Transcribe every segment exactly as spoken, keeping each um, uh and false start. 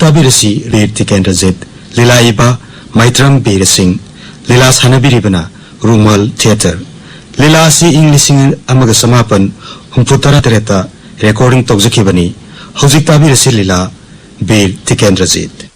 ꯇꯥꯕꯤꯔꯁꯤ ꯕꯤꯔ ꯇꯤꯀꯦꯟꯗ꯭ꯔꯖꯤꯠ꯫ ꯂꯤꯂꯥ ꯏꯕ ꯃꯥꯏꯇ꯭ꯔꯝ ꯕꯤꯔ ꯁꯤꯡ꯫ ꯂꯤꯂꯥ ꯁꯥꯟꯅꯕꯤꯔꯤꯕꯅ ꯔꯨꯃꯥꯜ ꯊꯤꯌꯦꯇꯔ꯫ ꯂꯤꯂꯥ ꯑꯁꯤ ꯏꯪ ꯂꯤꯁꯤꯡ ꯑꯃꯒ ꯆꯃꯥꯄꯟ ꯍꯨꯝꯐꯨ ꯇꯔꯥ ꯇꯔꯦꯠꯇ ꯔꯦꯀꯣꯔꯗꯤꯡ ꯇꯧꯖꯈꯤꯕꯅꯤ꯫ ꯍꯧꯖꯤꯛ ꯇꯥꯕꯤꯔꯁꯤ ꯂꯤꯂꯥ ꯕꯤꯔ ꯇꯤꯀꯦꯟꯗ꯭ꯔꯖꯤꯠ꯫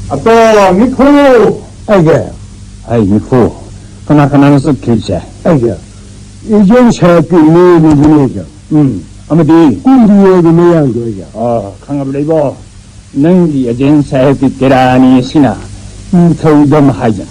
ꯑꯇꯣ, ꯃꯤꯈꯨ! ꯑꯩꯒ꯫ ꯑꯩ ꯃꯤꯈꯨ꯫ ꯀꯅꯥ ꯀꯅꯥꯅꯣ ꯆꯠꯈ꯭ꯔꯤꯕꯁꯦ? ꯑꯩꯒ꯫ ꯑꯦꯖꯦꯟ ꯁꯥꯍꯦꯕꯀꯤ ꯏꯅꯦꯅꯤꯗꯨꯅ ꯑꯩꯒ꯫ ꯎꯝ, ꯑꯃꯗꯤ? ꯀꯨꯝꯕꯤ ꯑꯣꯏꯕ ꯃꯌꯥꯡꯗꯣ ꯑꯩꯒ꯫ ꯑꯣ, ꯈꯪꯉꯕ ꯂꯩꯕꯣ? ꯅꯪꯒꯤ ꯑꯦꯖꯦꯟ ꯁꯥꯍꯦꯕꯀꯤ ꯇꯦꯔꯥꯅꯤ ꯑꯁꯤꯅ ꯅꯤꯡꯊꯧꯗ ꯑꯃ ꯍꯥꯏꯖꯟ,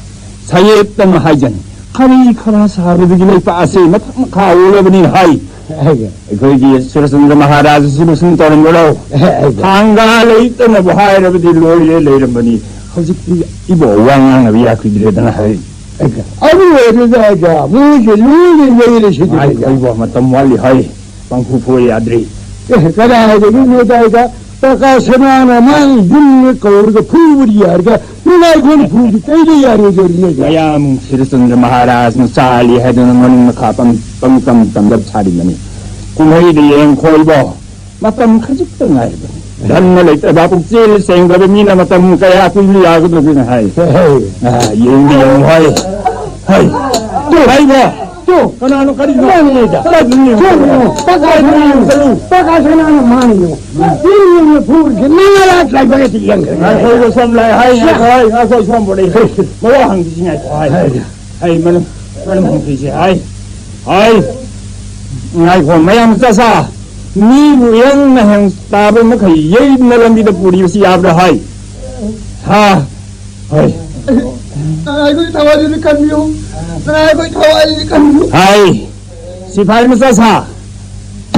ꯁꯥꯍꯦꯕꯇ ꯑꯃ ꯍꯥꯏꯖꯟ, ꯈꯔꯤ ꯈꯔꯥ ꯁꯥꯕꯗꯒꯤ ꯂꯩꯄꯥꯛ ꯑꯁꯤ ꯃꯊꯛ ꯃꯈꯥ ꯑꯣꯜꯂꯕꯅꯤ ꯍꯥꯏ꯫ ꯑꯩꯒ꯫ ꯑꯩꯈꯣꯏꯒꯤ ꯁꯨꯔꯆꯟꯗ꯭ꯔ ꯃꯍꯥꯔꯥꯖ ꯑꯁꯤꯕꯨ ꯁꯨꯝ ꯇꯧꯔꯝꯕꯔꯣ? ꯑꯩꯒ꯫ ꯊꯥꯡꯒꯥ ꯂꯩꯇꯅꯕꯨ ꯍꯥꯏꯔꯕꯗꯤ ꯂꯣꯏꯔꯦ ꯂꯩꯔꯝꯕꯅꯤ꯫ ꯍꯧꯖꯤꯛꯇꯤ ꯏꯕꯣ ꯋꯥ ꯉꯥꯡꯅꯕ ꯌꯥꯈꯤꯗ꯭ꯔꯦꯗꯅ ꯍꯥꯏ꯫ ꯑꯩꯒ꯫ ꯑꯗꯨ ꯑꯣꯏꯔꯗꯤ ꯑꯩꯒ ꯃꯣꯏꯁꯦ ꯂꯣꯏꯅ ꯌꯩꯔꯁꯤꯗꯤ ꯉꯥꯏꯈꯣ ꯑꯩꯒ꯫ ꯏꯕꯣ, ꯃꯇꯝ ꯋꯥꯠꯂꯤ ꯍꯥꯏ꯫ ꯄꯪꯐꯨ ꯐꯨꯕ ꯌꯥꯗ꯭ꯔꯤ꯫ ꯑꯦ, ꯀꯗꯥꯏꯗꯒꯤꯅꯣꯗ ꯑꯩꯒ ꯄ꯭ꯔꯀꯥꯁ ꯁꯅꯥꯅ ꯃꯥꯒꯤ ꯌꯨꯝꯗ ꯀꯧꯔꯒ ꯐꯨꯕꯗꯤ ꯌꯥꯔꯒ ꯅꯨꯡꯉꯥꯏꯈꯣꯝ ꯐꯨꯕꯗꯤ ꯀꯩꯗ ꯌꯥꯔꯣꯏꯗꯣꯔꯤꯅꯣ ꯑꯩꯒ? ꯃꯌꯥꯝ ꯁꯤꯔꯆꯟꯗ꯭ꯔ ꯃꯍꯥꯔꯥꯖꯅ ꯆꯥꯜꯂꯤ ꯍꯥꯏꯗꯨꯅ ꯃꯅꯤꯡ ꯃꯈꯥ ꯄꯪ-, ꯄꯪꯇꯝ ꯇꯝꯗꯕ ꯁꯥꯔꯤꯕꯅꯤ꯫ ꯀꯨꯝꯍꯩꯗ ꯌꯦꯡꯈꯣ ꯏꯕꯣ꯫ ꯃꯇꯝ ꯈꯖꯤꯛꯇ ꯉꯥꯏꯔꯕꯅꯤ꯫ ꯙꯟꯅ ꯂꯩꯇꯕ ꯄꯨꯛꯆꯦꯜ ꯁꯦꯡꯗꯕ ꯃꯤꯅ ꯃꯇꯝ ꯀꯌꯥ ꯀꯨꯏꯅ ꯌꯥꯒꯗꯧꯗꯣꯏꯅꯣ ꯍꯥꯏ꯫ ꯍꯦ, ꯍꯦ꯫ ꯑ, ꯌꯦꯡꯗꯤ ꯌꯦꯡꯉꯨ ꯍꯥꯏ꯫ ꯍꯥꯏ꯫ ꯇꯨ꯫ ꯍꯥꯏꯕ꯫ ꯇꯨ꯫ ꯀꯅꯥꯅꯣ ꯀꯔꯤꯅꯣ? ꯀꯅꯥꯅꯣ ꯂꯩꯗ? ꯀꯗꯥꯏꯗ ꯂꯩꯅꯣ? Two, two. ꯄꯀꯥ ꯁꯅꯥꯅ ꯆꯠꯂꯨ꯫ ꯄꯀꯥ ꯁꯅꯥꯅ ꯃꯥꯡꯉꯤꯅꯣ꯫ ꯇꯨ ꯌꯦꯡꯉꯨ ꯐꯨꯔꯤꯁꯦ ꯅꯪ ꯉꯔꯥꯡ ꯂꯥꯏꯕꯛ ꯍꯦꯛꯇ ꯌꯦꯡꯈ꯭ꯔꯦ꯫ ꯉꯥꯏꯈꯣ, ꯁꯣꯝ ꯂꯥꯏ ꯍꯥꯏ, ꯉꯥꯏꯈꯣ, ꯍꯥꯏ, ꯉꯥꯏꯈꯣ, ꯁꯣꯝꯕꯨ ꯂꯩ꯫ ꯃꯋꯥ ꯍꯪꯈꯤꯁꯤ ꯉꯥꯏꯈꯣ ꯍꯥꯏ꯫ ꯍꯥꯏ꯫ ꯍꯥꯏ, ꯃꯅꯨꯡ, ꯃꯅꯨꯡ ꯍꯪꯈꯤꯁꯦ, ꯍꯥꯏ, ꯍꯥꯏ꯫ ꯉꯥꯏꯈꯣ, ꯃꯌꯥꯝ ꯆꯠꯁꯥ꯫ ꯃꯤꯕꯨ ꯌꯥꯝꯅ ꯍꯦꯟ ꯇꯥꯕ ꯃꯈꯩ ꯌꯩꯗꯨꯅ ꯂꯝꯕꯤꯗ ꯄꯨꯔꯤꯕꯁꯤ ꯌꯥꯕ꯭ꯔꯥ, ꯍꯥꯏ? ꯍꯥ? ꯍꯣꯏ꯫ ꯅꯅꯥꯏ ꯑꯩꯈꯣꯏ ꯊꯋꯥꯏꯗꯨꯗꯤ ꯀꯟꯕꯤꯌꯨ꯫ ꯅꯅꯥꯏ ꯑꯩꯈꯣꯏ ꯊꯋꯥꯏꯗꯨꯗꯤ ꯀꯟꯕꯤꯌꯨ꯫ ꯍꯥꯏ, ꯁꯤꯐꯥꯏ ꯃꯆꯥ ꯁꯥ,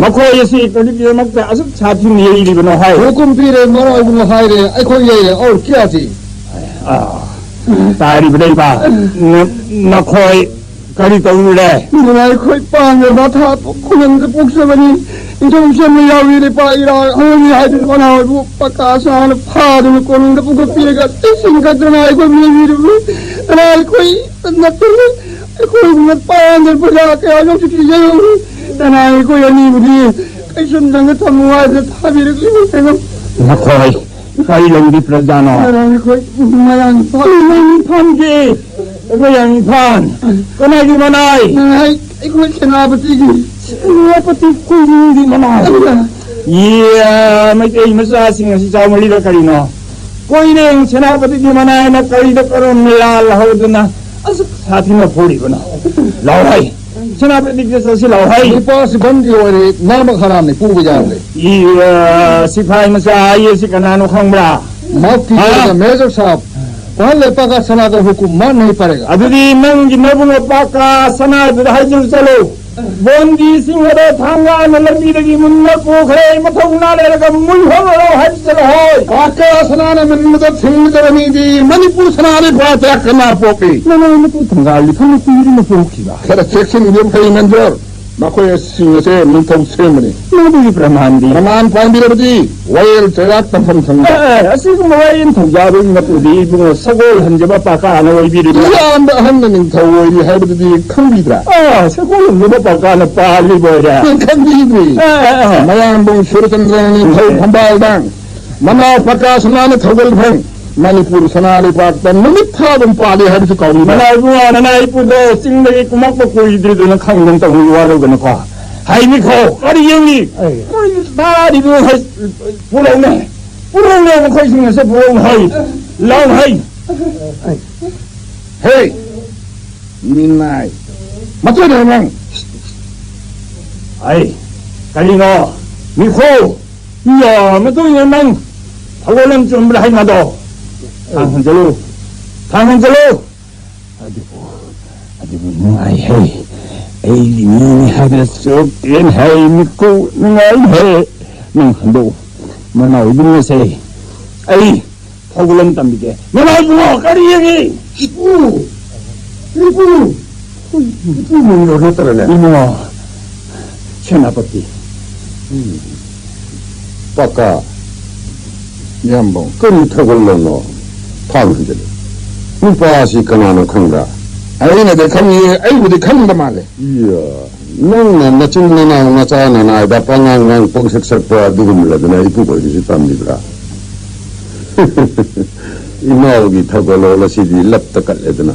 ꯃꯈꯣꯏ ꯑꯁꯤ ꯀꯔꯤꯒꯤꯗꯃꯛꯇ ꯑꯁꯨꯛ ꯁꯥꯊꯤꯅ ꯌꯩꯔꯤꯕꯅꯣ ꯍꯥꯏ꯫ ꯍꯨꯀꯨꯝ ꯄꯤꯔꯦ, ꯃꯔꯣꯏꯕꯨꯡ ꯍꯥꯏꯔꯦ, ꯑꯩꯈꯣꯏ ꯌꯩꯔꯦ, ꯑꯧ, ꯀꯌꯥꯁꯤ꯫ ꯑꯥ, ꯇꯥꯔꯤꯕ ꯂꯩꯕ, ꯅ-, ꯅꯈꯣꯏ ꯀꯔꯤ ꯇꯧꯔꯨꯔꯦ? ꯅꯅꯥꯏ ꯑꯩꯈꯣꯏ ꯄꯥꯟꯖꯕ ꯊꯥ ꯈꯨꯂꯪꯗ ꯄꯣꯛꯆꯕꯅꯤ꯫ ꯏꯟꯊꯧ ꯁꯦꯝꯕ ꯌꯥꯎꯏ, ꯂꯩꯄꯥꯛ ꯏꯔꯥ ꯍꯧꯔꯅꯤ ꯍꯥꯏꯗꯨꯅ ꯃꯅꯥꯎ ꯑꯣꯏꯕꯨ ꯄꯀꯥ ꯁꯥꯅ ꯐꯥꯗꯨꯅ ꯀꯣꯅꯨꯡꯗ ꯄꯨꯈꯠꯄꯤꯔꯒ ꯆꯦꯛꯁꯤꯟ ꯈꯛꯇꯅ ꯑꯩꯈꯣꯏ ꯃꯤꯑꯣꯏꯕꯤꯔꯕꯅꯤ꯫ ꯅꯅꯥꯏ ꯑꯩꯈꯣꯏ ꯅꯠꯇꯦ, ꯑꯩꯈꯣꯏ ꯄꯥꯟꯖꯕ ꯄ꯭ꯔꯖꯥ ꯀꯌꯥ ꯌꯣꯛꯁꯤ ꯄꯤꯖꯔꯕꯅꯤ꯫ ꯅꯅꯥꯏ ꯑꯩꯈꯣꯏ ꯑꯅꯤꯕꯨꯗꯤ ꯀꯩꯁꯨꯝꯗꯪꯒ ꯊꯝꯃꯨ ꯍꯥꯏꯗꯅ ꯊꯥꯕꯤꯔꯛꯂꯤꯕꯅꯤ꯫ ꯅꯈꯣꯏ ꯀꯔꯤ ꯂꯝꯒꯤ ꯄ꯭ꯔꯖꯥꯅꯣ? ꯅꯅꯥꯏ ꯑꯩꯈꯣꯏ ꯃꯌꯥꯡ ꯏꯝꯐꯥꯜ꯫ ꯃꯌꯥꯡ ꯏꯝꯐꯥꯜꯒꯤ, ꯃꯌꯥꯡ ꯏꯝꯐꯥꯜ꯫ ꯀꯅꯥꯒꯤ ꯃꯅꯥꯏ? ꯅꯅꯥꯏ ꯑꯩꯈꯣꯏ ꯁꯦꯅꯥꯄꯇꯤꯒꯤ꯫ ꯁꯦꯅꯥꯄꯇꯤ ꯀꯣꯅꯨꯡꯒꯤ ꯃꯅꯥꯏ꯫ ꯑꯗꯨꯅ ꯌꯦ, ꯃꯩꯇꯩ ꯃꯆꯥꯁꯤꯡ ꯑꯁꯤ ꯆꯥꯎꯃꯜꯂꯤꯗ ꯀꯔꯤꯅꯣ? ꯀꯣꯏꯔꯦꯡ ꯁꯦꯅꯥꯄꯇꯤꯒꯤ ꯃꯅꯥꯏꯅ ꯀꯔꯤꯗ ꯀꯔꯝꯅ ꯂꯥꯜꯍꯧꯗꯅ ꯑꯁꯨꯛ ꯁꯥꯊꯤꯅ ꯐꯨꯔꯤꯕꯅꯣ? ꯂꯥꯎ ꯍꯥꯏ꯫ ꯁꯦꯅꯥꯄꯇꯤꯗ ꯆꯠꯁꯤ ꯂꯥꯎ ꯍꯥꯏ꯫ ꯅꯨꯄꯥꯁꯤ ꯕꯟꯗꯤ ꯑꯣꯏꯔꯦ, ꯅꯥꯃꯛ ꯍꯔꯥꯝꯅꯤ, ꯄꯨꯕ ꯌꯥꯗ꯭ꯔꯦ꯫ ꯏ, ꯑ, ꯁꯤꯐꯥꯏ ꯃꯆꯥ ꯍꯥꯏ ꯑꯁꯤ ꯀꯅꯥꯅꯣ ꯈꯪꯕ꯭ꯔꯥ? ꯃꯥꯐ ꯀꯤꯖꯤꯌꯦꯒ, ꯍꯥ? ꯃꯦꯖꯔ ꯁꯥꯍꯕ, ꯄꯍꯟ ꯂꯩꯄꯥꯛ ꯁꯅꯥꯒ ꯍꯨꯀꯨꯝ ꯃꯥꯟ ꯅꯍꯤ ꯄꯔꯦꯒ꯫ ꯑꯗꯨꯗꯤ ꯅꯪꯒꯤ ꯅꯕꯨꯡ ꯄꯥꯀꯥ ꯁꯅꯥꯗꯨꯗ ꯍꯥꯏꯖꯤꯜꯂꯨ ꯆꯠꯂꯨ꯫ ꯕꯣꯟꯗꯤꯁꯤꯡ ꯑꯗꯣ ꯊꯥꯡꯒꯥꯅ ꯂꯝꯕꯤꯗꯒꯤ ꯃꯨꯟꯅ ꯄꯨꯈ꯭ꯔꯦ, ꯃꯊꯧꯅꯥ ꯂꯩꯔꯒ ꯃꯨꯜꯍꯜꯂꯔꯣ ꯍꯥꯏꯕ ꯆꯠꯂꯣ ꯍꯥꯏ꯫ ꯄꯥꯀꯥ ꯁꯅꯥꯅ ꯃꯨꯟꯕꯗ ꯊꯤꯡꯒꯗꯕ ꯃꯤꯗꯤ ꯃꯅꯤꯄꯨꯔ ꯁꯅꯥ ꯂꯩꯕꯥꯛꯇ ꯀꯅꯥ ꯄꯣꯛꯏ? ꯅꯅꯥꯎ ꯅꯨꯄꯤ ꯊꯪꯒꯥꯜꯗꯤ ꯊꯝꯃꯛꯄꯤꯗꯨꯅ ꯄꯣꯛꯈꯤꯕ꯫ ꯈꯔ ꯆꯦꯛꯁꯤꯟꯕꯤꯌꯨ ꯐꯩ, ꯃꯦꯟꯖꯣꯔ꯫ ꯃꯈꯣꯏꯁꯤꯡ ꯑꯁꯦ ꯅꯤꯡꯊꯧ ꯁꯦꯝꯕꯅꯤ꯫ ꯃꯗꯨꯒꯤ ꯄ꯭ꯔꯃꯥꯟꯗꯤ? ꯄ꯭ꯔꯃꯥꯟ ꯄꯥꯟꯕꯤꯔꯕꯗꯤ ꯋꯥꯌꯦꯜ ꯆꯩꯔꯥꯛ ꯇꯝꯐꯝ ꯈꯪꯗꯦ꯫ ꯑꯦ, ꯑꯦ, ꯑꯁꯤꯒꯨꯝꯕ ꯋꯥꯌꯦꯜ ꯊꯧꯖꯥꯕꯒꯤ ꯃꯄꯨꯗꯤ ꯏꯕꯨꯡꯉꯣ ꯁꯒꯣꯜ ꯍꯟꯖꯕ ꯄꯥꯀꯥꯅ ꯑꯣꯏꯕꯤꯔꯤꯕ꯭ꯔꯥ? ꯏꯌꯥꯝꯕ ꯑꯍꯟꯅ ꯅꯤꯡꯊꯧ ꯑꯣꯏꯔꯤ ꯍꯥꯏꯕꯗꯨꯗꯤ ꯈꯪꯕꯤꯗ꯭ꯔꯥ? ꯑꯥ, ꯁꯒꯣꯜ ꯍꯟꯖꯕ ꯄꯥꯀꯥꯅ ꯄꯥꯜꯂꯤꯕ ꯑꯣꯏꯔꯦ꯫ ꯈꯪꯕꯤꯗ꯭ꯔꯤ? ꯑꯦ, ꯑꯦ, ꯑꯦ꯫ ꯃꯌꯥꯝꯕꯨꯡ ꯁꯨꯔꯆꯟꯗ꯭ꯔꯅ ꯅꯤꯡꯊꯧ ꯐꯝꯕꯥꯜꯗ ꯃꯅꯥꯎ ꯄꯥꯀꯥ ꯁꯅꯥꯅ ꯊꯧꯒꯜ ꯐꯪ ꯃꯅꯤꯄꯨꯔ ꯁꯅꯥ ꯂꯩꯕꯥꯛꯇ ꯅꯨꯃꯤꯠ ꯊꯥ ꯑꯗꯨꯝ ꯄꯥꯜꯂꯤ ꯍꯥꯏꯕꯁꯨ ꯀꯥꯎꯕꯤꯕ꯭ꯔꯥ? ꯃꯅꯥꯎ ꯏꯕꯨꯡꯉꯣ, ꯅꯅꯥꯎ ꯏꯄꯨꯗꯣ ꯆꯤꯡꯗꯒꯤ ꯀꯨꯝꯃꯛꯄ ꯀꯨꯏꯗ꯭ꯔꯤꯗꯨꯅ ꯈꯪꯗꯅ ꯇꯧꯕꯒꯤ ꯋꯥꯔꯧꯒꯅꯨꯀꯣ꯫ ꯍꯥꯏꯅꯤꯀꯣ, ꯀꯔꯤ ꯌꯦꯡꯅꯤ? ꯑꯩ꯫ ꯀꯔꯤ ꯇꯥꯔꯤꯕꯅꯣ ꯍꯥꯏ? ꯄꯨꯔꯛꯎꯅꯦ, ꯄꯨꯔꯛꯎꯅꯦ, ꯃꯈꯣꯏꯁꯤꯡ ꯑꯁꯦ ꯄꯨꯔꯛꯎ ꯍꯥꯏ꯫ ꯂꯥꯎ ꯍꯥꯏ꯫ ꯍꯦ! ꯃꯤꯅꯥꯏ꯫ ꯃꯇꯨꯡꯗ ꯅꯪ꯫ ꯑꯩ ꯀꯔꯤꯅꯣ? ꯃꯤꯈꯨ! ꯌꯥ, ꯃꯇꯨꯡꯗ ꯅꯪ ꯊꯧꯒꯜ ꯑꯃ ꯆꯣꯡꯕꯗ ꯍꯩꯅꯗꯣ꯫ ꯊꯥꯡ ꯍꯟꯖꯜꯂꯨ꯫ ꯊꯥꯡ ꯍꯟꯖꯜꯂꯨ꯫ ꯑꯗꯨꯕꯨ, ꯑꯗꯨꯕꯨ ꯅꯨꯡꯉꯥꯏꯍꯦ꯫ ꯑꯩꯒꯤ ꯃꯤꯅꯤ ꯍꯥꯏꯕꯗ ꯆꯣꯞꯇꯦꯅ ꯍꯥꯏ ꯃꯤꯀꯨ꯫ ꯅꯨꯡꯉꯥꯏꯍꯦ꯫ ꯅꯪ ꯍꯟꯗꯣꯛꯎ꯫ ꯃꯅꯥꯎ ꯏꯕꯨꯡꯉꯣꯁꯦ ꯑꯩ ꯊꯧꯒꯜ ꯑꯃ ꯇꯝꯕꯤꯒꯦ꯫ ꯃꯅꯥꯎ ꯏꯕꯨꯡꯉꯣ, ꯀꯔꯤ ꯌꯦꯡꯉꯤ? ꯏꯄꯨ! ꯏꯄꯨ! ꯏꯄꯨ ꯃꯤꯡꯗꯣ ꯅꯠꯇ꯭ꯔꯅꯦ? ꯏꯕꯨꯡꯉꯣ, ꯁꯦꯅꯥꯄꯇꯤ꯫ ꯎꯝ꯫ ꯄꯀꯥ꯫ ꯏꯌꯥꯝꯕ, ꯀꯔꯤ ꯊꯧꯒꯜꯂꯣꯅꯣ? ꯊꯥꯡ ꯍꯟꯖꯤꯜꯂꯨ꯫ ꯅꯨꯄꯥꯁꯤ ꯀꯅꯥꯅꯣ ꯈꯪꯕ꯭ꯔꯥ? ꯑꯩꯅꯗꯤ ꯈꯪꯉꯤ, ꯑꯩꯕꯨꯗꯤ ꯈꯪꯕ ꯃꯥꯜꯂꯦ꯫ ꯏꯌꯥ, ꯅꯪꯅ ꯅꯆꯤꯟ ꯅꯅꯥꯎ ꯅꯆꯥ ꯅꯅꯥꯏꯗ ꯄꯉꯥꯡ ꯉꯥꯡ ꯄꯪꯁꯛ ꯁꯛꯄ ꯑꯗꯨꯒꯨꯝꯕꯗꯨꯅ ꯏꯄꯨ ꯈꯣꯏꯒꯤꯁꯨ ꯇꯝꯂꯤꯕ꯭ꯔꯥ? ꯏꯅꯥꯎꯒꯤ ꯊꯧꯒꯜꯂꯣꯟ ꯑꯁꯤꯗꯤ ꯂꯞꯇ ꯀꯠꯂꯦꯗꯅ꯫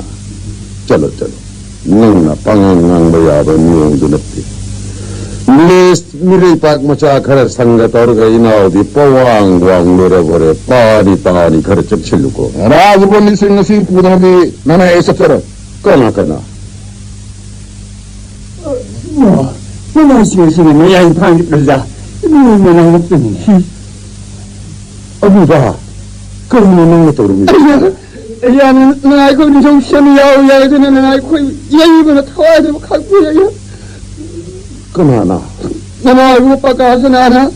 ꯆꯠꯂꯣ, ꯆꯠꯂꯣ꯫ ꯅꯪꯅ ꯄꯉꯥꯡ ꯉꯥꯡꯕ ꯌꯥꯕ ꯃꯤꯑꯣꯡꯗꯨ ꯅꯠꯇꯦ꯫ ꯃꯤꯂꯦꯁ ꯃꯤꯔꯩꯄꯥꯛ ꯃꯆꯥ ꯈꯔ ꯁꯪꯒ ꯇꯧꯔꯒ ꯏꯅꯥꯎꯗꯤ ꯄꯋꯥꯡ ꯋꯥꯡ ꯂꯣꯏꯔꯕꯣꯔꯦ꯫ ꯄꯥꯅꯤ ꯄꯥꯅꯤ ꯈꯔ ꯆꯦꯛꯁꯤꯜꯂꯨꯀꯣ꯫ ꯔꯥꯖꯕꯣꯅꯤꯁꯤꯡ ꯑꯁꯤ ꯄꯨꯗꯅꯗꯤ ꯅꯅꯥꯏ ꯆꯠꯆꯔꯣꯏ꯫ ꯀꯅꯥ ꯀꯅꯥ? ꯏꯃꯥ, ꯅꯅꯥꯏꯁꯤꯡ ꯑꯁꯤꯅ ꯃꯌꯥꯏ ꯏꯝꯐꯥꯜꯒꯤ ꯄ꯭ꯔꯖꯥ ꯏꯃꯨꯡ ꯃꯅꯥꯏ ꯅꯠꯇꯅꯤꯅꯦ꯫ ꯑꯗꯨꯗ ꯀꯔꯤꯅꯣ ꯅꯪꯅ ꯇꯧꯔꯝꯃꯤꯕ? ꯑꯩꯅ, ꯑꯩꯅ ꯅꯅꯥꯏ ꯑꯩꯈꯣꯏ ꯅꯤꯡꯊꯧ ꯁꯦꯝꯕ ꯌꯥꯎ ꯌꯥꯏꯗꯅ ꯅꯅꯥꯏ ꯑꯩꯈꯣꯏ ꯌꯩꯕꯅ ꯊꯋꯥꯏꯗꯕ ꯈꯛꯄꯨ ꯌꯩꯌꯦ꯫ ꯀꯅꯥꯅ? ꯅꯅꯥꯏ ꯑꯩꯈꯣꯏ ꯄꯀꯥꯁꯅꯥꯅ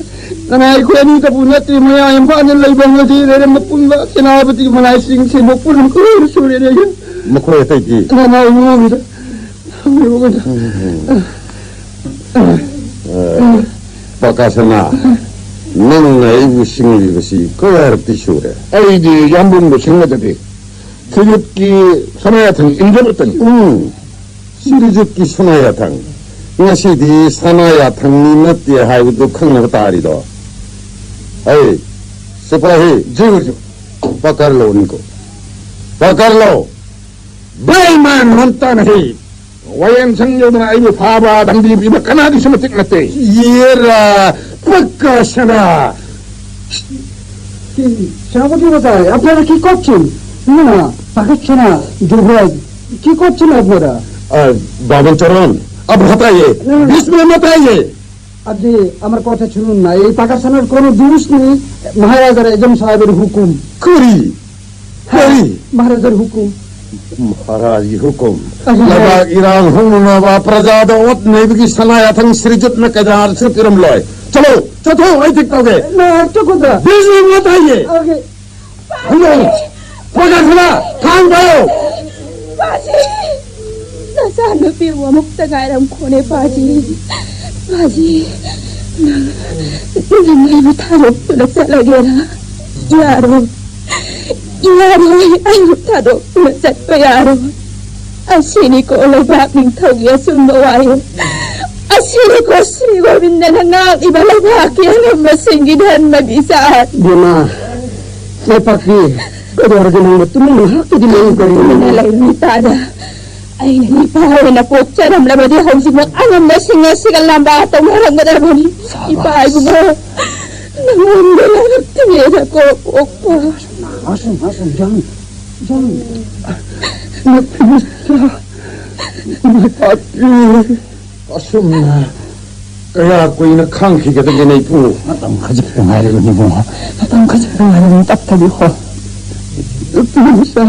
ꯅꯅꯥꯏ ꯑꯩꯈꯣꯏ ꯑꯅꯤꯗꯕꯨ ꯅꯠꯇꯦ, ꯃꯌꯥꯏ ꯏꯝꯐꯥꯜꯗ ꯂꯩꯕ ꯉꯁꯤ ꯂꯩꯔꯝꯕ ꯄꯨꯟꯕ ꯁꯦꯅꯥꯄꯇꯤ ꯃꯅꯥꯏꯁꯤꯡ ꯁꯦꯝꯕ ꯄꯨꯝꯅꯃꯛ ꯂꯣꯏꯅ ꯁꯨꯔꯦꯅꯦ꯫ ꯃꯈꯣꯏ ꯑꯇꯩꯗꯤ? ꯅꯅꯥꯏ ꯏꯃꯨꯡꯒꯤꯗ꯫ ꯄꯀꯥꯁꯅꯥ, ꯅꯪꯅ ꯑꯩꯕꯨ ꯁꯤꯡꯂꯤꯕꯁꯤ ꯀꯌꯥꯔꯛꯇꯤ ꯁꯨꯔꯦ? ꯑꯩꯗꯤ ꯌꯥꯝꯕꯨꯡꯕꯨ ꯁꯤꯡꯅꯖꯗꯦ꯫ ꯁꯤꯔꯨꯠꯀꯤ ꯁꯅꯥꯌꯥꯊꯪ ꯏꯟꯖꯕꯇꯅꯤ꯫ ꯎꯝ, ꯁꯤꯔꯨꯖꯨꯠꯀꯤ ꯁꯅꯥꯌꯥꯊꯪ꯫ ꯉꯁꯤꯗꯤ ꯁꯅꯥꯌꯥꯊꯪꯅꯤ ꯅꯠꯇꯦ ꯍꯥꯏꯕꯗꯨ ꯈꯪꯅꯕ ꯇꯥꯔꯤꯗꯣ꯫ ꯑꯩ, ꯁꯤꯄꯥꯍꯤ, ꯖꯤꯎ, ꯖꯤꯎ꯫ ꯄꯀꯔ ꯂꯣ ꯎꯟꯀꯣ꯫ ꯄꯀꯔ ꯂꯣ꯫ ꯕꯦꯏꯃꯥꯟ ꯃꯟꯇꯥ ꯅꯍꯤ꯫ ꯋꯥꯌꯦꯜ ꯁꯪ ꯌꯧꯗꯅ ꯑꯩꯕꯨ ꯐꯥꯕ, ꯗꯟꯗꯤ ꯄꯤꯕ ꯀꯅꯥꯒꯤꯁꯨ ꯃꯇꯤꯛ ꯅꯠꯇꯦ꯫ ꯌꯦꯔꯥ, ꯄꯀꯥꯁꯅꯥ꯫ কি, সেনাপতি মশাই, আপনারা কি করছেন? না, পাকাচ্ছানা, দুর্বল। কি করছেন আপনারা? আহ, বামন চরণ, আব হতাইয়ে, না। বিষ্ণু মতাইয়ে। আদি, আমার কথা শুনুন না, এই পাকার সানার কোনো দোষ নেই। মহারাজার এজম সাহেবের হুকুম। করি, হ্যাঁ, করি। মহারাজার হুকুম। মহারাজ হুকুম। আরে, লবা ইরান হুম নবা প্রজাদ ওত নেবগি সানায়া থং শ্রীযুত না কাজার সুপিরম লয়। চলো, চলো, এই ঠিক তোকে। না, একটা কথা। বিষ্ণু মতাইয়ে। আগে। হ্যালো, প্রজাসভা, থাম দাও। ꯄꯥꯖꯤ! ꯅꯆꯥꯅꯨꯄꯤꯕꯨ ꯑꯃꯨꯛꯇ ꯉꯥꯏꯔꯝꯈꯣꯅꯦ, ꯄꯥꯖꯤ꯫ ꯄꯥꯖꯤ, ꯅꯪ, ꯅꯪ ꯑꯩꯕꯨ ꯊꯥꯗꯣꯛꯇꯨꯅ ꯆꯠꯂꯒꯦꯔꯥ? ꯌꯥꯔꯣꯏ꯫ ꯌꯥꯔꯣꯏ, ꯑꯩꯕꯨ ꯊꯥꯗꯣꯛꯇꯨꯅ ꯆꯠꯄ ꯌꯥꯔꯣꯏ꯫ ꯑꯁꯤꯅꯤꯀꯣ ꯂꯩꯕꯥꯛ ꯅꯤꯡꯊꯧꯒꯤ ꯑꯆꯨꯝꯕ ꯋꯥꯌꯦꯜ꯫ ꯑꯁꯤꯅꯤꯀꯣ ꯁ꯭ꯔꯤ ꯒꯣꯕꯤꯟꯗꯅ ꯉꯥꯛꯂꯤꯕ ꯂꯩꯕꯥꯛꯀꯤ ꯑꯉꯝꯕꯁꯤꯡꯒꯤ ꯙꯔꯃꯒꯤ ꯏꯆꯥ꯫ ꯏꯕꯦꯝꯃ, ꯃꯥꯏ ꯄꯥꯛꯄꯤ, ꯀꯩꯗꯧꯔꯒꯦ ꯅꯪꯕꯨ? ꯇꯨꯃꯤꯟꯅ ꯉꯥꯏꯍꯥꯛꯇꯗꯤ ꯂꯩꯌꯨ ꯀꯔꯤꯅꯣ? ꯇꯨꯃꯤꯟꯅ ꯂꯩꯔꯨ ꯏꯄꯥꯗ꯫ ꯑꯩꯅ ꯏꯄꯥ ꯑꯣꯏꯅ ꯄꯣꯛꯆꯔꯝꯂꯕꯗꯤ ꯍꯧꯖꯤꯛꯃꯛ ꯑꯉꯝꯕꯁꯤꯡ ꯑꯁꯤꯒ ꯂꯥꯝꯕꯥ ꯇꯧꯅꯔꯝꯒꯗꯕꯅꯤ꯫ ꯁꯥꯕꯥꯁ꯫ ꯏꯄꯥ ꯏꯕꯨꯡꯉꯣ, ꯅꯉꯣꯟꯗ ꯂꯥꯡꯂꯛꯇ꯭ꯔꯤꯉꯩꯗ ꯀꯣꯛ ꯄꯣꯛꯄ꯫ ꯉꯥꯁꯨ, ꯉꯥꯁꯨ, ꯌꯥꯝ, ꯌꯥꯝ꯫ ꯅꯨꯄꯤ ꯃꯆꯥ, ꯅꯨꯄꯥ ꯑꯁꯨꯝꯅ ꯀꯌꯥ ꯀꯨꯏꯅ ꯈꯥꯡꯈꯤꯒꯗꯒꯦꯅꯦ, ꯏꯄꯨ? ꯃꯇꯝ ꯈꯖꯤꯛꯇ ꯉꯥꯏꯔꯕꯅꯤ, ꯏꯕꯨꯡꯉꯣ꯫ ꯃꯇꯝ ꯈꯖꯤꯛꯇ ꯉꯥꯏꯔꯕꯅꯤ, ꯇꯞꯊꯕꯤꯈꯣ꯫ ꯅꯨꯄꯤ ꯃꯆꯥ,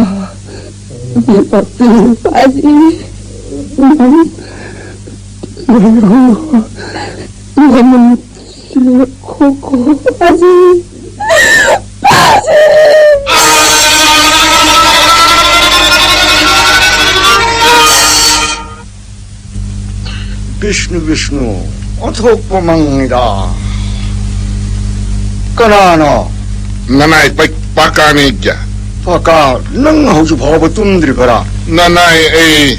ꯅꯨꯄꯤ ꯄꯥꯛꯄꯤ꯫ ꯄꯥꯖꯤ꯫ ꯅꯪ ꯂꯩꯔꯣ꯫ ꯅꯪ ꯁꯤꯈꯣꯀꯣ꯫ ꯄꯥꯖꯤ꯫ ꯄꯥꯖꯤ꯫ ꯕꯤꯁꯅꯨ, ꯕꯤꯁꯅꯨ, ꯑꯣꯟꯊꯣꯛꯄ ꯃꯪꯅꯤꯗ꯫ ꯀꯅꯥꯅꯣ? ꯅꯅꯥꯏ ꯄꯩ-, ꯄꯥꯀꯥꯅꯤ ꯒ꯭ꯌꯥ꯫ ꯄꯥꯀꯥ, ꯅꯪ ꯍꯧꯖꯤꯛ ꯐꯥꯎꯕ ꯇꯨꯝꯗ꯭ꯔꯤꯕꯔꯥ? ꯅꯅꯥꯏ ꯑꯩ꯫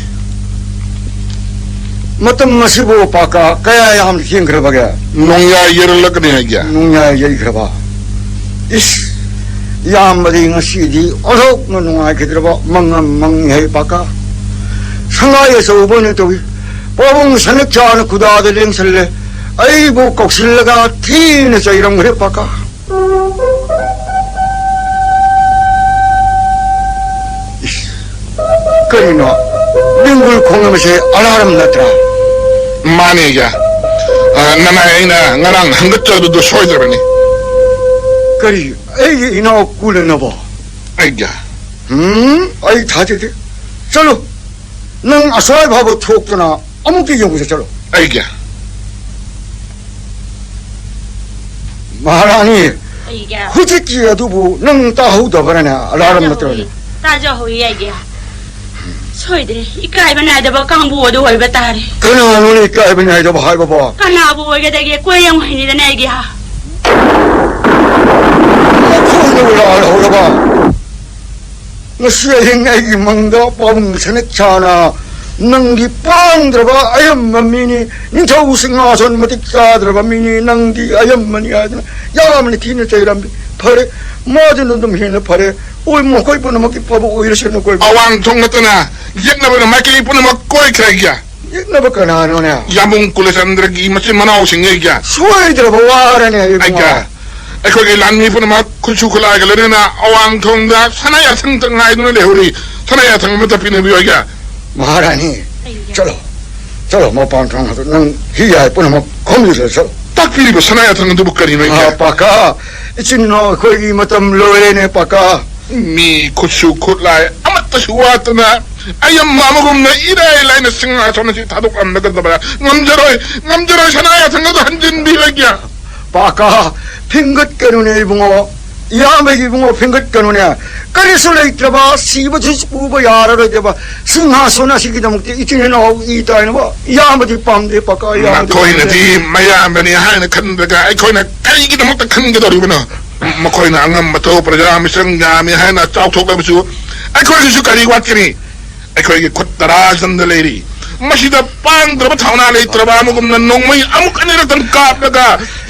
ꯃꯇꯝ ꯑꯁꯤꯕꯨ ꯄꯥꯀꯥ ꯀꯌꯥ ꯌꯥꯝ ꯊꯦꯡꯈ꯭ꯔꯕꯒꯦ? ꯅꯣꯡꯌꯥꯏ ꯌꯩꯔꯛꯂꯒꯅꯤ ꯒ꯭ꯌꯥ꯫ ꯅꯣꯡꯌꯥꯏ ꯌꯩꯈ꯭ꯔꯕ? ꯏꯁ, ꯏꯌꯥꯝꯕꯗꯤ ꯉꯁꯤꯗꯤ ꯑꯣꯟꯊꯣꯛꯅ ꯅꯨꯡꯉꯥꯏꯈꯤꯗ꯭ꯔꯕ ꯃꯪ ꯑꯃ ꯃꯪꯉꯤ ꯍꯥꯏ ꯄꯥꯀꯥ꯫ ꯁꯉꯥꯏ ꯑꯆꯧꯕꯅ ꯇꯧꯏ꯫ ꯄꯥꯕꯨꯡ ꯁꯅꯤꯛꯆꯥꯅ ꯈꯨꯗꯥꯗ ꯂꯦꯡꯁꯜꯂꯦ꯫ ꯑꯩꯕꯨ ꯀꯧꯁꯤꯜꯂꯒ ꯊꯤꯅ ꯆꯩꯔꯝꯈ꯭ꯔꯦ ꯄꯥꯀꯥ꯫ ꯏꯁ꯫ ꯀꯔꯤꯅꯣ? ꯕꯤꯡꯒꯨꯜ ꯈꯣꯡꯂꯝꯕꯁꯦ ꯑꯂꯥꯔꯝ ꯅꯠꯇ꯭ꯔꯥ? ꯃꯥꯅꯦ ꯑꯩꯒ꯫ ꯑ, ꯅꯅꯥꯏ ꯑꯩꯅ ꯉꯔꯥꯡ ꯍꯪꯒꯠꯆꯕꯗꯨ ꯁꯣꯏꯗ꯭ꯔꯕꯅꯤ꯫ ꯀꯔꯤ? ꯑꯩꯒꯤ ꯏꯅꯥꯎ ꯀꯨꯂꯅꯕꯣ? ꯑꯩꯒ꯫ ꯎꯝ, ꯑꯩ ꯊꯥꯖꯗꯦ꯫ ꯆꯠꯂꯨ, ꯅꯪ ꯑꯁ꯭ꯋꯥꯏ ꯐꯥꯎꯕ ꯊꯣꯛꯇꯨꯅ ꯑꯃꯨꯛꯇ ꯌꯦꯡꯉꯨꯁꯦ, ꯆꯠꯂꯨ꯫ ꯑꯩꯒ꯫ ꯃꯍꯥꯔꯥꯅꯤ, ꯑꯩꯒ꯫ ꯍꯧꯖꯤꯛꯀꯤ ꯑꯗꯨꯕꯨ ꯅꯪ ꯇꯥꯍꯧꯗꯕ꯭ꯔꯅꯦ? ꯑꯂꯥꯔꯝ ꯇꯥꯖꯍꯧꯏ, ꯅꯠꯇ꯭ꯔꯅꯦ? ꯇꯥꯖꯍꯧꯏ ꯑꯩꯒꯤ꯫ ꯁꯣꯏꯗ꯭ꯔꯦ, ꯏꯀꯥꯏꯕ ꯅꯥꯏꯗꯕ ꯀꯥꯡꯕꯨ ꯑꯗꯨ ꯑꯣꯏꯕ ꯇꯥꯔꯦ꯫ ꯀꯅꯥꯅꯣꯅꯦ ꯏꯀꯥꯏꯕ ꯅꯥꯏꯗꯕ ꯍꯥꯏꯕꯕꯣ? ꯀꯅꯥꯕꯨ ꯑꯣꯏꯒꯗꯒꯦ? ꯀꯣꯏ ꯌꯦꯡꯉꯨ ꯍꯥꯏꯅꯤꯗꯅ ꯑꯩꯒꯤ꯫ ꯃꯈꯣꯏꯅ ꯂꯥꯜꯍꯧꯔꯕ? ꯉꯁꯤ ꯑꯍꯤꯡ ꯑꯩꯒꯤ ꯃꯪꯗ ꯄꯥꯕꯨꯡ ꯁꯅꯤꯛ ꯁꯥꯅ ꯅꯪꯗꯤ ꯄꯥꯡꯗ꯭ꯔꯕ ꯑꯌꯝꯕ ꯃꯤꯅꯤ, ꯅꯤꯡꯊꯧ ꯁꯤꯡꯍꯥꯁꯟ ꯃꯇꯤꯛ ꯆꯥꯗ꯭ꯔꯕ ꯃꯤꯅꯤ, ꯅꯪꯗꯤ ꯑꯌꯝꯕꯅꯤ ꯍꯥꯏꯗꯅ ꯌꯥꯝꯅ ꯊꯤꯅ ꯆꯩꯔꯝꯃꯤ꯫ ꯐꯔꯦ, ꯃꯗꯨꯅ ꯑꯗꯨꯝ ꯍꯦꯟꯅ ꯐꯔꯦ꯫ ꯑꯣꯏ, ꯃꯈꯣꯏ ꯄꯨꯝꯅꯃꯛꯀꯤ ꯐꯕ ꯑꯣꯏꯔꯁꯅꯨ꯫ ꯀꯣꯏ ꯑꯋꯥꯡ ꯊꯣꯡ ꯅꯠꯇꯅ ꯌꯦꯛꯅꯕꯅ ꯃꯥꯏꯀꯩ ꯄꯨꯝꯅꯃꯛ ꯀꯣꯏꯈ꯭ꯔꯦ ꯑꯩꯒꯤ꯫ ꯌꯦꯛꯅꯕ ꯀꯅꯥꯅꯣꯅꯦ? ꯌꯥꯝꯕꯨꯡ ꯀꯨꯂꯆꯟꯗ꯭ꯔꯒꯤ ꯃꯆꯤꯟ ꯃꯅꯥꯎꯁꯤꯡ ꯑꯩꯒꯤ꯫ ꯁꯣꯏꯗ꯭ꯔꯕ ꯋꯥꯔꯅꯦ ꯏꯕꯨꯡꯉꯣ꯫ ꯑꯩꯒꯤ꯫ ꯑꯩꯈꯣꯏꯒꯤ ꯂꯥꯟꯃꯤ ꯄꯨꯝꯅꯃꯛ ꯈꯨꯠꯁꯨ ꯈꯨꯠꯂꯥꯏꯒ ꯂꯣꯏꯅꯅ ꯑꯋꯥꯡ ꯊꯣꯡꯗ ꯁꯅꯥ ꯌꯥꯊꯪꯇ ꯉꯥꯏꯗꯨꯅ ꯂꯩꯍꯧꯔꯤ꯫ ꯁꯅꯥ ꯌꯥꯊꯪ ꯑꯃꯇ ꯄꯤꯅꯕꯤꯌꯨ ꯑꯩꯒꯤ꯫ ꯃꯍꯥꯔꯥꯅꯤ, ꯑꯩꯒꯤ꯫ ꯆꯠꯂꯣ, ꯆꯠꯂꯣ, ꯃꯄꯥꯟ ꯊꯣꯡ ꯍꯥꯡꯗꯣꯛ-, ꯅꯪ ꯍꯤ ꯌꯥꯏ ꯄꯨꯝꯅꯃꯛ ꯈꯣꯝꯖꯤꯜꯂꯣ, ꯆꯠꯂꯣ꯫ ꯇꯥꯛꯄꯤꯔꯤꯕ ꯁꯅꯥ ꯌꯥꯊꯪ ꯑꯗꯨꯕꯨ ꯀꯔꯤꯅꯣ ꯑꯩꯒꯤ? ꯑꯥ, ꯄꯥꯀꯥ, ꯏꯆꯤꯟ ꯏꯅꯥꯎ ꯑꯩꯈꯣꯏꯒꯤ ꯃꯇꯝ ꯂꯣꯏꯔꯦꯅꯦ, ꯄꯥꯀꯥ꯫ ꯃꯤ ꯈꯨꯠꯁꯨ ꯈꯨꯠꯂꯥꯏ ꯑꯃꯠꯇꯁꯨ ꯋꯥꯠꯇꯅ ꯑꯌꯥꯝꯕ ꯑꯃꯒꯨꯝꯅ ꯏꯔꯥꯏ ꯂꯥꯏꯅ ꯁꯤꯡꯍꯥꯁꯟ ꯑꯁꯤ ꯊꯥꯗꯣꯛꯂꯝꯂꯒꯗꯕ ꯉꯝꯖꯔꯣꯏ, ꯉꯝꯖꯔꯣꯏ, ꯁꯅꯥ ꯌꯥꯊꯪ ꯑꯗꯨ ꯍꯟꯖꯤꯟꯕꯤꯔꯣꯏꯒꯦ꯫ ꯄꯥꯀꯥ, ꯐꯤꯡꯒꯠꯀꯅꯨꯅꯦ ꯏꯕꯨꯡꯉꯣ, ꯏꯌꯥꯝꯕꯒꯤ ꯏꯕꯨꯡꯉꯣ, ꯐꯤꯡꯒꯠꯀꯅꯨꯅꯦ꯫ ꯀꯔꯤꯁꯨ ꯂꯩꯇ꯭ꯔꯕ, ꯁꯤꯕꯗꯨꯁꯨ ꯄꯨꯕ ꯌꯥꯔꯔꯣꯏꯗꯕ ꯁꯤꯡꯍꯥꯁꯟ ꯑꯁꯤꯒꯤꯗꯃꯛꯇ ꯏꯆꯤꯟ ꯏꯅꯥꯎ ꯏ ꯇꯥꯏꯅꯕ ꯏꯌꯥꯝꯕꯗꯤ ꯄꯥꯝꯗꯦ, ꯄꯥꯀꯥ, ꯏꯌꯥꯝꯕꯗꯤ ꯄꯥꯝꯗꯦ꯫ ꯃꯈꯣꯏꯅꯗꯤ ꯃꯌꯥꯝꯕꯅꯤ ꯍꯥꯏꯅ ꯈꯟꯗ꯭ꯔꯒ ꯑꯩꯈꯣꯏꯅ ꯀꯔꯤꯒꯤꯗꯃꯛꯇ ꯈꯟꯒꯗꯧꯔꯤꯕꯅꯣ? ꯃꯈꯣꯏꯅ ꯑꯉꯝꯕ ꯊꯧ ꯄ꯭ꯔꯖꯥ ꯃꯤꯆꯪ ꯌꯥꯝꯃꯤ ꯍꯥꯏꯅ ꯆꯥꯎꯊꯣꯛꯂꯕꯁꯨ ꯑꯩꯈꯣꯏꯒꯤꯁꯨ ꯀꯔꯤ ꯋꯥꯠꯀꯅꯤ? ꯑꯩꯈꯣꯏꯒꯤ ꯈꯨꯠ ꯇꯔꯥ ꯆꯟꯗ ꯂꯩꯔꯤ꯫ ꯃꯁꯤꯗ ꯄꯥꯡꯗ꯭ꯔꯕ ꯊꯧꯅꯥ ꯂꯩꯇ꯭ꯔꯕ ꯑꯃꯒꯨꯝꯅ ꯅꯣꯡꯃꯩ ꯑꯃꯨꯛ ꯑꯅꯤꯔꯛꯇꯪ ꯀꯥꯞꯂꯒ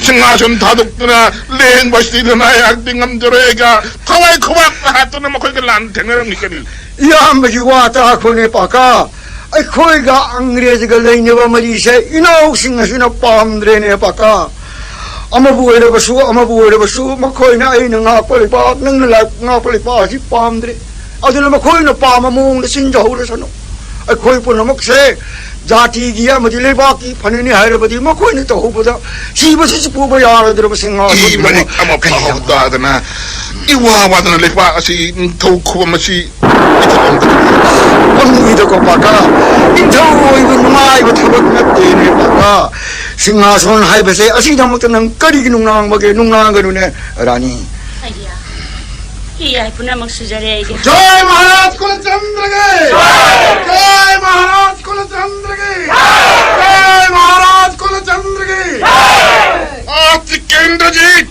ꯁꯤꯡꯍꯥꯁꯟ ꯊꯥꯗꯣꯛꯇꯨꯅ ꯂꯦꯡꯕ ꯑꯁꯤꯗꯤ ꯅꯅꯥꯏꯍꯥꯛꯇꯤ ꯉꯝꯖꯔꯣꯏꯒ ꯊꯋꯥꯏ ꯈꯨꯕꯥꯛꯇ ꯍꯥꯠꯇꯨꯅ ꯃꯈꯣꯏꯒ ꯂꯥꯟ ꯊꯦꯡꯅꯔꯝꯃꯤ ꯀꯔꯤ? ꯏꯌꯥꯝꯕꯒꯤ ꯋꯥ ꯇꯥꯈꯣꯅꯦ ꯄꯥꯀꯥ, ꯑꯩꯈꯣꯏꯒ ꯑꯪꯒ꯭ꯔꯦꯖꯒ ꯂꯩꯅꯕ ꯃꯔꯤꯁꯦ ꯏꯅꯥꯎꯁꯤꯡ ꯑꯁꯤꯅ ꯄꯥꯝꯗ꯭ꯔꯦꯅꯦ ꯄꯥꯀꯥ꯫ ꯑꯃꯕꯨ ꯑꯣꯏꯔꯕꯁꯨ, ꯑꯃꯕꯨ ꯑꯣꯏꯔꯕꯁꯨ, ꯃꯈꯣꯏꯅ ꯑꯩꯅ ꯉꯥꯛꯄ ꯂꯩꯕꯥꯛ, ꯅꯪꯅ ꯂꯥꯛ-, ꯉꯥꯛꯄ ꯂꯩꯕꯥꯛ ꯑꯁꯤ ꯄꯥꯝꯗ꯭ꯔꯦ꯫ ꯑꯗꯨꯅ ꯃꯈꯣꯏꯅ ꯄꯥꯝꯕ ꯃꯑꯣꯡꯗ ꯁꯤꯟꯖꯍꯧꯔꯁꯅꯨ꯫ ꯑꯩꯈꯣꯏ ꯄꯨꯝꯅꯃꯛꯁꯦ ꯖꯥꯇꯤꯒꯤ ꯑꯃꯗꯤ ꯂꯩꯕꯥꯛꯀꯤ ꯐꯅꯅꯤ ꯍꯥꯏꯔꯕꯗꯤ ꯃꯈꯣꯏꯅ ꯇꯧꯍꯧꯕꯗ ꯁꯤꯕꯁꯤꯁꯨ ꯄꯨꯕ ꯌꯥꯔꯣꯏꯗ꯭ꯔꯕ ꯁꯤꯡꯍꯥ ꯏ ꯃꯔꯤꯛ ꯑꯃ ꯐꯥꯎ ꯇꯥꯗꯅ ꯏꯋꯥ ꯋꯥꯗꯅ ꯂꯩꯕꯥꯛ ꯑꯁꯤ ꯅꯤꯡꯊꯧ ꯈꯨꯕꯝ ꯑꯁꯤ ꯄꯪꯉꯤꯗꯀꯣ ꯄꯥꯀꯥ꯫ ꯅꯤꯡꯊꯧ ꯑꯣꯏꯕ ꯅꯨꯡꯉꯥꯏꯕ ꯊꯕꯛ ꯅꯠꯇꯦꯅꯦ ꯄꯥꯀꯥ꯫ ꯁꯤꯡꯍꯥꯁꯣꯟ ꯍꯥꯏꯕꯁꯦ ꯑꯁꯤꯗꯃꯛꯇ ꯅꯪ ꯀꯔꯤꯒꯤ ꯅꯨꯡꯅꯥꯡꯕꯒꯦ? ꯅꯨꯡꯅꯥꯡꯒꯅꯨꯅꯦ ꯔꯥꯅꯤ꯫ ꯑꯩꯌꯥ, ꯏ ꯌꯥꯏ ꯄꯨꯝꯅꯃꯛ ꯁꯨꯖꯔꯦ ꯑꯩꯒꯤ꯫ ꯖꯥꯏ ꯃꯍꯥꯔꯥꯖ ꯀꯨꯂꯆꯟꯗ꯭ꯔꯒꯤ! ꯖꯥꯏ ꯃꯍꯥꯔꯥꯖ ꯀꯨꯂꯆꯟꯗ꯭ꯔꯒꯤ! ꯖꯥꯏ ꯃꯍꯥꯔꯥꯖ ꯀꯨꯂꯆꯟꯗ꯭ꯔꯒꯤ! ꯑꯥ, ꯇꯤꯀꯦꯟꯗ꯭ꯔꯖꯤꯠ!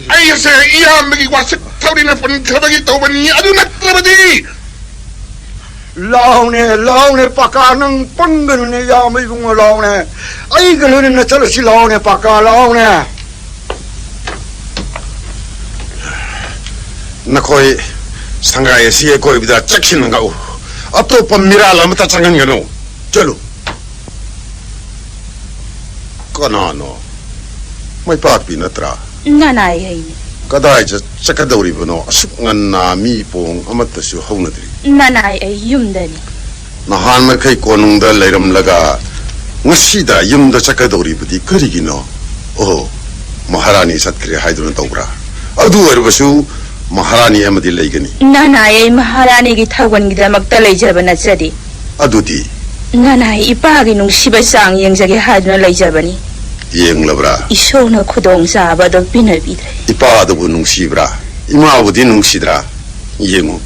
ꯑꯩ ꯑꯁꯦ ꯏꯌꯥꯝꯕꯒꯤ ꯋꯥꯁꯛ ꯊꯧꯔꯤꯅ ꯄꯨꯟꯈ꯭ꯔꯕꯒꯤ ꯇꯧꯕꯅꯤ, ꯑꯗꯨ ꯅꯠꯇ꯭ꯔꯕꯗꯤ꯫ ꯂꯥꯎꯅꯦ, ꯂꯥꯎꯅꯦ, ꯄꯥꯀꯥ, ꯅꯪ ꯄꯪꯒꯅꯨꯅꯦ, ꯏꯌꯥꯝꯕ ꯏꯕꯨꯡꯉꯣ, ꯂꯥꯎꯅꯦ꯫ ꯑꯩꯒ ꯂꯣꯏꯅꯅ ꯆꯠꯂꯁꯤ, ꯂꯥꯎꯅꯦ, ꯄꯥꯀꯥ, ꯂꯥꯎꯅꯦ꯫ ꯅꯈꯣꯏ ꯁꯪꯒꯥꯏ ꯑꯁꯤ ꯑꯀꯣꯏꯕꯗ ꯆꯦꯛꯁꯤꯟꯅ ꯉꯥꯛꯎ꯫ ꯑꯇꯣꯞꯄ ꯃꯤꯔꯥꯜ ꯑꯃꯠꯇ ꯆꯪꯍꯟꯒꯅꯨ꯫ ꯆꯠꯂꯨ꯫ ꯀꯅꯥꯅꯣ? ꯃꯩꯄꯥꯛꯄꯤ ꯅꯠꯇ꯭ꯔꯥ? ꯅꯅꯥꯏ ꯑꯩꯅꯤ꯫ ꯀꯗꯥꯏ ꯆꯠ-, ꯆꯠꯀꯗꯧꯔꯤꯕꯅꯣ? ꯑꯁꯨꯛ ꯉꯟꯅ ꯃꯤ ꯄꯣꯡ ꯑꯃꯠꯇꯁꯨ ꯍꯧꯅꯗ꯭ꯔꯤ꯫ ꯅꯅꯥꯏ ꯑꯩ ꯌꯨꯝꯗꯅꯤ꯫ ꯅꯍꯥꯟ ꯃꯈꯩ ꯀꯣꯅꯨꯡꯗ ꯂꯩꯔꯝꯂꯒ ꯉꯁꯤꯗ ꯌꯨꯝꯗ ꯆꯠꯀꯗꯧꯔꯤꯕꯗꯤ ꯀꯔꯤꯒꯤꯅꯣ? ꯑꯣ, ꯃꯍꯥꯔꯥꯅꯤ ꯆꯠꯈ꯭ꯔꯦ ꯍꯥꯏꯗꯨꯅ ꯇꯧꯕ꯭ꯔꯥ? ꯑꯗꯨ ꯑꯣꯏꯔꯕꯁꯨ ꯃꯍꯥꯔꯥꯅꯤ ꯑꯃꯗꯤ ꯂꯩꯒꯅꯤ꯫ ꯅꯅꯥꯏ ꯑꯩ ꯃꯍꯥꯔꯥꯅꯤꯒꯤ ꯊꯧꯒꯜꯒꯤꯗꯃꯛꯇ ꯂꯩꯖꯕ ꯅꯠꯆꯗꯦ꯫ ꯑꯗꯨꯗꯤ? ꯅꯅꯥꯏ ꯏꯄꯥꯒꯤ ꯅꯨꯡꯁꯤꯕ ꯆꯥꯡ ꯌꯦꯡꯖꯒꯦ ꯍꯥꯏꯗꯨꯅ ꯂꯩꯖꯕꯅꯤ꯫ ꯌꯦꯡꯂꯕ꯭ꯔꯥ? ꯏꯁꯣꯔꯅ ꯈꯨꯗꯣꯡꯆꯥꯕ ꯑꯗꯨ ꯄꯤꯅꯕꯤꯗ꯭ꯔꯦ꯫ ꯏꯄꯥ ꯑꯗꯨꯕꯨ ꯅꯨꯡꯁꯤꯕ꯭ꯔꯥ? ꯏꯃꯥꯕꯨꯗꯤ ꯅꯨꯡꯁꯤꯗ꯭ꯔꯥ? ꯌꯦꯡꯉꯨ,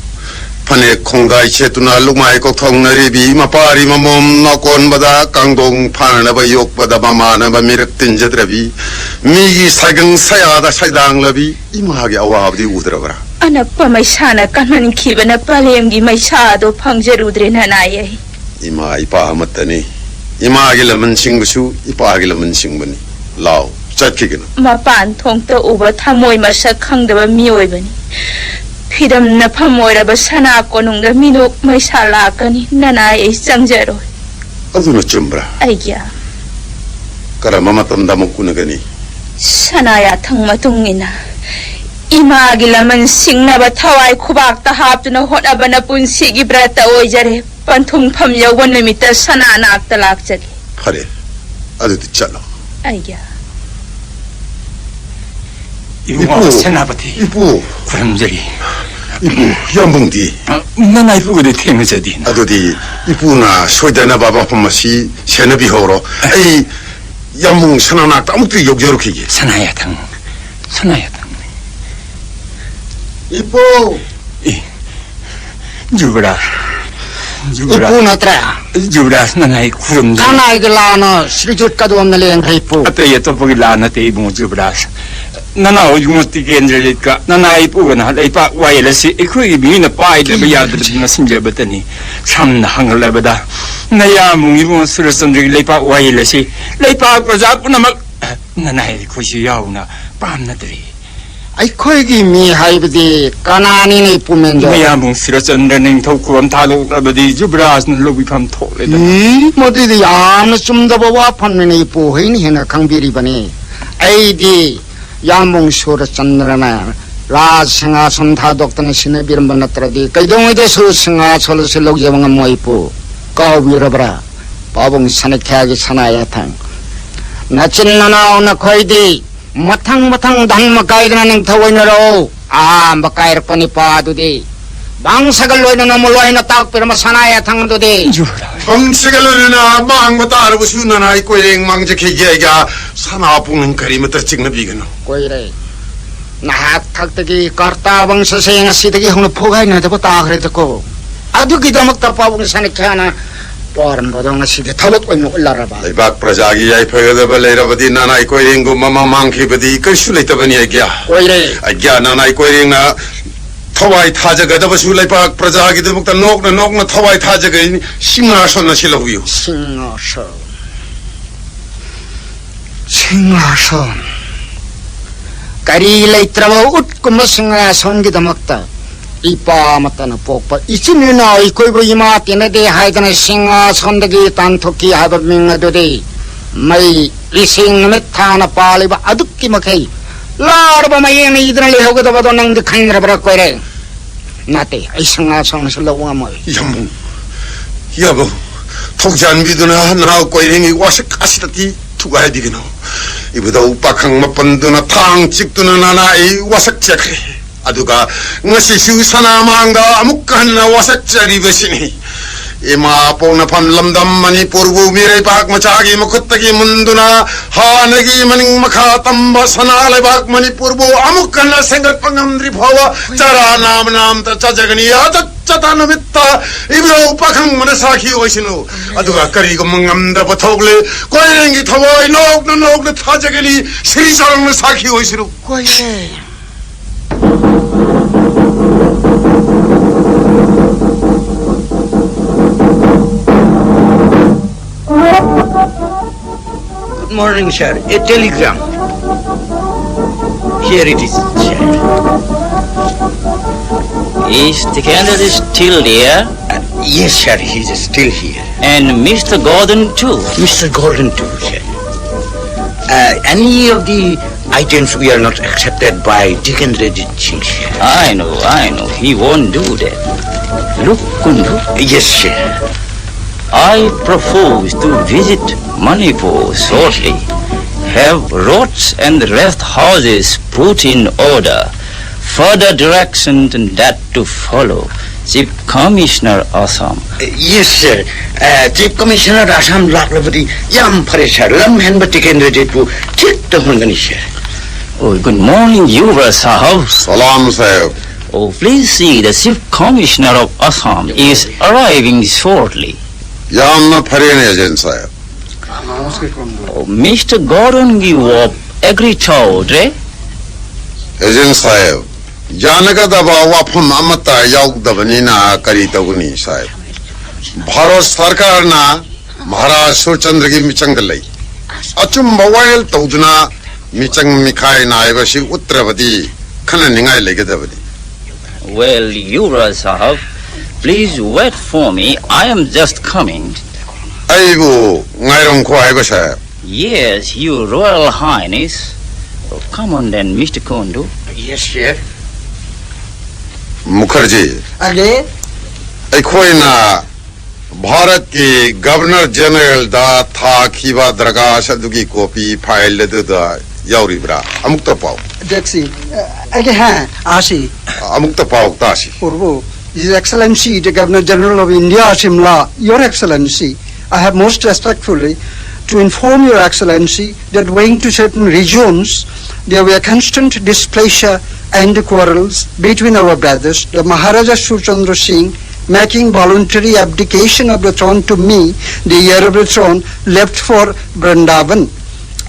ꯐꯅꯦꯛ ꯈꯣꯡꯗꯥꯏ ꯁꯦꯠꯇꯨꯅ ꯂꯨꯛꯃꯥꯏ ꯀꯣꯛꯊꯣꯡꯅꯔꯤꯕꯤ, ꯃꯄꯥꯔꯤ ꯃꯃꯣꯝ ꯅꯥꯀꯣꯟꯕꯗ ꯀꯥꯡꯗꯣꯡ ꯐꯥꯅꯅꯕ ꯌꯣꯛꯄꯗ ꯃꯃꯥꯟꯅꯕ ꯃꯤꯔꯛ ꯇꯤꯟꯖꯗ꯭ꯔꯕꯤ, ꯃꯤꯒꯤ ꯁꯥꯏꯒꯪ ꯁꯌꯥꯗ ꯁꯩꯗꯥꯡꯂꯕꯤ ꯏꯃꯥꯒꯤ ꯑꯋꯥꯕꯗꯤ ꯎꯗ꯭ꯔꯕ꯭ꯔꯥ? ꯑꯅꯛꯄ ꯃꯩꯁꯥꯅ ꯀꯟꯍꯟꯈꯤꯕꯅ ꯄꯂꯦꯝꯒꯤ ꯃꯩꯁꯥ ꯑꯗꯨ ꯐꯪꯖꯔꯨꯗ꯭ꯔꯦ ꯅꯅꯥꯏ ꯑꯩ꯫ ꯏꯃꯥ ꯏꯄꯥ ꯑꯃꯠꯇꯅꯤ꯫ ꯏꯃꯥꯒꯤ ꯂꯃꯟ ꯁꯤꯡꯕꯁꯨ ꯏꯄꯥꯒꯤ ꯂꯃꯟ ꯁꯤꯡꯕꯅꯤ꯫ ꯂꯥꯎ, ꯆꯠꯈꯤꯒꯅꯨ꯫ ꯃꯄꯥꯟ ꯊꯣꯡꯇ ꯎꯕ ꯊꯃꯣꯏ ꯃꯁꯛ ꯈꯪꯗꯕ ꯃꯤꯑꯣꯏꯕꯅꯤ꯫ ꯐꯤꯗꯝ ꯅꯐꯝ ꯑꯣꯏꯔꯕ ꯁꯅꯥ ꯀꯣꯅꯨꯡꯗ ꯃꯤꯅꯣꯛ ꯃꯩꯁꯥ ꯂꯥꯛꯀꯅꯤ꯫ ꯅꯅꯥꯏ ꯑꯩ ꯆꯪꯖꯔꯣꯏ꯫ ꯑꯗꯨꯅ ꯆꯨꯝꯕ꯭ꯔꯥ? ꯑꯩꯒꯤ ꯀꯔꯝꯕ ꯃꯇꯝꯗ ꯑꯃꯨꯛ ꯎꯅꯒꯅꯤ? ꯁꯅꯥ ꯌꯥꯊꯪ ꯃꯇꯨꯡ ꯏꯟꯅ ꯏꯃꯥꯒꯤ ꯂꯃꯟ ꯁꯤꯡꯅꯕ ꯊꯋꯥꯏ ꯈꯨꯕꯥꯛꯇ ꯍꯥꯞꯇꯨꯅ ꯍꯣꯠꯅꯕꯅ ꯄꯨꯟꯁꯤꯒꯤ ꯕ꯭ꯔꯠꯇ ꯑꯣꯏꯖꯔꯦ꯫ ꯄꯟꯊꯨꯡꯐꯝ ꯌꯧꯕ ꯅꯨꯃꯤꯠꯇ ꯁꯅꯥ ꯅꯥꯛꯇ ꯂꯥꯛꯆꯒꯦ꯫ ꯐꯔꯦ, ꯑꯗꯨꯗꯤ ꯆꯠꯂꯣ꯫ ꯑꯩꯒ ꯏꯕꯨꯡꯉꯣ ꯏꯄꯨ, ꯁꯦꯅꯥꯄꯇꯤ, ꯏꯄꯨ꯫ ꯈꯨꯔꯨꯝꯖꯔꯤ꯫ ꯏꯄꯨ, ꯌꯥꯝꯕꯨꯡꯗꯤ? ꯅꯅꯥꯏ ꯏꯄꯨꯒꯗꯤ ꯊꯦꯡꯅꯖꯗꯦꯅ꯫ ꯑꯗꯨꯗꯤ ꯏꯄꯨꯅ ꯁꯣꯏꯗꯅꯕ ꯃꯐꯝ ꯑꯁꯤ ꯁꯦꯟꯅꯕꯤꯍꯧꯔꯣ꯫ ꯑꯩ ꯌꯥꯝꯕꯨꯡ ꯁꯅꯥꯅꯥꯛꯇ ꯑꯃꯨꯛꯇ ꯌꯧꯖꯔꯨꯈꯤꯒꯦ꯫ ꯁꯅꯥ ꯌꯥꯊꯪ, ꯁꯅꯥ ꯌꯥꯊꯪ꯫ ꯏꯄꯨ! ꯑꯦ, ꯖꯨꯕꯔꯥꯖ, ꯖꯨꯕꯔꯥꯖ꯫ ꯏꯄꯨ ꯅꯠꯇ꯭ꯔꯥ? ꯖꯨꯕꯔꯥꯖ, ꯅꯅꯥꯏ ꯈꯨꯔꯨꯝꯖꯔꯤ꯫ ꯀꯅꯥꯏꯒꯤ ꯂꯥꯟꯅꯣ ꯁ꯭ꯔꯤꯖꯨꯠ ꯀꯗꯣꯝꯅ ꯂꯦꯡꯈ꯭ꯔꯦ, ꯏꯄꯨ? ꯑꯇꯩ ꯑꯇꯣꯞꯄꯒꯤ ꯂꯥꯟ ꯅꯠꯇꯦ, ꯏꯕꯨꯡꯉꯣ ꯖꯨꯕꯔꯥꯖ꯫ ꯅꯅꯥꯎ ꯏꯕꯨꯡꯉꯣ ꯇꯤꯀꯦꯟꯗ꯭ꯔꯖꯤꯠꯀ ꯅꯅꯥꯏ ꯏꯄꯨꯒꯅ ꯂꯩꯄꯥꯛ ꯋꯥꯌꯦꯜ ꯑꯁꯤ ꯑꯩꯈꯣꯏꯒꯤ ꯃꯤꯅ ꯄꯥꯏꯗꯕ ꯌꯥꯗꯗꯅ ꯁꯤꯟꯖꯕꯇꯅꯤ꯫ ꯁꯝꯅ ꯍꯪꯂꯕꯗ, ꯅꯌꯥꯝꯕꯨꯡ ꯏꯕꯨꯡꯉꯣ ꯁꯨꯔꯆꯟꯗ꯭ꯔꯒꯤ ꯂꯩꯄꯥꯛ ꯋꯥꯌꯦꯜ ꯑꯁꯤ ꯂꯩꯄꯥꯛ ꯄ꯭ꯔꯖꯥ ꯄꯨꯝꯅꯃꯛ, ꯅꯅꯥꯏ ꯑꯩꯈꯣꯏꯁꯨ ꯌꯥꯎꯅ, ꯄꯥꯝꯅꯗ꯭ꯔꯦ꯫ ꯑꯩꯈꯣꯏꯒꯤ ꯃꯤ ꯍꯥꯏꯕꯗꯤ ꯀꯅꯥꯅꯤꯅꯦ, ꯏꯄꯨ ꯃꯦꯟꯖꯣ? ꯃꯌꯥꯝꯕꯨꯡ ꯁꯤꯔꯆꯟꯗ꯭ꯔ ꯅꯤꯡꯊꯧ ꯈꯨꯕꯝ ꯊꯥꯗꯣꯛꯂꯕꯗꯤ ꯌꯨꯕꯔꯥꯖꯅ ꯂꯧꯕꯤꯐꯝ ꯊꯣꯛꯂꯦꯗꯅ꯫ ꯏ, ꯃꯗꯨꯗꯤ ꯌꯥꯝꯅ ꯆꯨꯝꯗꯕ ꯋꯥꯐꯝꯅꯤꯅꯦ, ꯏꯄꯨ ꯍꯣꯏꯅ ꯍꯦꯟꯅ ꯈꯪꯕꯤꯔꯤꯕꯅꯤ꯫ ꯑꯩꯗꯤ ꯌꯥꯝꯕꯨꯡ ꯁꯨꯔꯆꯟꯗ꯭ꯔꯅ ꯔꯥꯖ ꯁꯤꯡꯍꯥꯁꯟ ꯊꯥꯗꯣꯛꯇꯅ ꯁꯤꯟꯅꯕꯤꯔꯝꯕ ꯅꯠꯇ꯭ꯔꯗꯤ ꯀꯩꯗꯧꯉꯩꯗꯁꯨ ꯁꯤꯡꯍꯥꯁꯟ ꯑꯁꯤ ꯂꯧꯖꯕ ꯉꯝꯃꯣꯏ, ꯏꯄꯨ꯫ ꯀꯥꯎꯕꯤꯔꯕ꯭ꯔꯥ? ꯄꯥꯕꯨꯡ ꯁꯅꯤꯈ꯭ꯌꯥꯒꯤ ꯁꯅꯥ ꯌꯥꯊꯪ꯫ ꯅꯆꯤꯟ ꯅꯅꯥꯎ ꯅꯈꯣꯏꯗꯤ ꯃꯊꯪ ꯃꯊꯪ ꯙꯔꯃ ꯀꯥꯏꯗꯅ ꯅꯤꯡꯊꯧ ꯑꯣꯏꯅꯔꯛꯎ꯫ ꯑꯍꯥꯟꯕ ꯀꯥꯏꯔꯛꯄ ꯅꯤꯄꯥꯗꯨꯗꯤ ꯕꯪꯁꯒ ꯂꯣꯏꯅꯅ ꯃꯨꯂꯣꯏꯅ ꯇꯥꯛꯄꯤꯔꯝꯕ ꯁꯅꯥ ꯌꯥꯊꯪꯗꯨꯗꯤ꯫ ꯕꯪꯁꯒ ꯂꯣꯏꯅꯅ ꯃꯥꯡꯕ ꯇꯥꯔꯕꯁꯨ ꯅꯅꯥꯏ ꯀꯣꯏꯔꯦꯡ ꯃꯥꯡꯖꯈꯤꯒꯦ ꯑꯩꯒ ꯁꯅꯥ ꯄꯨꯡꯅꯤꯡ ꯀꯔꯤꯃꯇ ꯆꯤꯡꯅꯕꯤꯒꯅꯨ꯫ ꯀꯣꯏꯔꯦ꯫ ꯅꯍꯥꯛ ꯊꯛꯇꯒꯤ ꯀꯔꯇꯥ ꯕꯪꯁꯁꯦ ꯉꯁꯤꯗꯒꯤ ꯍꯧꯅ ꯐꯨꯒꯥꯏꯅꯗꯕ ꯇꯥꯈ꯭ꯔꯦꯗꯀꯣ꯫ ꯑꯗꯨꯒꯤꯗꯃꯛꯇ ꯄꯥꯕꯨꯡ ꯁꯅꯤꯈ꯭ꯌꯥꯅ ꯄꯥꯔꯝꯕꯗꯣ ꯉꯁꯤꯗꯤ ꯊꯕꯛ ꯑꯣꯏꯅ ꯎꯠꯂꯔꯕ꯫ ꯂꯩꯕꯥꯛ ꯄ꯭ꯔꯖꯥꯒꯤ ꯌꯥꯏꯐꯒꯗꯕ ꯂꯩꯔꯕꯗꯤ ꯅꯅꯥꯏ ꯀꯣꯏꯔꯦꯡꯒꯨꯝꯕ ꯃꯃꯥꯡꯈꯤꯕꯗꯤ ꯀꯔꯤꯁꯨ ꯂꯩꯇꯕꯅꯤ ꯑꯩꯒ꯭ꯌꯥ꯫ ꯀꯣꯏꯔꯦ꯫ ꯑꯩꯒ꯭ꯌꯥ ꯅꯅꯥꯏ ꯀꯣꯏꯔꯦꯡꯅ ꯊꯋꯥꯏ ꯊꯥꯖꯒꯗꯕꯁꯨ ꯂꯩꯕꯥꯛ ꯄ꯭ꯔꯖꯥꯒꯤꯗꯃꯛꯇ ꯅꯣꯛꯅ ꯅꯣꯛꯅ ꯊꯋꯥꯏ ꯊꯥꯖꯒꯅꯤ꯫ ꯁꯤꯡꯍꯥꯁꯟ ꯑꯁꯤ ꯂꯧꯕꯤꯌꯨ꯫ ꯁꯤꯡꯍꯥꯁꯟ꯫ ꯁꯤꯡꯍꯥꯁꯟ꯫ ꯀꯔꯤ ꯂꯩꯇ꯭ꯔꯕ ꯎꯠꯀꯨꯝꯕ ꯁꯤꯡꯍꯥꯁꯟꯒꯤꯗꯃꯛꯇ ꯏꯄꯥ ꯑꯃꯠꯇꯅ ꯄꯣꯛꯄ ꯏꯆꯤꯟ ꯏꯅꯥꯎ ꯏꯀꯣꯏꯕ ꯏꯃꯥ ꯇꯤꯟꯅꯗꯦ ꯍꯥꯏꯗꯅ ꯁꯤꯡꯍꯥꯁꯟꯗꯒꯤ ꯇꯥꯟꯊꯣꯛꯈꯤ ꯍꯥꯏꯕ ꯃꯤꯡ ꯑꯗꯨꯗꯤ ꯃꯩ, ꯏꯁꯤꯡ, ꯅꯨꯃꯤꯠ ꯊꯥꯅ ꯄꯥꯜꯂꯤꯕ ꯑꯗꯨꯛꯀꯤ ꯃꯈꯩ ꯂꯥꯔꯕ ꯃꯌꯦꯡꯅ ꯏꯗꯨꯅ ꯂꯩꯍꯧꯒꯗꯕꯗꯣ ꯅꯪꯗꯤ ꯈꯪꯗ꯭ꯔꯕ꯭ꯔꯥ, ꯀꯣꯏꯔꯦ? ꯅꯠꯇꯦ, ꯑꯩ ꯁꯉꯥ ꯁꯪꯅꯁꯨ ꯂꯧꯕ ꯉꯝꯃꯣꯏ꯫ ꯌꯥꯝꯕꯨꯡ, ꯌꯥꯕꯧ, ꯊꯧꯖꯥꯟꯕꯤꯗꯨꯅ ꯅꯅꯥꯎ ꯀꯣꯏꯔꯦꯡꯒꯤ ꯋꯥꯁꯛ ꯑꯁꯤꯗꯗꯤ ꯊꯨꯒꯥꯏꯕꯤꯒꯅꯨ꯫ ꯏꯕꯨꯙꯧ ꯄꯥꯈꯪ ꯃꯥꯄꯟꯗꯨꯅ ꯊꯥꯡ ꯆꯤꯛꯇꯨꯅ ꯅꯅꯥ ꯑꯩ ꯋꯥꯁꯛ ꯆꯦꯛꯈ꯭ꯔꯦ꯫ ꯑꯗꯨꯒ ꯉꯁꯤꯁꯨ ꯁꯅꯥ ꯃꯥꯡꯗ ꯑꯃꯨꯛ ꯍꯟꯅ ꯋꯥꯁꯛꯆꯔꯤꯕꯁꯤꯅꯤ꯫ ꯏꯃꯥ ꯄꯣꯛꯅꯐꯝ ꯂꯝꯗꯝ ꯃꯅꯤꯄꯨꯔꯕꯨ ꯃꯤꯔꯩꯕꯥꯛ ꯃꯆꯥꯒꯤ ꯃꯈꯨꯠꯇꯒꯤ ꯃꯨꯟꯗꯨꯅ ꯍꯥꯟꯅꯒꯤ ꯃꯅꯤꯡ ꯃꯈꯥ ꯇꯝꯕ ꯁꯅꯥ ꯂꯩꯕꯥꯛ ꯃꯅꯤꯄꯨꯔꯕꯨ ꯑꯃꯨꯛ ꯍꯟꯅ ꯁꯦꯝꯒꯠꯄ ꯉꯝꯗ꯭ꯔꯤ ꯐꯥꯎꯕ ꯆꯔꯥ ꯅꯥꯝꯃ ꯅꯥꯝꯇ ꯆꯥꯖꯒꯅꯤ꯫ ꯑꯆꯠ ꯆꯇꯥ ꯅꯨꯃꯤꯠꯇ ꯏꯕꯨꯙꯧ ꯄꯥꯈꯪꯕꯅ ꯁꯥꯈꯤ ꯑꯣꯏꯁꯅꯨ꯫ ꯑꯗꯨꯒ ꯀꯔꯤꯒꯨꯝꯕ ꯉꯝꯗꯕ ꯊꯣꯛꯂꯦ, ꯀꯣꯏꯔꯦꯡꯒꯤ ꯊꯋꯥꯏ ꯅꯣꯛꯅ ꯅꯣꯛꯅ ꯊꯥꯖꯒꯅꯤ꯫ ꯁ꯭ꯔꯤ ꯆꯥꯎꯔꯪꯅ ꯁꯥꯈꯤ ꯑꯣꯏꯁꯅꯨ꯫ ꯀꯣꯏꯔꯦ꯫ Good morning, sir. A telegram. Here it is, sir. Is the candidate still there? Uh, yes, sir. He is still here. And Mister Gordon too? Mister Gordon too, sir. Uh, any of the items we are not accepted by Jitendra Singh, sir. I know, I know. He won't do that. Look, Kundu. Yes, sir. I propose to visit Manipur shortly. Have roads and rest houses put in order. Further direction than that to follow. Chief Commissioner Assam. Yes, sir. Uh, Chief Commissioner Assam ꯂꯥꯛꯂꯕꯗꯤ ꯌꯥꯝ ꯐꯔꯦ, sir. ꯂꯝ ꯍꯦꯟꯕ ꯇꯤꯀꯦꯟꯗ꯭ꯔꯖꯤꯠꯄꯨ ꯊꯤꯛꯇ ꯍꯣꯟꯒꯅꯤ, sir. Oh, good morning, Yuvraj Sahab. Salam, sahab. Oh, please see, the Chief Commissioner of Assam is arriving shortly. ꯌꯥꯝꯅ ꯐꯔꯦꯅꯦ, agent ꯁꯥꯍꯦꯕ꯫ Oh, Mister Gordon ꯒꯤ ꯋꯥꯐꯝ agri ꯇꯧꯗ꯭ꯔꯦ? Agent ꯁꯥꯍꯦꯕ, ꯌꯥꯅꯒꯗꯕ ꯋꯥꯐꯝ ꯑꯃꯠꯇ ꯌꯥꯎꯗꯕꯅꯤꯅ ꯀꯔꯤ ꯇꯧꯒꯅꯤ, ꯁꯥꯍꯦꯕ? ꯚꯥꯔꯠ ꯁꯔꯀꯥꯔꯅ ꯃꯍꯥꯔꯥꯖ ꯁꯨꯔꯆꯟꯗ꯭ꯔꯒꯤ ꯃꯤꯆꯪꯗ ꯂꯩ꯫ ꯑꯆꯨꯝꯕ ꯋꯥꯌꯦꯜ ꯇꯧꯗꯨꯅ ꯃꯤꯆꯪ ꯃꯤꯈꯥꯏ ꯅꯥꯏꯕꯁꯤ ꯎꯠꯇ꯭ꯔꯕꯗꯤ ꯈꯟꯅꯅꯤꯡꯉꯥꯏ ꯂꯩꯒꯗꯕꯅꯤ꯫ Well, Yuvraj Sahab, please wait for me. I am just coming. ꯑꯩꯕꯨ ꯉꯥꯏꯔꯝꯈꯣ ꯍꯥꯏꯕ, ꯁꯥꯍꯦꯕ꯫ Yes, Your Royal Highness. Come on then, Mister Kondu. Yes, sir. Mukherjee, ꯑꯒꯦ ꯑꯩꯈꯣꯏꯅ ꯚꯥꯔꯠꯀꯤ ꯒꯕꯔꯅꯔ ꯖꯦꯅꯔꯦꯜꯗ ꯊꯥꯈꯤꯕ ꯗꯔꯈꯥꯁ ꯑꯗꯨꯒꯤ ꯀꯣꯄꯤ ꯐꯥꯏꯜ ꯑꯗꯨꯗ ꯌꯥꯎꯔꯤꯕ꯭ꯔꯥ? ꯑꯃꯨꯛꯇ ꯄꯥꯎ꯫ দেখছি। আগে হ্যাঁ, আসি। ꯑꯃꯨꯛꯇ ꯄꯥꯎ ꯇꯥꯁꯤ꯫ পূর্ব, His Excellency, the Governor General of India, Shimla, Your Excellency, I have most respectfully to inform Your Excellency that owing to certain reasons, there were constant displeasure and quarrels between our brothers, the Maharaja Surchandra Singh making voluntary abdication of the throne to me the heir of the throne left for Vrindavan.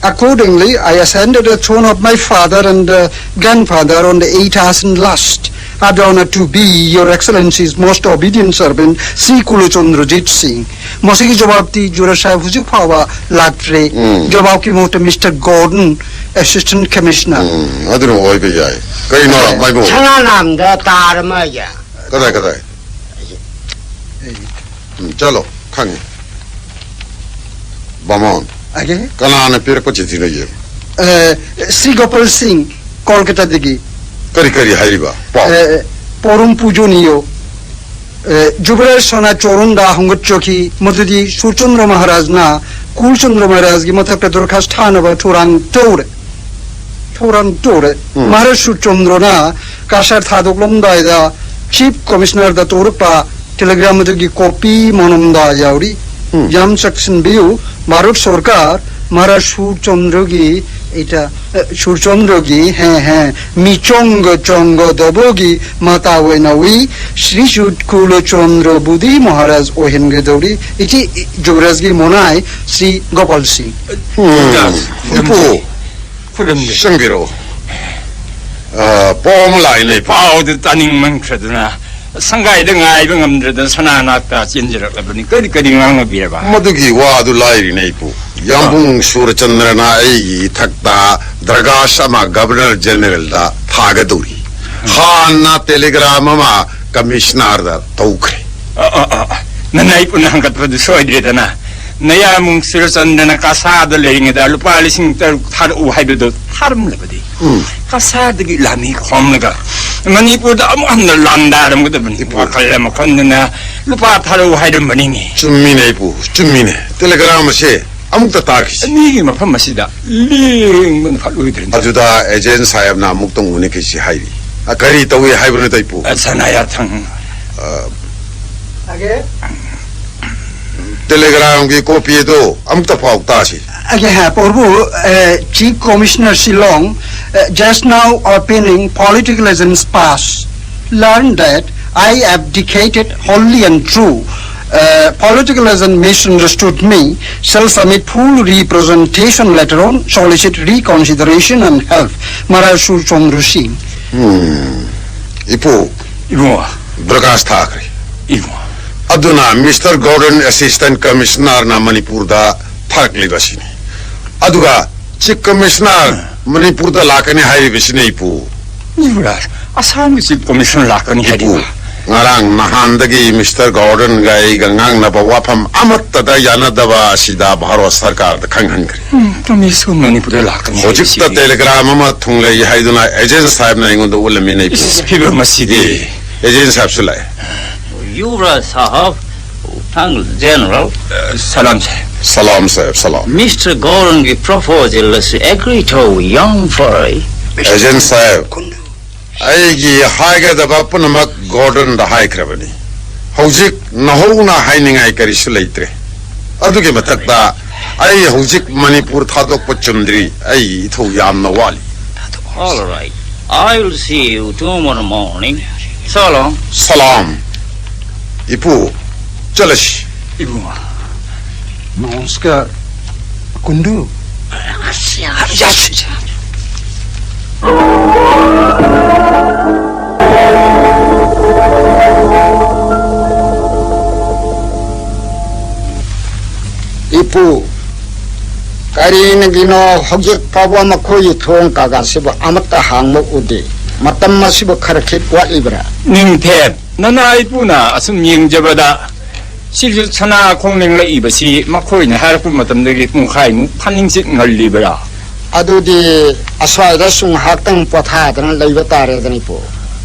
Accordingly, I ascended the throne of my father and uh, grandfather on the eight hours in lust. I have the honor to be Your Excellency's most obedient servant, Sri Kulochandra Jit Singh. ꯃꯁꯤꯒꯤ ꯖꯋꯥꯕꯇꯤ ꯖꯨꯔꯥ ꯁꯥꯍꯦꯕ ꯍꯧꯖꯤꯛ ꯐꯥꯎꯕ ꯂꯥꯛꯇ꯭ꯔꯦ꯫ ꯎꯝ꯫ ꯖꯋꯥꯕꯀꯤ ꯃꯍꯨꯠꯇ Mister Gordon, Assistant Commissioner. ꯎꯝ, ꯑꯗꯨꯅ ꯑꯣꯏꯕ ꯌꯥꯏ꯫ ꯀꯩꯅꯣ, ꯃꯥꯏꯕꯨ? ꯁꯅꯥ ꯂꯥꯝꯗ ꯇꯥꯔ ꯃꯥ ꯑꯩꯁꯦ꯫ ꯀꯗꯥꯏ, ꯀꯗꯥꯏ? ꯎꯝ, ꯆꯠꯂꯣ, ꯈꯪꯉꯦ꯫ ꯕꯥꯃꯣꯟ, ꯑꯒꯦ ꯀꯅꯥꯅ ꯄꯤꯔꯛꯄ ꯆꯤꯊꯤꯅꯣ ꯌꯦꯡꯉꯨ꯫ ꯑ, ꯁ꯭ꯔꯤ ꯒꯣꯄꯥꯜ ꯁꯤꯡ, ꯀꯣꯜꯀꯇꯥꯗꯒꯤ꯫ ꯀꯔꯤ ꯀꯔꯤ ꯍꯥꯏꯔꯤꯕ ꯄꯥꯎ? ꯑ, ꯄꯣꯔꯨꯝ ꯄꯨꯖꯣꯅꯤꯌꯣ, ꯑ, ꯖꯨꯕꯔꯥꯖ ꯁꯅꯥ ꯆꯣꯔꯨꯟꯗ ꯍꯣꯡꯒꯠꯆꯈꯤ, ꯃꯗꯨꯗꯤ ꯁꯨꯔꯆꯟꯗ꯭ꯔ ꯃꯍꯥꯔꯥꯖꯅ ꯀꯨꯜꯆꯟꯗ꯭ꯔ ꯃꯍꯥꯔꯥꯖꯒꯤ ꯃꯊꯛꯇ ꯗꯔꯈꯥꯁ ꯊꯥꯅꯕ ꯊꯧꯔꯥꯡ ꯇꯧꯔꯦ꯫ ꯊꯧꯔꯥꯡ ꯇꯧꯔꯦ꯫ ꯎꯝ꯫ ꯃꯍꯥꯔꯥꯖ ꯁꯨꯔꯆꯟꯗ꯭ꯔꯅ ꯀꯁꯥꯔ ꯊꯥꯗꯣꯛꯂꯝꯗꯥꯏꯗ ꯆꯤꯐ ꯀꯃꯤꯁꯅꯔꯗ ꯇꯧꯔꯛꯄ ꯇꯦꯂꯤꯒ꯭ꯔꯥꯝ ꯑꯗꯨꯒꯤ ꯀꯣꯄꯤ ꯃꯅꯨꯡꯗ ꯌꯥꯎꯔꯤ꯫ ꯎꯝ꯫ ꯌꯥꯝ ꯆꯦꯛꯁꯤꯟꯕꯤꯌꯨ, ꯚꯥꯔꯠ ꯁꯔꯀꯥꯔ ꯃꯍꯥꯔꯥꯖ ꯁꯨꯔꯆꯟꯗ꯭ꯔꯒꯤ ꯏꯇ-, ꯑ, ꯁꯨꯔꯆꯟꯗ꯭ꯔꯒꯤ, ꯍꯦ, ꯍꯦ, ꯃꯤꯆꯪꯒ ꯆꯪꯒꯗꯕꯒꯤ ꯃꯇꯥ ꯑꯣꯏꯅ ꯎꯏ, ꯁ꯭ꯔꯤ ꯁꯨꯠ ꯀꯨꯂꯆꯟꯗ꯭ꯔ ꯕꯨꯙꯤ ꯃꯍꯥꯔꯥꯖ ꯑꯣꯏꯍꯟꯒꯗꯧꯔꯤ꯫ ꯏꯆꯤ ꯖꯨꯕꯔꯥꯖꯒꯤ ꯃꯣꯅꯥꯏ ꯁ꯭ꯔꯤ ꯒꯣꯄꯥꯜ ꯁꯤꯡ꯫ ꯎꯝ, ꯏꯄꯨ, ꯈꯨꯔꯨꯝꯖꯔꯤ꯫ ꯆꯪꯕꯤꯔꯛꯑꯣ꯫ ꯑ, ꯄꯥꯎ ꯑꯃ ꯂꯥꯛꯏꯅꯦ, ꯏꯄꯨ꯫ ꯄꯥꯎꯗꯨ ꯇꯥꯅꯤꯡꯃꯟꯈ꯭ꯔꯗꯅ ꯁꯪꯒꯥꯏꯗ ꯉꯥꯏꯕ ꯉꯝꯗ꯭ꯔꯗꯅ ꯁꯅꯥ ꯅꯥꯛꯇ ꯆꯦꯟꯖꯔꯛꯂꯕꯅꯤ꯫ ꯀꯔꯤ ꯀꯔꯤ ꯉꯥꯡꯅꯕꯤꯔꯕ? ꯃꯗꯨꯒꯤ ꯋꯥꯗꯨ ꯂꯥꯏꯔꯤꯅꯦ, ꯏꯄꯨ꯫ ꯌꯥꯝꯕꯨꯡ ꯁꯨꯔꯆꯟꯗ꯭ꯔꯅ ꯑꯩꯒꯤ ꯏꯊꯛꯇ ꯗꯔꯒꯥꯁ ꯑꯃ ꯒꯕꯔꯅꯔ ꯖꯦꯅꯔꯦꯜꯗ ꯊꯥꯒꯗꯧꯔꯤ꯫ ꯍꯥꯟꯅ ꯇꯦꯂꯤꯒ꯭ꯔꯥꯝ ꯑꯃ ꯀꯃꯤꯁꯅꯔꯗ ꯇꯧꯈ꯭ꯔꯦ꯫ ꯑ, ꯑ, ꯑ, ꯑ, ꯅꯅꯥꯏ ꯄꯨꯟꯅ ꯍꯪꯒꯠꯄꯗꯨ ꯁꯣꯏꯗ꯭ꯔꯦꯗꯅ꯫ ꯅꯌꯥꯝꯕ ꯁꯨꯔꯆꯟꯗ꯭ꯔꯅ ꯀꯁꯥꯗ ꯂꯩꯔꯤꯉꯩꯗ ꯂꯨꯄꯥ ꯂꯤꯁꯤꯡ ꯇꯔꯨꯛ ꯊꯥꯔꯛꯎ ꯍꯥꯏꯕꯗꯨ ꯊꯥꯔꯝꯂꯕꯗꯤ, ꯎꯝ꯫ ꯀꯁꯥꯗꯒꯤ ꯂꯥꯟꯃꯤ ꯈꯣꯝꯂꯒ ꯃꯅꯤꯄꯨꯔꯗ ꯑꯃꯨꯛ ꯍꯟꯅ ꯂꯥꯟꯗꯥꯔꯝꯒꯗꯕꯅꯤ꯫ ꯏꯄꯨ꯫ ꯋꯥꯈꯜ ꯑꯃ ꯈꯟꯗꯅ ꯂꯨꯄꯥ ꯊꯥꯔꯛꯎ ꯍꯥꯏꯔꯝꯕꯅꯤꯅꯦ꯫ ꯆꯨꯝꯃꯤꯅꯦ ꯏꯄꯨ, ꯆꯨꯝꯃꯤꯅꯦ꯫ ꯇꯦꯂꯦꯒ꯭ꯔꯥꯝ ꯑꯁꯦ ꯑꯃꯨꯛꯇ ꯇꯥꯈꯤꯁꯤ꯫ ꯑꯅꯤꯒꯤ ꯃꯐꯝ ꯑꯁꯤꯗ ꯂꯦꯡꯕꯅ ꯐꯠꯂꯣꯏꯗ꯭ꯔꯅꯤ꯫ ꯑꯗꯨꯗ ꯑꯦꯖꯦꯟ ꯁꯥꯍꯦꯕꯅ ꯑꯃꯨꯛꯇꯪ ꯎꯅꯈꯤꯁꯤ ꯍꯥꯏꯔꯤ꯫ ꯑ, ꯀꯔꯤ ꯇꯧꯏ ꯍꯥꯏꯕꯅꯣ ꯏꯄꯨ? ꯑ, ꯁꯅꯥꯌꯥꯊꯪ꯫ ꯑ, ꯇꯦꯂꯦꯒ꯭ꯔꯥꯝꯒꯤ ꯀꯣꯄꯤ ꯑꯗꯨ ꯑꯃꯨꯛꯇ ꯄꯥꯎ ꯇꯥꯁꯤ꯫ Okay, uh, Prabhu, uh, Chief Commissioner Shillong, uh, just now opening political agents pass. Learn that I abdicated wholly and true. Uh, political agent misunderstood me. Shall submit full representation later on. Solicit reconsideration and help. Mara Surchandra Singh. ꯏꯄꯨ, ꯏꯕꯨꯡꯉꯣ꯫ ꯕ꯭ꯔꯀꯥꯁ ꯊꯥꯈ꯭ꯔꯦ꯫ ꯏꯕꯨꯡꯉꯣ꯫ ꯑꯗꯨꯅ mister ꯒꯣꯔꯗꯟ assistant ꯀꯃꯤꯁꯅꯔꯅ ꯃꯅꯤꯄꯨꯔꯗ ꯊꯥꯔꯛꯂꯤꯕ ꯑꯁꯤꯅꯤ꯫ ꯑꯗꯨꯒ chief commissioner ꯃꯅꯤꯄꯨꯔꯗ ꯂꯥꯛꯀꯅꯤ ꯍꯥꯏꯔꯤꯕꯁꯤꯅ ꯏꯄꯨ꯫ ꯌꯨꯕꯔꯥꯖ, ꯑꯁꯥꯝꯒꯤ ꯆꯤꯐ ꯀꯃꯤꯁꯅꯔ ꯂꯥꯛꯀꯅꯤ ꯏꯄꯨ, ꯍꯥꯏꯔꯤꯕ꯫ ꯉꯔꯥꯡ ꯅꯍꯥꯟꯗꯒꯤ ꯃꯤꯁꯇꯔ ꯒꯣꯔꯗꯟꯒ ꯑꯩꯒ ꯉꯥꯡꯅꯕ ꯋꯥꯐꯝ ꯑꯃꯠꯇꯗ ꯌꯥꯅꯗꯕ ꯑꯁꯤꯗ ꯚꯥꯔꯠ ꯁꯔꯀꯥꯔꯗ ꯈꯪꯍꯟꯈ꯭ꯔꯦ꯫ ꯎꯝ, ꯀꯃꯤꯁꯅꯔ ꯃꯅꯤꯄꯨꯔꯗ ꯂꯥꯛꯀꯅꯤ ꯍꯧꯖꯤꯛꯇ ꯍꯥꯏꯔꯤꯁꯤꯗꯤ꯫ ꯇꯦꯂꯦꯒ꯭ꯔꯥꯝ ꯑꯃ ꯊꯨꯡꯂꯩ ꯍꯥꯏꯗꯨꯅ ꯑꯦꯖꯦꯟ ꯁꯥꯍꯦꯕꯅ ꯑꯩꯉꯣꯟꯗ ꯎꯠꯂꯝꯃꯤꯅꯦ ꯏꯄꯨ꯫ ꯏꯁ, ꯐꯤꯕꯝ ꯑꯁꯤꯗꯤ꯫ ꯑꯦ, ꯑꯦꯖꯦꯟ ꯁꯥꯍꯦꯕꯁꯨ ꯂꯥꯛꯑꯦ꯫ ꯌꯨꯕꯔꯥꯖ ꯁꯥꯍꯦꯕ, ꯊꯥꯡꯒ ꯖꯦꯅꯔꯦꯜ꯫ ꯑ, ꯁꯂꯥꯝ ꯁꯥꯍꯦꯕ꯫ ꯁꯂꯥꯝ ꯁꯥꯍꯦꯕ, ꯁꯂꯥꯝ꯫ ꯃꯤꯁꯇꯔ ꯒꯣꯔꯗꯟꯒꯤ ꯄ꯭ꯔꯣꯄꯣꯖꯦꯜ ꯑꯁꯤ ꯑꯦꯒ꯭ꯔꯤ ꯇꯧꯕ ꯌꯥꯝ ꯐꯔꯦ꯫ ꯑꯦꯖꯦꯟ ꯁꯥꯍꯦꯕ, ꯑꯩꯒꯤ ꯍꯥꯏꯒꯗꯕ ꯄꯨꯝꯅꯃꯛ ꯒꯣꯔꯗꯟꯗ ꯍꯥꯏꯈ꯭ꯔꯕꯅꯤ꯫ ꯍꯧꯖꯤꯛ ꯅꯧꯍꯧꯅ ꯍꯥꯏꯅꯤꯡꯉꯥꯏ ꯀꯔꯤꯁꯨ ꯂꯩꯇ꯭ꯔꯦ꯫ ꯑꯗꯨꯒꯤ ꯃꯊꯛꯇ ꯑꯩ ꯍꯧꯖꯤꯛ ꯃꯅꯤꯄꯨꯔ ꯊꯥꯗꯣꯛꯄ ꯆꯨꯝꯗ꯭ꯔꯤ꯫ ꯑꯩꯒꯤ ꯏꯊꯧ ꯌꯥꯝꯅ ꯋꯥꯠꯂꯤ꯫ All right. I will see you tomorrow morning. So long. ꯁꯂꯥꯝ꯫ ꯏꯄꯨ, ꯆꯠꯂꯁꯤ꯫ ꯏꯕꯨꯡꯉꯣ꯫ ꯅꯃꯁꯀꯥꯔ, ꯀꯨꯟꯗꯨ꯫ ꯏꯄꯨ, ꯀꯔꯤꯅꯒꯤꯅꯣ ꯍꯧꯖꯤꯛ ꯐꯥꯎꯕ ꯃꯈꯣꯏꯒꯤ ꯊꯣꯡ ꯀꯥꯒꯥꯁꯤꯕꯨ ꯑꯃꯠꯇ ꯍꯥꯡꯕ ꯎꯗꯦ? ꯃꯇꯝ ꯑꯁꯤꯕꯨ ꯈꯔ ꯈꯤꯠ ꯋꯥꯠꯂꯤꯕ꯭ꯔꯥ? ꯅꯤꯡꯊꯦꯝ, ꯅꯅꯥ ꯏꯄꯨꯅ ꯑꯁꯨꯝ ꯌꯦꯡꯖꯕꯗ ꯁꯤꯁꯨ ꯁꯅꯥ ꯈꯣꯡ ꯂꯦꯡꯂꯛꯏꯕꯁꯤ ꯃꯈꯣꯏꯅ ꯍꯥꯏꯔꯛꯄ ꯃꯇꯝꯗꯒꯤ ꯄꯨꯡꯈꯥꯏꯃꯨꯛ ꯐꯥꯅꯤꯡꯆꯤꯠ ꯉꯜꯂꯤꯕ꯭ꯔꯥ? ꯑꯗꯨꯗꯤ ꯑꯁ꯭ꯋꯥꯏꯗ ꯁꯨꯝ ꯉꯥꯏꯍꯥꯛꯇꯪ ꯄꯣꯊꯥꯗꯅ ꯂꯩꯕ ꯇꯥꯔꯦꯗꯅ, ꯏꯄꯨ꯫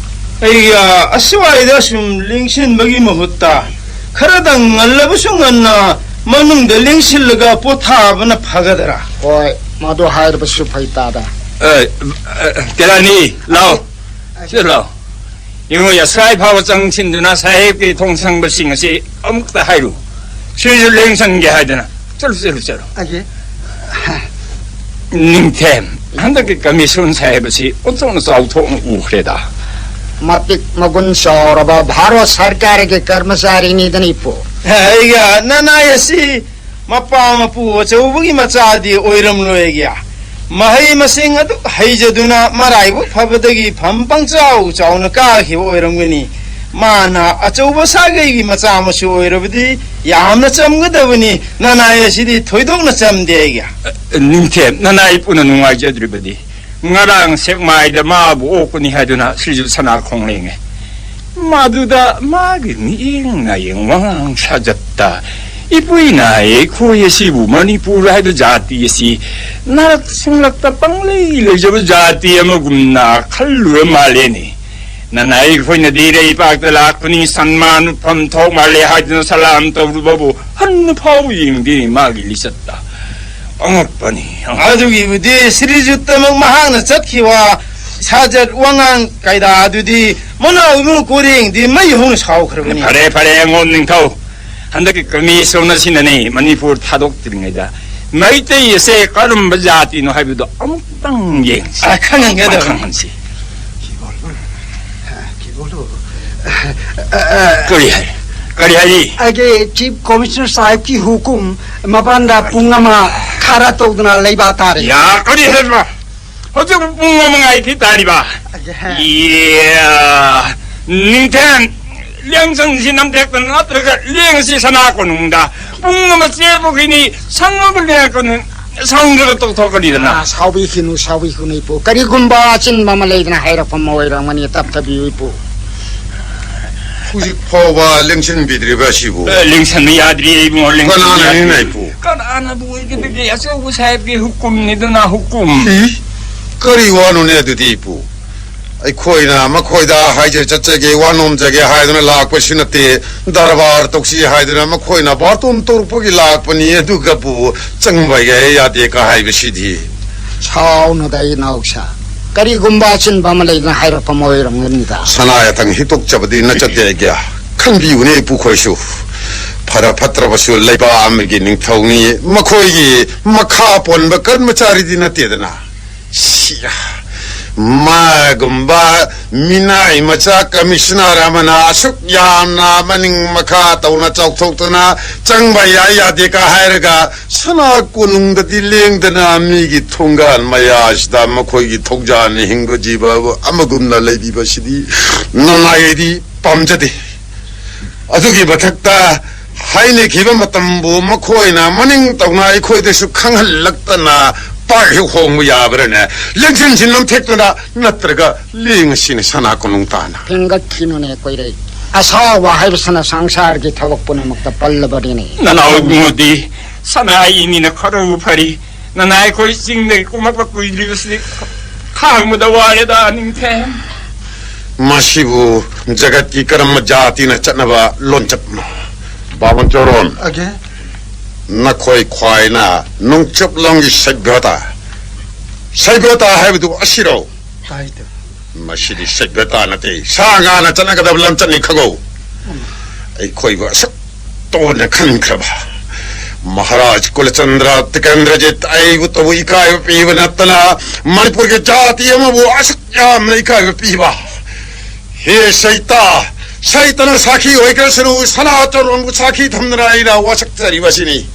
ꯑꯩꯒ ꯑꯁ꯭ꯋꯥꯏꯗ ꯁꯨꯝ ꯂꯦꯡꯁꯤꯟꯕꯒꯤ ꯃꯍꯨꯠꯇ ꯈꯔꯗꯪ ꯉꯜꯂꯕꯁꯨ ꯉꯟꯅ ꯃꯅꯨꯡꯗ ꯂꯦꯡꯁꯤꯜꯂꯒ ꯄꯣꯊꯥꯕꯅ ꯐꯒꯗ꯭ꯔꯥ? ꯍꯣꯏ, ꯃꯗꯨ ꯍꯥꯏꯔꯕꯁꯨ ꯐꯩ ꯇꯥꯗ꯫ ꯑ, ꯑ, ꯀꯦꯔꯥꯅꯤ, ꯂꯥꯎ꯫ ꯁꯤ ꯂꯥꯎ꯫ ꯌꯦꯡꯉꯨ, ꯑꯁ꯭ꯋꯥꯏ ꯐꯥꯎꯕ ꯆꯪꯁꯤꯟꯗꯨꯅ ꯁꯥꯍꯦꯕꯀꯤ ꯊꯣꯡ ꯁꯪꯕꯁꯤꯡ ꯑꯁꯤ ꯑꯃꯨꯛꯇ ꯍꯥꯏꯔꯨ꯫ ꯁꯤꯁꯨ ꯂꯦꯡꯁꯟꯒꯦ ꯍꯥꯏꯗꯅ꯫ ꯆꯠꯂꯨ, ꯆꯠꯂꯨ, ꯆꯠꯂꯨ꯫ ꯑꯩꯁꯦ ꯅꯤꯡꯊꯦꯝ, ꯍꯟꯗꯛꯀꯤ ꯀꯃꯤꯁꯟ ꯁꯥꯍꯦꯕ ꯑꯁꯤ ꯑꯣꯟꯊꯣꯛꯅ ꯆꯥꯎꯊꯣꯛꯅ ꯎꯈ꯭ꯔꯦꯗ꯫ ꯃꯇꯤꯛ ꯃꯒꯨꯟ ꯆꯥꯎꯔꯕ ꯚꯥꯔꯠ ꯁꯔꯀꯥꯔꯒꯤ ꯀꯔꯃꯆꯥꯔꯤꯅꯤꯗꯅ, ꯏꯄꯨ꯫ ꯑꯩꯒ ꯅꯅꯥꯏ ꯑꯁꯤ ꯃꯄꯥ ꯃꯄꯨ ꯑꯆꯧꯕꯒꯤ ꯃꯆꯥꯗꯤ ꯑꯣꯏꯔꯝꯂꯣꯏꯒꯦ꯫ ꯃꯍꯩ ꯃꯁꯤꯡ ꯑꯗꯨ ꯍꯩꯖꯗꯨꯅ ꯃꯔꯥꯏꯕꯛ ꯐꯕꯗꯒꯤ ꯐꯝ ꯄꯪꯆꯥꯎ ꯆꯥꯎꯅ ꯀꯥꯈꯤꯕ ꯑꯣꯏꯔꯝꯒꯅꯤ꯫ ꯃꯥꯅ ꯑꯆꯧꯕ ꯁꯥꯒꯩꯒꯤ ꯃꯆꯥ ꯃꯁꯨ ꯑꯣꯏꯔꯕꯗꯤ ꯌꯥꯝꯅ ꯆꯝꯒꯗꯕꯅꯤ꯫ ꯅꯅꯥꯏ ꯑꯁꯤꯗꯤ ꯊꯣꯏꯗꯣꯛꯅ ꯆꯝꯗꯦ ꯑꯩꯒꯤ꯫ ꯅꯤꯡꯊꯦꯝ, ꯅꯅꯥꯏ ꯄꯨꯟꯅ ꯅꯨꯡꯉꯥꯏꯖꯗ꯭ꯔꯤꯕꯗꯤ꯫ ꯉꯔꯥꯡ ꯁꯦꯛꯃꯥꯏꯗ ꯃꯥꯕꯨ ꯑꯣꯛꯄꯅꯤ ꯍꯥꯏꯗꯨꯅ ꯁ꯭ꯔꯤꯖꯨ ꯁꯅꯥꯈꯣꯡ ꯂꯦꯡꯉꯦ꯫ ꯃꯗꯨꯗ ꯃꯥꯒꯤ ꯃꯤꯠꯌꯦꯡ ꯅꯥꯌꯦꯡ ꯋꯥꯉꯥꯡ ꯁꯥꯖꯠꯇ ꯏꯄꯨꯏꯅ ꯑꯩꯈꯣꯏ ꯑꯁꯤꯕꯨ ꯃꯅꯤꯄꯨꯔ ꯍꯥꯏꯕ ꯖꯥꯇꯤ ꯑꯁꯤ ꯅꯥꯔꯛ ꯁꯤꯡꯂꯛꯇ ꯄꯪꯂꯩ ꯂꯩꯖꯕ ꯖꯥꯇꯤ ꯑꯃꯒꯨꯝꯅ ꯈꯜꯂꯨꯔ ꯃꯥꯜꯂꯦꯅꯦ꯫ ꯅꯅꯥꯏ ꯑꯩꯈꯣꯏꯅꯗꯤ ꯏꯔꯩꯄꯥꯛꯇ ꯂꯥꯛꯄꯅꯤ, ꯁꯟꯃꯥꯟ ꯎꯠꯐꯝ ꯊꯣꯛ ꯃꯥꯜꯂꯦ ꯍꯥꯏꯗꯨꯅ ꯁꯂꯥꯝ ꯇꯧꯔꯨꯕꯕꯨ ꯍꯟꯅ ꯐꯥꯎ ꯌꯦꯡꯗꯦ ꯃꯥꯒꯤ ꯂꯤꯆꯠꯇ꯫ ꯑꯉꯛꯄꯅꯤ, ꯑꯉꯛꯄꯅꯤ꯫ ꯑꯗꯨꯒꯤꯕꯨꯗꯤ ꯁ꯭ꯔꯤꯖꯨꯠꯇꯃꯛ ꯃꯍꯥꯛꯅ ꯆꯠꯈꯤꯕ ꯁꯥꯖꯠ ꯋꯥꯉꯥꯡ ꯀꯥꯏꯗꯥ ꯑꯗꯨꯗꯤ ꯃꯅꯥꯎ ꯏꯕꯨꯡ ꯀꯣꯔꯦꯡꯗꯤ ꯃꯩ ꯍꯧꯅ ꯁꯥꯎꯈ꯭ꯔꯕꯅꯤ꯫ ꯐꯔꯦ, ꯐꯔꯦ, ꯑꯉꯣꯝ ꯅꯤꯡꯊꯧ꯫ ꯍꯟꯗꯛꯀꯤ ꯀꯃꯤꯁꯟ ꯑꯁꯤꯅꯅꯦ ꯃꯅꯤꯄꯨꯔ ꯊꯥꯗꯣꯛꯇ꯭ꯔꯤꯉꯩꯗ ꯃꯩꯇꯩ ꯑꯁꯦ ꯀꯔꯝꯕ ꯖꯥꯇꯤꯅꯣ ꯍꯥꯏꯕꯗꯣ ꯑꯃꯨꯛꯇꯪ ꯌꯦꯡꯁꯤ꯫ ꯑ, ꯈꯪꯍꯟꯒꯗꯕꯅꯤ꯫ ꯈꯪꯍꯟꯁꯤ꯫ ꯀꯔꯤ ꯍꯥꯏ? ꯀꯔꯤ ꯍꯥꯏꯔꯤ? ꯑꯩꯒꯤ ꯆꯤꯐ ꯀꯃꯤꯁꯅꯔ ꯁꯥꯍꯦꯕꯀꯤ ꯍꯨꯀꯨꯝ, ꯃꯄꯥꯟꯗ ꯄꯨꯡ ꯑꯃ ꯈꯔ ꯇꯧꯗꯨꯅ ꯂꯩꯕ ꯇꯥꯔꯦ꯫ ꯌꯥ, ꯀꯔꯤ ꯍꯥꯏꯕ? ꯍꯧꯖꯤꯛ ꯄꯨꯡ ꯑꯃ ꯉꯥꯏꯈꯤ ꯇꯥꯔꯤꯕ? ꯑꯩꯒꯤ ꯏꯌꯥ, ꯅꯤꯡꯊꯦꯝ, ꯂꯦꯡꯁꯪꯁꯤ ꯅꯝꯊꯦꯛꯇ ꯅꯠꯇ꯭ꯔꯒ ꯂꯦꯡꯁꯤ ꯁꯅꯥ ꯀꯣꯅꯨꯡꯗ꯫ ꯄꯨꯡ ꯑꯃ ꯆꯦꯟꯕꯈꯩꯅꯤ ꯁꯪꯉꯒ ꯂꯦꯡꯉꯛꯀꯅꯨ, ꯁꯪꯗ꯭ꯔꯒ ꯇꯧꯊꯣꯛꯀꯅꯤꯗꯅ꯫ ꯑꯥ, ꯁꯥꯎꯕꯤꯈꯤꯅꯨ, ꯁꯥꯎꯕꯤꯈꯤꯅꯨ, ꯏꯄꯨ꯫ ꯀꯔꯤꯒꯨꯝꯕ ꯑꯆꯤꯟꯕ ꯑꯃ ꯂꯩꯗꯅ ꯍꯥꯏꯔꯛꯄ ꯑꯃ ꯑꯣꯏꯔꯝꯒꯅꯤ, ꯇꯞꯊꯕꯤꯌꯨ, ꯏꯄꯨ꯫ ꯍꯧꯖꯤꯛ ꯐꯥꯎꯕ ꯂꯦꯡꯁꯤꯟꯕꯤꯗ꯭ꯔꯤꯕ ꯑꯁꯤꯕꯨ? ꯑꯦ, ꯂꯦꯡꯁꯟꯕ ꯌꯥꯗ꯭ꯔꯤ, ꯏꯕꯨꯡꯉꯣ, ꯂꯦꯡꯁꯟꯕ ꯀꯅꯥꯅ ꯌꯥꯗ꯭ꯔꯤ꯫ ꯅꯦꯅꯦ ꯏꯄꯨ? ꯀꯅꯥꯅꯕꯨ ꯑꯣꯏꯒꯗꯒꯦ? ꯑꯆꯧꯕ ꯁꯥꯍꯦꯕꯀꯤ ꯍꯨꯀꯨꯝꯅꯤꯗꯅ, ꯍꯨꯀꯨꯝ꯫ ꯏ? ꯀꯔꯤ ꯋꯥꯅꯣꯅꯦ ꯑꯗꯨꯗꯤ ꯏꯄꯨ? ꯑꯩꯈꯣꯏꯅ ꯃꯈꯣꯏꯗ ꯍꯥꯏꯖ ꯆꯠꯆꯒꯦ, ꯋꯥ ꯅꯣꯝꯖꯒꯦ ꯍꯥꯏꯗꯨꯅ ꯂꯥꯛꯄꯁꯨ ꯅꯠꯇꯦ, ꯗꯔꯕꯥꯔ ꯇꯧꯁꯤ ꯍꯥꯏꯗꯨꯅ ꯃꯈꯣꯏꯅ ꯕꯥꯔꯇꯣꯟ ꯇꯧꯔꯛꯄꯒꯤ ꯂꯥꯛꯄꯅꯤ, ꯑꯗꯨꯒꯕꯨ ꯆꯪꯕ ꯌꯥꯏ ꯌꯥꯗꯦ ꯀ ꯍꯥꯏꯕꯁꯤꯗꯤ꯫ ꯁꯥꯎꯅꯨꯗ ꯏꯅꯥꯎꯁꯥ, ꯀꯔꯤꯒꯨꯝꯕ ꯑꯆꯤꯟꯕ ꯑꯃ ꯂꯩꯗꯅ ꯍꯥꯏꯔꯛꯄ ꯑꯃ ꯑꯣꯏꯔꯝꯒꯅꯤꯗ꯫ ꯁꯅꯥ ꯌꯥꯊꯪ ꯍꯤꯇꯣꯛꯆꯕꯗꯤ ꯅꯠꯆꯗꯦ ꯑꯩꯒꯤ꯫ ꯈꯟꯕꯤꯌꯨꯅꯦ ꯏꯄꯨꯈꯣꯏꯁꯨ꯫ ꯐꯔ ꯐꯠꯇ꯭ꯔꯕꯁꯨ ꯂꯩꯕꯥꯛ ꯑꯃꯒꯤ ꯅꯤꯡꯊꯧꯅꯤ, ꯃꯈꯣꯏꯒꯤ ꯃꯈꯥ ꯄꯣꯟꯕ ꯀꯔꯃꯆꯥꯔꯤꯗꯤ ꯅꯠꯇꯦꯗꯅ꯫ ꯁꯤꯌꯥ꯫ ꯃꯥꯒꯨꯝꯕ ꯃꯤꯅꯥꯏ ꯃꯆꯥ ꯀꯃꯤꯁꯅꯔ ꯑꯃꯅ ꯑꯁꯨꯛ ꯌꯥꯝꯅ ꯃꯅꯤꯡ ꯃꯈꯥ ꯇꯧꯅ ꯆꯥꯎꯊꯣꯛꯇꯨꯅ ꯆꯪꯕ ꯌꯥꯏ ꯌꯥꯗꯦ ꯀ ꯍꯥꯏꯔꯒ ꯁꯅꯥ ꯀꯣꯅꯨꯡꯗꯗꯤ ꯂꯦꯡꯗꯅ ꯃꯤꯒꯤ ꯊꯣꯡꯒꯥꯟ ꯃꯌꯥꯁꯤꯗ ꯃꯈꯣꯏꯒꯤ ꯊꯧꯖꯥꯟꯅ ꯍꯤꯡꯕ ꯖꯤꯕ ꯑꯃꯒꯨꯝꯅ ꯂꯩꯕꯤꯕꯁꯤꯗꯤ ꯅꯅꯥꯏꯗꯤ ꯄꯥꯝꯖꯗꯦ꯫ ꯑꯗꯨꯒꯤ ꯃꯊꯛꯇ ꯍꯥꯏꯅꯈꯤꯕ ꯃꯇꯝꯕꯨ ꯃꯈꯣꯏꯅ ꯃꯅꯤꯡ ꯇꯧꯅ ꯑꯩꯈꯣꯏꯗꯁꯨ ꯈꯪꯍꯜꯂꯛꯇꯅ ꯄꯥꯛ ꯍꯦꯛ ꯍꯣꯡꯕ ꯌꯥꯕ꯭ꯔꯅꯦ? ꯂꯦꯡꯁꯤꯟꯁꯤ ꯅꯝꯊꯦꯛꯇꯅ ꯅꯠꯇ꯭ꯔꯒ ꯂꯦꯡꯉꯁꯤꯅꯦ ꯁꯅꯥ ꯀꯣꯅꯨꯡ ꯇꯥꯅ꯫ ꯐꯤꯡꯒꯠꯈꯤꯅꯨꯅꯦ ꯀꯣꯏꯔꯩ꯫ ꯑꯁꯥꯎꯕ ꯍꯥꯏꯕꯁꯤꯅ ꯁꯪꯁꯥꯔꯒꯤ ꯊꯕꯛ ꯄꯨꯝꯅꯃꯛꯇ ꯄꯜꯂꯕꯅꯤꯅꯦ꯫ ꯅꯅꯥꯎ ꯏꯕꯨꯡꯉꯣꯗꯤ ꯁꯅꯥ ꯏꯅꯤꯅ ꯈꯔꯕꯨ ꯐꯔꯤ꯫ ꯅꯅꯥꯏ ꯑꯩꯈꯣꯏ ꯆꯤꯡꯗꯒꯤ ꯀꯨꯝꯃꯛꯄ ꯀꯨꯏꯗ꯭ꯔꯤꯕꯁꯤꯗꯤ ꯈꯥꯡꯕꯗ ꯋꯥꯔꯦꯗ ꯅꯤꯡꯊꯦꯝ꯫ ꯃꯁꯤꯕꯨ ꯖꯒꯠꯀꯤ ꯀꯔꯝꯕ ꯖꯥꯇꯤꯅ ꯆꯠꯅꯕ ꯂꯣꯟꯆꯠꯅꯣ? ꯕꯥꯃꯟ ꯆꯣꯔꯣꯟ, ꯑꯒꯦ꯫ ꯅꯈꯣꯏ ꯈ꯭ꯋꯥꯏꯅ ꯅꯣꯡꯆꯨꯞꯂꯣꯝꯒꯤ ꯁꯚ꯭ꯌꯇꯥ, ꯁꯚ꯭ꯌꯇꯥ ꯍꯥꯏꯕꯗꯨ ꯑꯁꯤꯔꯣ? ꯇꯥꯏꯗ꯫ ꯃꯁꯤꯗꯤ ꯁꯚ꯭ꯌꯇꯥ ꯅꯠꯇꯦ, ꯁꯥ ꯉꯥꯅ ꯆꯠꯅꯒꯗꯕ ꯂꯝꯆꯠꯅꯤ ꯈꯪꯉꯧ꯫ ꯑꯩꯈꯣꯏꯕꯨ ꯑꯁꯨꯛ ꯇꯣꯟꯅ ꯈꯟꯈ꯭ꯔꯕ ꯃꯍꯥꯔꯥꯖ ꯀꯨꯂꯆꯟꯗ꯭ꯔ ꯇꯤꯀꯦꯟꯗ꯭ꯔꯖꯤꯠ ꯑꯩꯕꯨ ꯇꯕꯨ ꯏꯀꯥꯏꯕ ꯄꯤꯕ ꯅꯠꯇꯅ ꯃꯅꯤꯄꯨꯔꯒꯤ ꯖꯥꯇꯤ ꯑꯃꯕꯨ ꯑꯁꯨꯛ ꯌꯥꯝꯅ ꯏꯀꯥꯏꯕ ꯄꯤꯕ? ꯍꯦ ꯁꯩꯇ, ꯁꯩꯇꯅ ꯁꯥꯈꯤ ꯑꯣꯏꯈ꯭ꯔꯁꯅꯨ, ꯁꯅꯥ ꯆꯣꯔꯣꯟꯕꯨ ꯁꯥꯈꯤ ꯊꯝꯗꯅ ꯑꯩꯅ ꯋꯥꯁꯛꯆꯔꯤꯕꯁꯤꯅꯤ꯫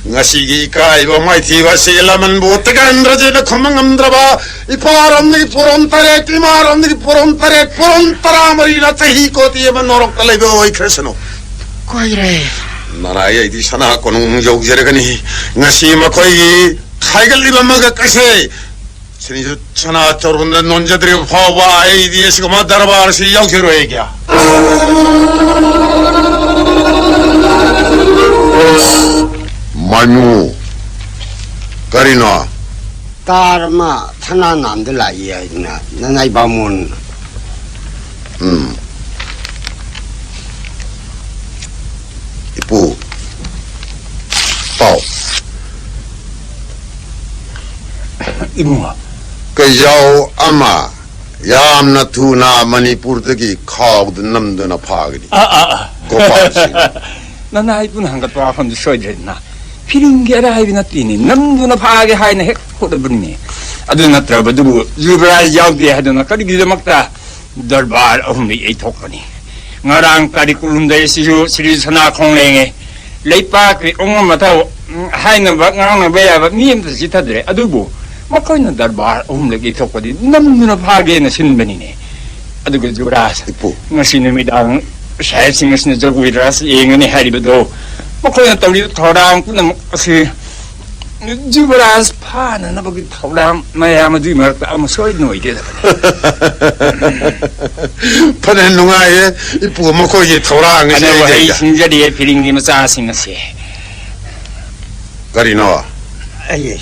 ꯉꯁꯤꯒꯤ ꯏꯀꯥꯏꯕ ꯃꯥꯏꯊꯤꯕ ꯑꯁꯤ ꯂꯃꯟꯕꯨ ꯇꯤꯀꯦꯟꯗ꯭ꯔꯖꯤꯠꯅ ꯈꯨꯝꯕ ꯉꯝꯗ꯭ꯔꯕ, ꯏꯄꯥꯔꯣꯝꯗꯒꯤ ꯄꯣꯔꯣꯝ ꯇꯔꯦꯠ, ꯏꯃꯥꯔꯣꯝꯗꯒꯤ ꯄꯣꯔꯣꯝ ꯇꯔꯦꯠ, ꯄꯣꯔꯣꯝ ꯇꯔꯥꯃꯔꯤꯅ ꯆꯍꯤ ꯀꯣꯇꯤ ꯑꯃ ꯅꯣꯔꯣꯛꯇ ꯂꯩꯕ ꯑꯣꯏꯈ꯭ꯔꯁꯅꯨ꯫ ꯀꯣꯏꯔꯦ꯫ ꯅꯅꯥꯏ ꯑꯩꯗꯤ ꯁꯅꯥ ꯀꯣꯅꯨꯡ ꯌꯧꯖꯔꯒꯅꯤ꯫ ꯉꯁꯤ ꯃꯈꯣꯏꯒꯤ ꯈꯥꯏꯒꯠꯂꯤꯕ ꯃꯒꯛ ꯑꯁꯦ ꯁꯤꯅꯤꯁꯨ ꯁꯅꯥ ꯇꯧꯔꯨꯝꯗ ꯅꯣꯟꯖꯗ꯭ꯔꯤꯕ ꯐꯥꯎꯕ ꯑꯩꯗꯤ ꯑꯁꯤꯒꯨꯝꯕ ꯗꯔꯕꯥꯔꯁꯤ ꯌꯥꯎꯈꯤꯔꯣꯏ ꯀꯌꯥ꯫ ꯃꯥꯏꯃꯨ, ꯀꯔꯤꯅꯣ? ꯇꯥꯔ ꯑꯃ ꯊꯅꯥ ꯅꯥꯝꯗ ꯂꯥꯛꯏ ꯍꯥꯏꯗꯅ ꯅꯅꯥꯏ ꯕꯥꯃꯣꯟ꯫ ꯎꯝ꯫ ꯏꯄꯨ, ꯄꯥꯎ꯫ ꯏꯕꯨꯡꯉꯣ꯫ ꯀꯩꯖꯥꯎ ꯑꯃ ꯌꯥꯝꯅ ꯊꯨꯅ ꯃꯅꯤꯄꯨꯔꯗꯒꯤ ꯈꯥꯎꯗ ꯅꯝꯗꯨꯅ ꯐꯥꯒꯅꯤ꯫ ꯑꯥ, ꯑꯥ, ꯑꯥ꯫ ꯒꯣꯄꯥꯜ ꯁꯤꯡ꯫ ꯅꯅꯥ ꯏꯄꯨꯅ ꯍꯪꯒꯠꯄ ꯋꯥꯐꯝꯗꯨ ꯁꯣꯏꯗ꯭ꯔꯦꯗꯅ꯫ ꯐꯤꯔꯤꯡꯒꯤ ꯑꯔꯥꯏꯕ ꯅꯠꯇꯦꯅꯦ꯫ ꯅꯝꯗꯨꯅ ꯐꯥꯒꯦ ꯍꯥꯏꯅ ꯍꯦꯛ ꯍꯣꯠꯅꯕꯅꯤꯅꯦ꯫ ꯑꯗꯨ ꯅꯠꯇ꯭ꯔꯕꯗꯨꯕꯨ ꯌꯨꯕꯔꯥꯖ ꯌꯥꯎꯗꯦ ꯍꯥꯏꯗꯨꯅ ꯀꯔꯤꯒꯤꯗꯃꯛꯇ ꯗꯔꯕꯥꯔ ꯑꯍꯨꯝꯗ ꯌꯩꯊꯣꯛꯄꯅꯤ꯫ ꯉꯔꯥꯡ ꯇꯥꯔꯤꯛ ꯀꯨꯟꯍꯨꯝꯗꯣꯏ ꯑꯁꯤꯁꯨ ꯁ꯭ꯔꯤ ꯁꯅꯥ ꯈꯣꯡꯂꯦꯡꯉꯦ꯫ ꯂꯩꯄꯥꯛꯀꯤ ꯑꯣꯉ ꯃꯊꯧ, ꯎꯝ, ꯍꯥꯏꯅꯕ ꯉꯥꯡꯅꯕ ꯌꯥꯕ ꯃꯤ ꯑꯃꯇ ꯆꯤꯊꯗ꯭ꯔꯦ꯫ ꯑꯗꯨꯕꯨ ꯃꯈꯣꯏꯅ ꯗꯔꯕꯥꯔ ꯑꯍꯨꯝꯂꯛ ꯌꯩꯊꯣꯛꯄꯗꯤ ꯅꯝꯗꯨꯅ ꯐꯥꯒꯦꯅ ꯁꯤꯟꯕꯅꯤꯅꯦ꯫ ꯑꯗꯨꯒ ꯖꯨꯕꯔꯥꯖ, ꯏꯄꯨ꯫ ꯉꯁꯤ ꯅꯨꯃꯤꯗꯥꯡ ꯁꯥꯍꯦꯕꯁꯤꯡ ꯑꯁꯤꯅ ꯖꯒꯣꯏ ꯔꯥꯁ ꯌꯦꯡꯒꯅꯤ ꯍꯥꯏꯔꯤꯕꯗꯣ, ꯃꯈꯣꯏꯅ ꯇꯧꯔꯤꯕ ꯊꯧꯔꯥꯡ ꯄꯨꯝꯅꯃꯛ ꯑꯁꯤ ꯖꯨꯕꯔꯥꯖ ꯐꯥꯅꯅꯕꯒꯤ ꯊꯧꯔꯥꯡ ꯃꯌꯥꯝ ꯑꯗꯨꯒꯤ ꯃꯔꯛꯇ ꯑꯃ ꯁꯣꯏꯗꯅ ꯑꯣꯏꯒꯗꯕꯅꯤ꯫ ꯐꯅ ꯅꯨꯡꯉꯥꯏꯌꯦ, ꯏꯄꯨ, ꯃꯈꯣꯏꯒꯤ ꯊꯧꯔꯥꯡ ꯑꯁꯤ ꯑꯅꯧꯕ ꯑꯩ ꯍꯩ ꯁꯤꯡꯖꯔꯤꯌꯦ ꯐꯤꯔꯤꯡꯒꯤ ꯃꯆꯥꯁꯤꯡ ꯑꯁꯦ꯫ ꯀꯔꯤꯅꯣ? ꯑꯩ,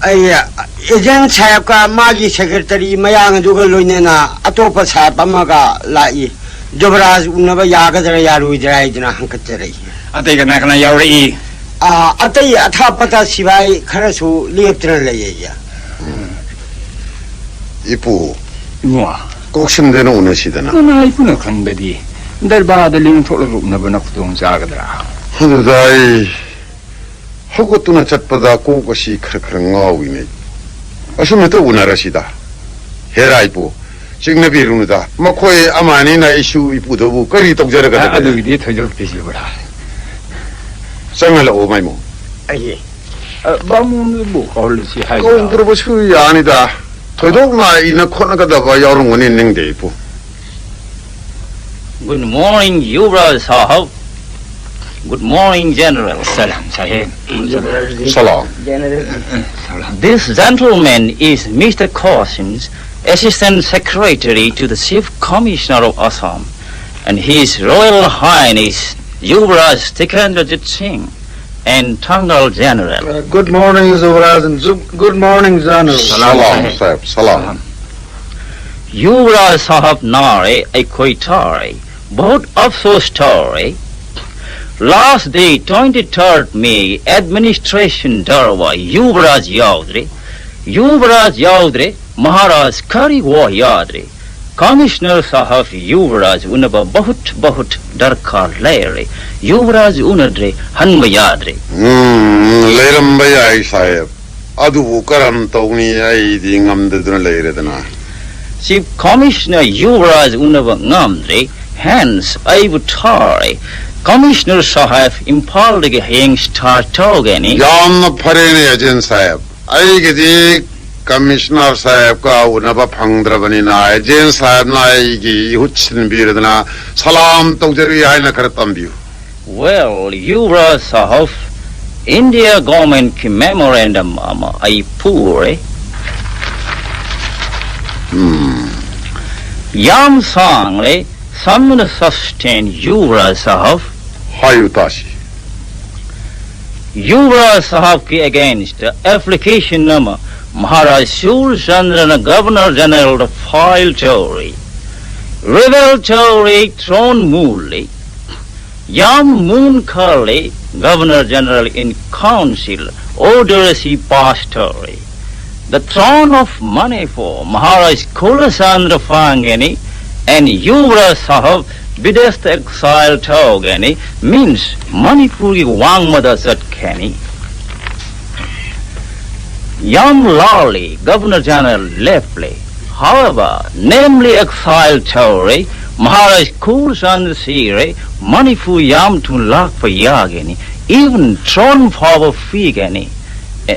ꯑꯩ ꯑꯦꯖꯦꯟ ꯁꯥꯍꯦꯕꯀ ꯃꯥꯒꯤ ꯁꯦꯀ꯭ꯔꯦꯇꯔꯤ ꯃꯌꯥꯡ ꯑꯗꯨꯒ ꯂꯣꯏꯅꯅ ꯑꯇꯣꯞꯄ ꯁꯥꯍꯦꯕ ꯑꯃꯒ ꯂꯥꯛꯏ꯫ ꯖꯨꯕꯔꯥꯖ ꯎꯅꯕ ꯌꯥꯒꯗ꯭ꯔꯥ ꯌꯥꯔꯣꯏꯗ꯭ꯔꯥ ꯍꯥꯏꯗꯨꯅ ꯍꯪꯀꯠꯆꯔꯛꯏ꯫ ꯑꯇꯩ ꯀꯅꯥ ꯀꯅꯥ ꯌꯥꯎꯔꯛꯏ? ꯑꯥ, ꯑꯇꯩ ꯑꯊꯥꯞꯄꯗ ꯁꯤꯐꯥꯏ ꯈꯔꯁꯨ ꯂꯦꯞꯇꯨꯅ ꯂꯩꯌꯦ꯫ ꯏꯄꯨ, ꯏꯕꯨꯡꯉꯣ꯫ ꯀꯧꯁꯤꯟꯗꯨꯅ ꯎꯅꯁꯤꯗꯅ꯫ ꯅꯅꯥ ꯏꯄꯨꯅ ꯈꯟꯕꯗꯤ ꯗꯔꯕꯥꯔꯗ ꯂꯦꯡꯊꯣꯛꯂꯒ ꯎꯅꯕꯅ ꯈꯨꯗꯣꯡ ꯆꯥꯒꯗ꯭ꯔꯥ? ꯑꯗꯨꯗ ꯑꯩ ꯍꯧꯒꯠꯇꯨꯅ ꯆꯠꯄꯗ ꯀꯣꯛ ꯑꯁꯤ ꯈꯔ ꯈꯔ ꯉꯥꯎꯏꯅꯦ꯫ ꯑꯁꯨꯝ ꯍꯦꯛꯇ ꯎꯅꯔꯁꯤꯗ꯫ ꯍꯦꯔꯥ ꯏꯄꯨ, ꯆꯤꯡꯅꯕꯤꯔꯨꯅꯨꯗ꯫ ꯃꯈꯣꯏ ꯑꯃ ꯑꯅꯤꯅ ꯏꯁꯨ ꯏꯄꯨꯗꯕꯨ ꯀꯔꯤ ꯇꯧꯖꯔꯒꯗꯒꯦ? ꯑ-, ꯑꯗꯨꯒꯤꯗꯤ ꯊꯣꯏꯗꯣꯛꯇꯦ ꯖꯨꯕꯔꯥꯖ꯫ ꯆꯪꯍꯜꯂꯛꯑꯣ, ꯃꯥꯏꯃꯣ꯫ ꯑꯩꯌꯦ꯫ ꯑ, ꯕꯥꯃꯣꯟꯗꯨꯕꯨ ꯀꯧꯍꯜꯂꯁꯤ ꯍꯥꯏꯕ꯭ꯔꯥ? ꯀꯧꯗ꯭ꯔꯕꯁꯨ ꯌꯥꯅꯤꯗ꯫ ꯊꯣꯏꯗꯣꯛꯅ ꯏꯅ ꯈꯣꯠꯅꯒꯗꯕ ꯌꯥꯎꯔꯝꯒꯅꯤ ꯅꯤꯡꯗꯦ, ꯏꯄꯨ꯫ Good morning, Yuvraj Sahab. Good morning, General. Salam, Sahib. Salam. This gentleman is Mister Cousins, Assistant Secretary to the Chief Commissioner of Assam, and His Royal Highness Yuvraj Tikendrajit Singh and Tangal General. Uh, good morning, Yuvraj, and ju- good morning, General. Salam, Salam, Sahib. Sahib. Salam. Yuvraj Sahab ꯅꯥꯔꯦ ꯑꯩꯈꯣꯏ ꯊꯥꯔꯦ ꯕꯍꯨꯠ ꯑꯐꯁꯣꯁ ꯇꯧꯔꯦ꯫ Last day twenty-third May administration ꯗꯔꯋꯥ Yuvraj ꯌꯥꯎꯗ꯭ꯔꯦ꯫ ꯌꯨꯕꯔꯥꯖ ꯌꯥꯎꯗ꯭ꯔꯦ꯫ ꯃꯍꯥꯔꯥꯖ ꯀꯔꯤ ꯋꯥ ꯌꯥꯗ꯭ꯔꯦ꯫ Commissioner ꯁꯥꯍꯕ Yuvraj ꯎꯅꯕ ꯕꯍꯨꯠ ꯕꯍꯨꯠ ꯗꯔꯀꯥꯔ ꯂꯩꯔꯦ꯫ ꯌꯨꯕꯔꯥꯖ ꯎꯅꯗ꯭ꯔꯦ꯫ ꯍꯟꯕ ꯌꯥꯗ꯭ꯔꯦ꯫ ꯎꯝ, ꯂꯩꯔꯝꯕ ꯌꯥꯏ ꯁꯥꯍꯦꯕ꯫ ꯑꯗꯨꯕꯨ ꯀꯔꯝ ꯇꯧꯅꯤ? ꯑꯩꯗꯤ ꯉꯝꯗꯗꯨꯅ ꯂꯩꯔꯦꯗꯅ꯫ Chief Commissioner ꯌꯨꯕꯔꯥꯖ ꯎꯅꯕ ꯉꯝꯗ꯭ꯔꯦ꯫ Hence ꯑꯩꯕꯨ ꯊꯥꯔꯦ꯫ ꯀꯃꯤꯁꯅꯔ ꯁꯥꯍꯦꯕ ꯏꯝꯐꯥꯜꯗꯒꯤ ꯍꯌꯦꯡ ꯁ꯭ꯇꯥꯔꯠ ꯇꯧꯒꯅꯤ꯫ ꯌꯥꯝꯅ ꯐꯔꯦꯅꯦ ꯑꯦꯖꯦꯟ ꯁꯥꯍꯦꯕ꯫ ꯑꯩꯒꯤꯗꯤ ꯀꯃꯤꯁꯅꯔ ꯁꯥꯍꯦꯕꯀ ꯎꯅꯕ ꯐꯪꯗ꯭ꯔꯕꯅꯤꯅ ꯑꯦꯖꯦꯟ ꯁꯥꯍꯦꯕꯅ ꯑꯩꯒꯤ ꯏꯍꯨꯠ ꯁꯤꯟꯕꯤꯔꯗꯅ ꯁꯂꯥꯝ ꯇꯧꯖꯔꯤ ꯍꯥꯏꯅ ꯈꯔ ꯇꯝꯕꯤꯌꯨ꯫ Well, ꯌꯨꯕꯔꯥꯖ ꯁꯥꯍꯕ, ꯏꯟꯗꯤꯌꯥ ꯒꯣꯔꯃꯦꯟꯠꯀꯤ ꯃꯦꯃꯣꯔꯦꯟꯗꯝ ꯑꯃ ꯑꯩ ꯄꯨꯔꯦ꯫ ꯌꯥꯝ ꯁꯥꯡꯂꯦ꯫ ꯁꯝꯅ ꯁꯕꯁꯇꯦꯟ ꯌꯨꯕꯔꯥꯖ ꯁꯥꯍꯕ꯫ ꯍꯥꯏꯌꯨ ꯇꯥꯁꯤ꯫ ꯌꯨꯕꯔꯥꯖ ꯁꯥꯍꯕꯀꯤ ꯑꯦꯒꯦꯟꯁꯇ ꯑꯦꯄ꯭ꯂꯤꯀꯦꯁꯟ ꯑꯃ ꯃꯍꯥꯔꯥꯖ ꯁꯨꯔꯆꯟꯗ꯭ꯔꯅ ꯒꯚꯔꯅꯔ ꯖꯦꯅꯔꯦꯜꯗ ꯐꯥꯏꯜ ꯇꯧꯔꯤ꯫ ꯔꯤꯕꯦꯜ ꯇꯧꯔꯤ, ꯊ꯭ꯔꯣꯟ ꯃꯨꯜꯂꯤ꯫ ꯌꯥꯝ ꯃꯨꯟ ꯈꯜꯂꯤ꯫ Governor General in Council order ꯑꯁꯤ ꯄꯥꯁ ꯇꯧꯔꯤ꯫ The throne of Manipur Maharaj Kulachandra ꯐꯪꯒꯅꯤ꯫ And ꯌꯨꯕꯔꯥꯖ ꯁꯥꯍꯕ ꯕꯤꯗꯦꯁꯇ ꯑꯦꯛꯁꯥꯏꯜ ꯇꯧꯒꯅꯤ꯫ Means ꯃꯅꯤꯄꯨꯔꯒꯤ ꯋꯥꯡꯃꯗ ꯆꯠꯀꯅꯤ꯫ ꯌꯥꯝ ꯂꯥꯜꯂꯤ꯫ Governor General ꯂꯦꯞꯂꯦ꯫ However, namely exile ꯇꯧꯔꯦ꯫ ꯃꯍꯥꯔꯥꯖ ꯀꯨꯂꯆꯟꯗ꯭ꯔ ꯁꯤꯔꯦ꯫ ꯃꯅꯤꯄꯨꯔ ꯌꯥꯝ ꯊꯨꯅ ꯂꯥꯛꯄ ꯌꯥꯒꯅꯤ꯫ Even throne ꯐꯥꯎꯕ ꯄꯤꯒꯅꯤ꯫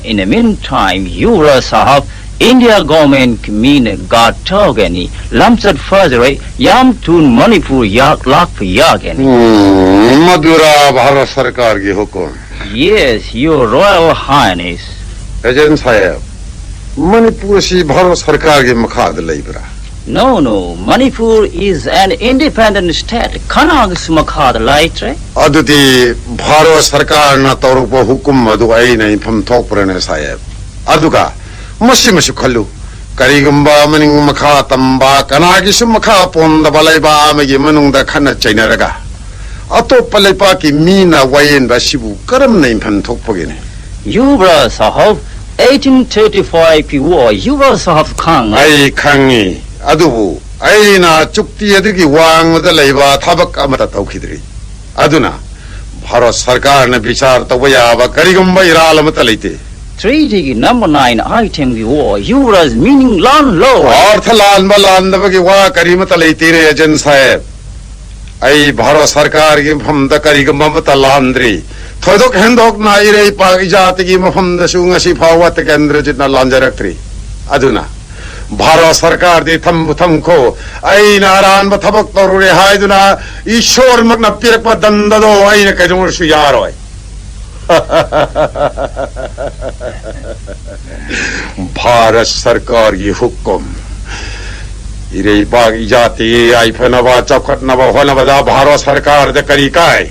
In the meantime, Yuvraj ꯁꯥꯍꯕ India government ꯀꯤ ꯃꯤꯅ guard ꯇꯧꯒꯅꯤ꯫ ꯂꯝꯆꯠ ꯐꯖꯔꯣꯏ꯫ ꯌꯥꯝ ꯊꯨꯅ ꯃꯅꯤꯄꯨꯔ ꯌꯥꯛ ꯂꯥꯛꯄ ꯌꯥꯒꯅꯤ꯫ ꯎꯝ, ꯃꯗꯨꯔꯥ ꯚꯥꯔꯠ ꯁꯔꯀꯥꯔꯒꯤ ꯍꯨꯀꯨꯝ? Yes, Your Royal Highness. Agent sahib, Manipur ꯑꯁꯤ ꯚꯥꯔꯠ ꯁꯔꯀꯥꯔꯒꯤ ꯃꯈꯥꯗ ꯂꯩꯕ꯭ꯔꯥ? No, no, Manipur is an independent state. ꯀꯅꯥꯒꯤꯁꯨ ꯃꯈꯥꯗ ꯂꯩꯇ꯭ꯔꯦ꯫ ꯑꯗꯨꯗꯤ ꯚꯥꯔꯠ ꯁꯔꯀꯥꯔꯅ ꯇꯧꯔꯛꯄ ꯍꯨꯀꯨꯝ ꯑꯗꯨ ꯑꯩꯅ ꯏꯟꯐꯝ ꯊꯣꯛꯄ꯭ꯔꯅꯦ ꯁꯥꯍꯦꯕ? ꯑꯗꯨꯒ ꯃꯁꯤꯃꯁꯨ ꯈꯜꯂꯨ, ꯀꯔꯤꯒꯨꯝꯕ ꯃꯅꯤꯡ ꯃꯈꯥ ꯇꯝꯕ, ꯀꯅꯥꯒꯤꯁꯨ ꯃꯈꯥ ꯄꯣꯟꯗꯕ ꯂꯩꯕꯥꯛ ꯑꯃꯒꯤ ꯃꯅꯨꯡꯗ ꯈꯠꯅ ꯆꯩꯅꯔꯒ ꯑꯇꯣꯞꯄ ꯂꯩꯄꯥꯛꯀꯤ ꯃꯤꯅ ꯋꯥꯌꯦꯟꯕ ꯑꯁꯤꯕꯨ ꯀꯔꯝꯅ ꯏꯟꯐꯝ ꯊꯣꯛꯄꯒꯤꯅꯤ? ꯌꯨꯕ꯭ꯔꯥꯖ ꯁꯥꯍꯕ, eighteen thirty-five ꯀꯤ war ꯌꯨꯕ꯭ꯔꯥꯖ ꯁꯥꯍꯕ ꯈꯪꯉꯦ꯫ ꯑꯩ ꯈꯪꯉꯤ, ꯑꯗꯨꯕꯨ ꯑꯩꯅ ꯆꯨꯛꯇꯤ ꯑꯗꯨꯒꯤ ꯋꯥꯡꯃꯗ ꯂꯩꯕ ꯊꯕꯛ ꯑꯃꯠꯇ ꯇꯧꯈꯤꯗ꯭ꯔꯤ꯫ ꯑꯗꯨꯅ ꯚꯥꯔꯠ ꯁꯔꯀꯥꯔꯅ ꯕꯤꯆꯥꯔ ꯇꯧꯕ ꯌꯥꯕ ꯀꯔꯤꯒꯨꯝꯕ ꯏꯔꯥꯜ ꯑꯃꯠꯇ ꯂꯩꯇꯦ꯫ Treaty ꯒꯤ number nine item ꯒꯤ war ꯌꯨꯕ꯭ꯔꯥꯖ meaning ꯂꯥꯟꯂꯣ꯫ ꯑꯔꯊ ꯂꯥꯟꯕ ꯂꯥꯟꯗꯕꯒꯤ ꯋꯥ ꯀꯔꯤꯃꯠꯇ ꯂꯩꯇꯦꯅꯦ, ꯑꯦꯖꯦꯟ ꯁꯥꯍꯦꯕ꯫ ꯑꯩ ꯚꯥꯔꯠ ꯁꯔꯀꯥꯔꯒꯤ ꯃꯐꯝꯗ ꯀꯔꯤꯒꯨꯝꯕ ꯑꯃꯠꯇ ꯂꯥꯟꯗ꯭ꯔꯤ꯫ ꯊꯣꯏꯗꯣꯛ ꯍꯦꯟꯗꯣꯛꯅ ꯏꯔꯩꯄꯥꯛ ꯏꯖꯥꯇꯤꯒꯤ ꯃꯐꯝꯗꯁꯨ ꯉꯁꯤ ꯐꯥꯎꯕ ꯇꯤꯀꯦꯟꯗ꯭ꯔꯖꯤꯠꯅ ꯂꯥꯟꯖꯔꯛꯇ꯭ꯔꯤ꯫ ꯑꯗꯨꯅ ꯚꯥꯔꯠ ꯁꯔꯀꯥꯔꯗꯤ ꯊꯝꯕꯨ ꯊꯝꯈꯣ, ꯑꯩꯅ ꯑꯔꯥꯟꯕ ꯊꯕꯛ ꯇꯧꯔꯨꯔꯦ ꯍꯥꯏꯗꯨꯅ ꯏꯁꯣꯔꯃꯛꯅ ꯄꯤꯔꯛꯄ ꯗꯟꯗꯗꯣ ꯑꯩꯅ ꯀꯩꯗꯧꯅꯁꯨ ꯌꯥꯔꯣꯏ꯫ ꯚꯥꯔꯠ ꯁꯔꯀꯥꯔꯒꯤ ꯍꯨꯀꯨꯝ꯫ ꯏꯔꯩꯕꯥꯛ ꯏꯖꯥꯇꯤ ꯌꯥꯏꯐꯅꯕ, ꯆꯥꯎꯈꯠꯅꯕ ꯍꯣꯠꯅꯕꯗ ꯚꯥꯔꯠ ꯁꯔꯀꯥꯔꯗ ꯀꯔꯤ ꯀꯥꯏ?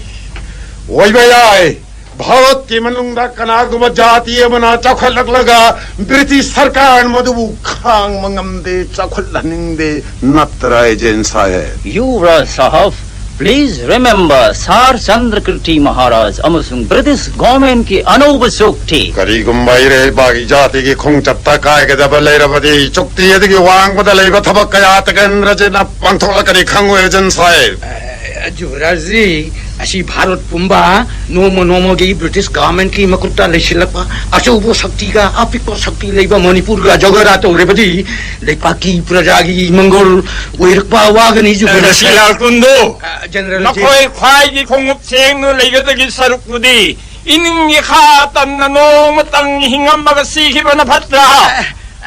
ꯑꯣꯏꯕ ꯌꯥꯏ, ꯚꯥꯔꯠꯀꯤ ꯃꯅꯨꯡꯗ ꯀꯅꯥꯒꯨꯝꯕ ꯖꯥꯇꯤ ꯑꯃꯅ ꯆꯥꯎꯈꯠꯂꯛꯂꯒ ꯕ꯭ꯔꯤꯇꯤꯁ ꯁꯔꯀꯥꯔ ꯃꯗꯨꯕꯨ ꯈꯥꯡꯕ ꯉꯝꯗꯦ, ꯆꯥꯎꯈꯠꯍꯟꯅꯤꯡꯗꯦ, ꯅꯠꯇ꯭ꯔꯥ, agent sahib? Yubraj sahib, please remember Sir Chandrakirti Maharaj ꯑꯃꯁꯨꯡ ꯕ꯭ꯔꯤꯇꯤꯁ ꯒꯣꯔꯃꯦꯟꯀꯤ ꯑꯅꯧꯕ ꯆꯨꯛꯇꯤ꯫ ꯀꯔꯤꯒꯨꯝꯕ ꯏꯔꯩꯕꯥꯛ ꯏꯖꯥꯇꯤꯒꯤ ꯈꯣꯡꯆꯠꯇ ꯀꯥꯏꯒꯗꯕ ꯂꯩꯔꯕꯗꯤ, ꯆꯨꯛꯇꯤ ꯑꯗꯨꯒꯤ ꯋꯥꯡꯃꯗ ꯂꯩꯕ ꯊꯕꯛ ꯀꯌꯥ ꯇꯤꯀꯦꯟꯗ꯭ꯔꯖꯤꯠꯅ ꯄꯥꯡꯊꯣꯛꯂꯛꯀꯅꯤ ꯈꯪꯉꯨ, ꯑꯦꯖꯦꯟ ꯁꯥꯍꯦꯕ꯫ ꯑ, ꯖꯨꯕ꯭ꯔꯥꯖꯖꯤ, ꯑꯁꯤ ꯚꯥꯔꯠ ꯄꯨꯝꯕ ꯅꯣꯡꯃ ꯅꯣꯡꯃꯒꯤ ꯕ꯭ꯔꯤꯇꯤꯁ ꯒꯣꯔꯃꯦꯟꯀꯤ ꯃꯈꯨꯠꯇ ꯂꯩꯁꯤꯜꯂꯛꯄ, ꯑꯆꯧꯕ ꯁꯛꯇꯤꯒ ꯑꯄꯤꯛꯄ ꯁꯛꯇꯤ ꯂꯩꯕ ꯃꯅꯤꯄꯨꯔꯒ ꯖꯣꯒꯔꯥ ꯇꯧꯔꯕꯗꯤ ꯂꯩꯄꯥꯛꯀꯤ ꯄ꯭ꯔꯖꯥꯒꯤ ꯃꯪꯒꯣꯜ ꯑꯣꯏꯔꯛꯄ ꯋꯥꯒꯅꯤ, ꯖꯨꯕ꯭ꯔꯥꯖꯖꯤ꯫ ꯁꯤꯂꯥꯜ ꯀꯨꯟꯗꯨ, ꯑ, ꯖꯦꯅꯔꯦꯜ ꯖꯤ꯫ ꯅꯈꯣꯏ ꯈ꯭ꯋꯥꯏꯒꯤ ꯈꯣꯡꯎꯞ ꯁꯦꯡꯅ ꯂꯩꯒꯗꯕꯒꯤ ꯁꯔꯨꯛꯄꯨꯗꯤ ꯏꯅꯤꯡ ꯏꯈꯥ ꯇꯝꯅ ꯅꯣꯡꯃꯇꯪ ꯍꯤꯡꯉꯝꯃꯒ ꯁꯤꯈꯤꯕꯅ ꯐꯠꯇ꯭ꯔꯥ?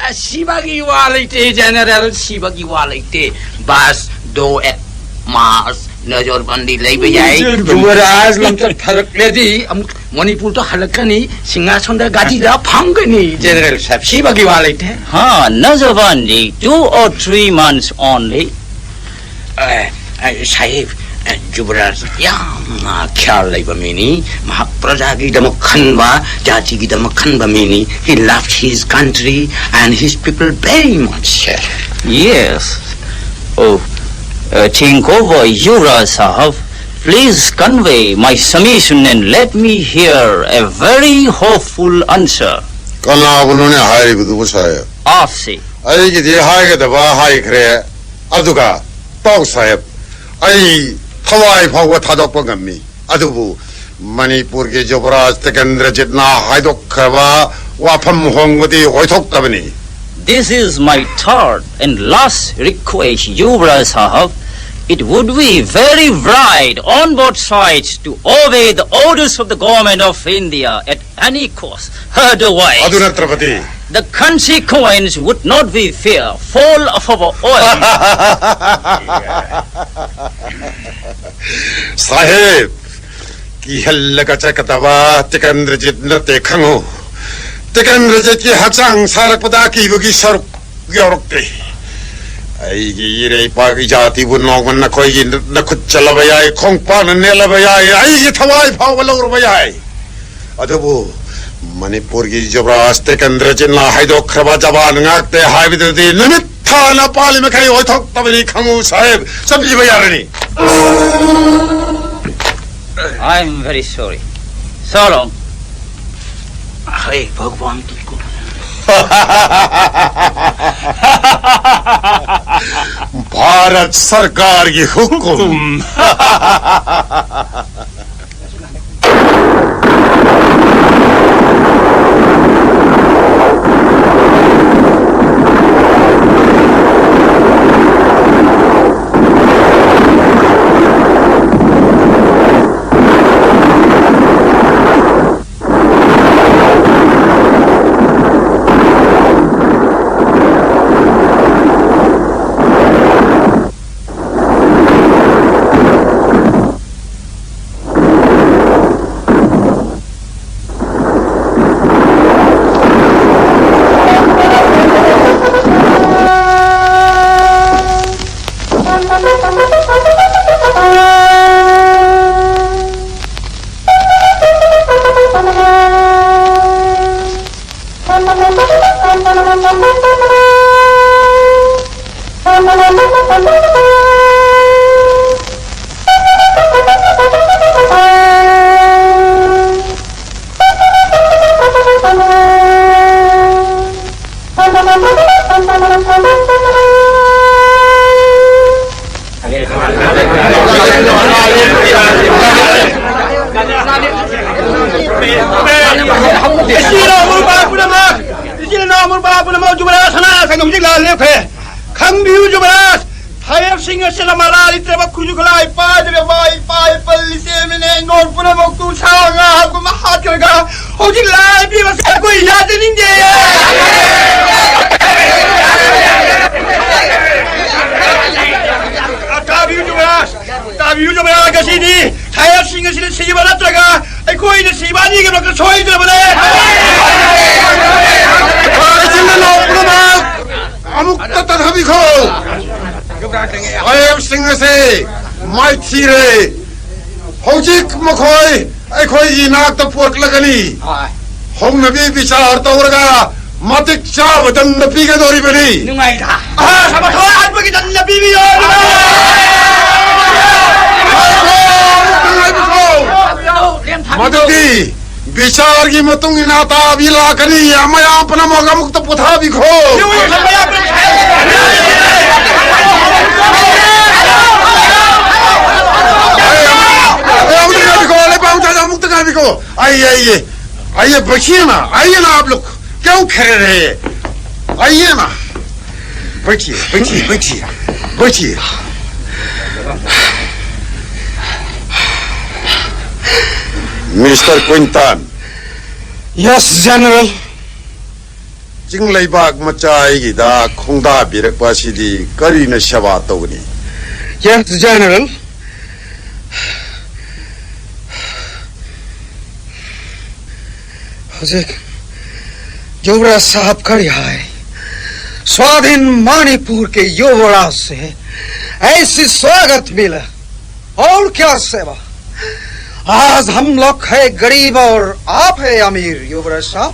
ꯑ, ꯑ, ꯁꯤꯕꯒꯤ ꯋꯥ ꯂꯩꯇꯦ, ꯖꯦꯅꯦꯔꯦꯜ, ꯁꯤꯕꯒꯤ ꯋꯥ ꯂꯩꯇꯦ꯫ ꯕꯁ, ꯗꯣ ꯑꯦꯠ ꯃꯥꯔꯁ, ꯅꯖꯔꯕꯟꯗꯤ ꯂꯩꯕ ꯌꯥꯏ꯫ ꯅꯖꯔꯕꯟꯗꯤ꯫ ꯌꯨꯕꯔꯥꯖ ꯂꯝꯆꯠ ꯐꯔꯛꯂꯗꯤ ꯑꯃꯨꯛ ꯃꯅꯤꯄꯨꯔꯗ ꯍꯜꯂꯛꯀꯅꯤ, ꯁꯤꯡꯍꯥꯁꯟꯗ ꯒꯥꯗꯤꯗ ꯐꯝꯒꯅꯤ, ꯖꯦꯅꯦꯔꯦꯜ ꯁꯥꯍꯦꯕ, ꯁꯤꯕꯒꯤ ꯋꯥ ꯂꯩꯇꯦ꯫ ꯍꯥ, ꯅꯖꯔꯕꯟꯗꯤ, two or three months only. ꯑꯦ, ꯑꯦ, ꯁꯥꯍꯦꯕ, ꯑꯦ, ꯖꯨꯕꯔꯥꯖ ꯌꯥꯝꯅ ꯈ꯭ꯌꯥꯜ ꯂꯩꯕ ꯃꯤꯅꯤ꯫ ꯃꯍꯥꯛ ꯄ꯭ꯔꯖꯥꯒꯤꯗꯃꯛ ꯈꯟꯕ, ꯖꯥꯇꯤꯒꯤꯗꯃꯛ ꯈꯟꯕ ꯃꯤꯅꯤ꯫ He loves his country and his people very much, sir. Yes. Oh, uh, think over, Yuvraj Sahab. Please convey my submission and let me hear a very hopeful answer. ꯀꯅꯥꯕꯨꯅꯣꯅꯦ ꯍꯥꯏꯔꯤꯕꯗꯨꯕꯨ, ꯁꯥꯍꯦꯕ? ꯑꯥꯞꯁꯦ꯫ ꯑꯩꯒꯤꯗꯤ ꯍꯥꯏꯒꯗꯕ ꯍꯥꯏꯈ꯭ꯔꯦ꯫ ꯑꯗꯨꯒ ꯇꯥꯎ ꯁꯥꯍꯦꯕ, ꯑꯩ ꯊꯋꯥꯏ ꯐꯥꯎꯕ ꯊꯥꯗꯣꯛꯄ ꯉꯝꯃꯤ, ꯑꯗꯨꯕꯨ ꯃꯅꯤꯄꯨꯔꯒꯤ ꯖꯨꯕꯔꯥꯖ ꯇꯤꯀꯦꯟꯗ꯭ꯔꯖꯤꯠꯅ ꯍꯥꯏꯗꯣꯛꯈ꯭ꯔꯕ ꯋꯥꯐꯝ ꯍꯣꯡꯕꯗꯤ ꯑꯣꯏꯊꯣꯛꯇꯕꯅꯤ꯫ This is my third and last request, Yuvraj Sahab. It would be very right on both sides to obey the orders of the government of India at any cost. Otherwise, ꯑꯗꯨ ꯅꯠꯇ꯭ꯔꯕꯗꯤ? The consequence would not be fair. Fall of our own. ꯁꯥꯍꯦꯕ, ꯀꯤꯍꯜꯂꯒ ꯆꯠꯀꯗꯕ ꯇꯤꯀꯦꯟꯗ꯭ꯔꯖꯤꯠ ꯅꯠꯇꯦ, ꯈꯪꯉꯨ꯫ ꯇꯤꯀꯦꯟꯗ꯭ꯔꯖꯤꯠꯀꯤ ꯍꯛꯆꯥꯡ ꯁꯥꯔꯛꯄꯗ ꯑꯀꯤꯕꯒꯤ ꯁꯔꯨꯛ ꯌꯥꯎꯔꯛꯇꯦ꯫ ꯑꯩꯒꯤ ꯏꯔꯩꯄꯥꯛ ꯏꯖꯥꯇꯤꯕꯨ ꯅꯣꯡꯃ ꯅꯈꯣꯏꯒꯤ ꯅꯈꯨꯠ ꯆꯠꯂꯕ ꯌꯥꯏ, ꯈꯣꯡꯄꯥꯛꯅ ꯅꯦꯠꯂꯕ ꯌꯥꯏ, ꯑꯩꯒꯤ ꯊꯋꯥꯏ ꯐꯥꯎꯕ ꯂꯧꯔꯕ ꯌꯥꯏ꯫ ꯑꯗꯨꯕꯨ ꯃꯅꯤꯄꯨꯔꯒꯤ ꯖꯨꯕꯔꯥꯖ ꯇꯤꯀꯦꯟꯗ꯭ꯔꯖꯤꯠꯅ ꯍꯥꯏꯗꯣꯛꯈ꯭ꯔꯕ ꯖꯕꯥꯟ ꯉꯥꯛꯇꯦ ꯍꯥꯏꯕꯗꯨꯗꯤ ꯅꯨꯃꯤꯠ ꯊꯥꯅ ꯄꯥꯜꯂꯤ ꯃꯈꯩ ꯑꯣꯏꯊꯣꯛꯇꯕꯅꯤ, ꯈꯪꯉꯨ ꯁꯥꯍꯦꯕ꯫ ꯆꯠꯄꯤꯕ ꯌꯥꯔꯅꯤ꯫ I am very sorry. So long. हे भगवान तुमको। भारत सरकार की हुक्म। ꯏꯆꯤꯜ ꯏꯅꯥꯎ ꯃꯔꯨꯞ ꯃꯄꯥꯡ ꯄꯨꯝꯅꯃꯛ, ꯏꯆꯤꯜ ꯏꯅꯥꯎ ꯃꯔꯨꯞ ꯃꯄꯥꯡ ꯄꯨꯝꯅꯃꯛ, ꯖꯨꯕꯔꯥꯖ ꯁꯅꯥ ꯁꯪ ꯍꯧꯖꯤꯛ ꯂꯥꯟ ꯂꯦꯞꯈ꯭ꯔꯦ꯫ ꯈꯪꯕꯤꯌꯨ ꯖꯨꯕꯔꯥꯖ, ꯐꯥꯏꯔꯦꯞꯁꯤꯡ ꯑꯁꯤꯅ ꯃꯔꯥ ꯂꯩꯇ꯭ꯔꯕ ꯈꯨꯠꯁꯨ ꯈꯨꯠꯂꯥꯏ ꯄꯥꯏꯗ꯭ꯔꯕ ꯏꯄꯥ ꯏꯄꯜ ꯏꯆꯦ ꯏꯃꯤꯅꯦ ꯏꯉꯣꯟ ꯄꯨꯝꯅꯃꯛꯄꯨ ꯁꯥ ꯉꯥ ꯍꯥꯞꯀꯨꯝꯅ ꯍꯥꯠꯈ꯭ꯔꯒ ꯍꯧꯖꯤꯛ ꯂꯥꯏ ꯄꯤꯕꯁꯦ ꯑꯩꯈꯣꯏ ꯌꯥꯖꯅꯤꯡꯗꯦ꯫ ꯇꯥꯕꯤꯌꯨ ꯖꯨꯕꯔꯥꯖ, ꯇꯥꯕꯤꯌꯨ ꯖꯨꯕꯔꯥꯖ, ꯉꯁꯤꯗꯤ ꯐꯥꯏꯔꯦꯞꯁꯤꯡ ꯑꯁꯤꯅ ꯁꯤꯕ ꯅꯠꯇ꯭ꯔꯒ ꯑꯩꯈꯣꯏꯅ ꯁꯤꯕ ꯑꯅꯤꯒꯤ ꯃꯔꯛꯇ ꯁꯣꯏꯗ꯭ꯔꯕꯅꯦ꯫ ꯏꯆꯤꯜ ꯏꯅꯥꯎ ꯄꯨꯝꯅꯃꯛ ꯑꯃꯨꯛꯇ ꯇꯥꯟꯊꯕꯤꯈꯣ꯫ ꯐꯥꯏꯔꯦꯞꯁꯤꯡ ꯑꯁꯤ ꯃꯥꯏꯊꯤꯔꯦ꯫ ꯍꯧꯖꯤꯛ ꯃꯈꯣꯏ ꯑꯩꯈꯣꯏꯒꯤ ꯏꯅꯥꯛꯇ ꯄꯣꯠꯂꯒꯅꯤ꯫ ꯍꯣꯏ꯫ ꯍꯧꯅꯕꯤ ꯕꯤꯆꯥꯔ ꯇꯧꯔꯒ ꯃꯇꯤꯛ ꯆꯥꯕ ꯗꯟꯗ ꯄꯤꯒꯗꯧꯔꯤꯕꯅꯤ꯫ ꯅꯨꯡꯉꯥꯏꯗ꯫ ꯑꯍꯥ, ꯁꯃꯊꯣꯏ ꯍꯥꯠꯄꯒꯤ ꯗꯟꯗ ꯄꯤꯕꯤꯌꯣ꯫ ꯉꯥꯏꯈꯣ, ꯉꯥꯏꯈꯣ꯫ ꯃꯗꯨꯗꯤ ꯕꯤꯆꯥꯔꯒꯤ ꯃꯇꯨꯡ ꯏꯟꯅ ꯇꯥꯕꯤ ꯂꯥꯛꯀꯅꯤ꯫ ꯃꯌꯥꯝ ꯄꯨꯝꯅꯃꯛ ꯑꯃꯨꯛꯇ ꯄꯣꯊꯥꯕꯤꯈꯣ꯫ ꯑꯩ ꯑꯃꯨꯛꯇ ꯉꯥꯏꯕꯤꯈꯣ, ꯂꯩꯕꯥꯛ ꯃꯆꯥꯗ ꯑꯃꯨꯛꯇ ꯉꯥꯏꯕꯤꯈꯣ꯫ आइए, आइए, आइए, बैठिए ना, आइए ना आप लोग, क्यों खड़े रहे? आइए ना, बैठिए, बैठिए, बैठिए, बैठिए। Mister Quinton. Yes, general. ꯆꯤꯡ ꯂꯩꯕꯥꯛ ꯃꯆꯥ ꯑꯩꯒꯤꯗ ꯈꯣꯡꯗꯥꯕꯤꯔꯛꯄ ꯑꯁꯤꯗꯤ ꯀꯔꯤꯅ ꯁꯦꯕꯥ ꯇꯧꯒꯅꯤ? Yes, general. ꯍꯧꯖꯤꯛ ꯌꯨꯕꯔꯥꯖ ꯁꯥꯍꯕ ꯀꯔꯤ ꯍꯥꯏ? स्वाधीन मणिपुर के युवराज से ऐसी स्वागत मिला। और क्या सेवा? आज हम लोग है गरीब और आप है अमीर, युवराज साहब।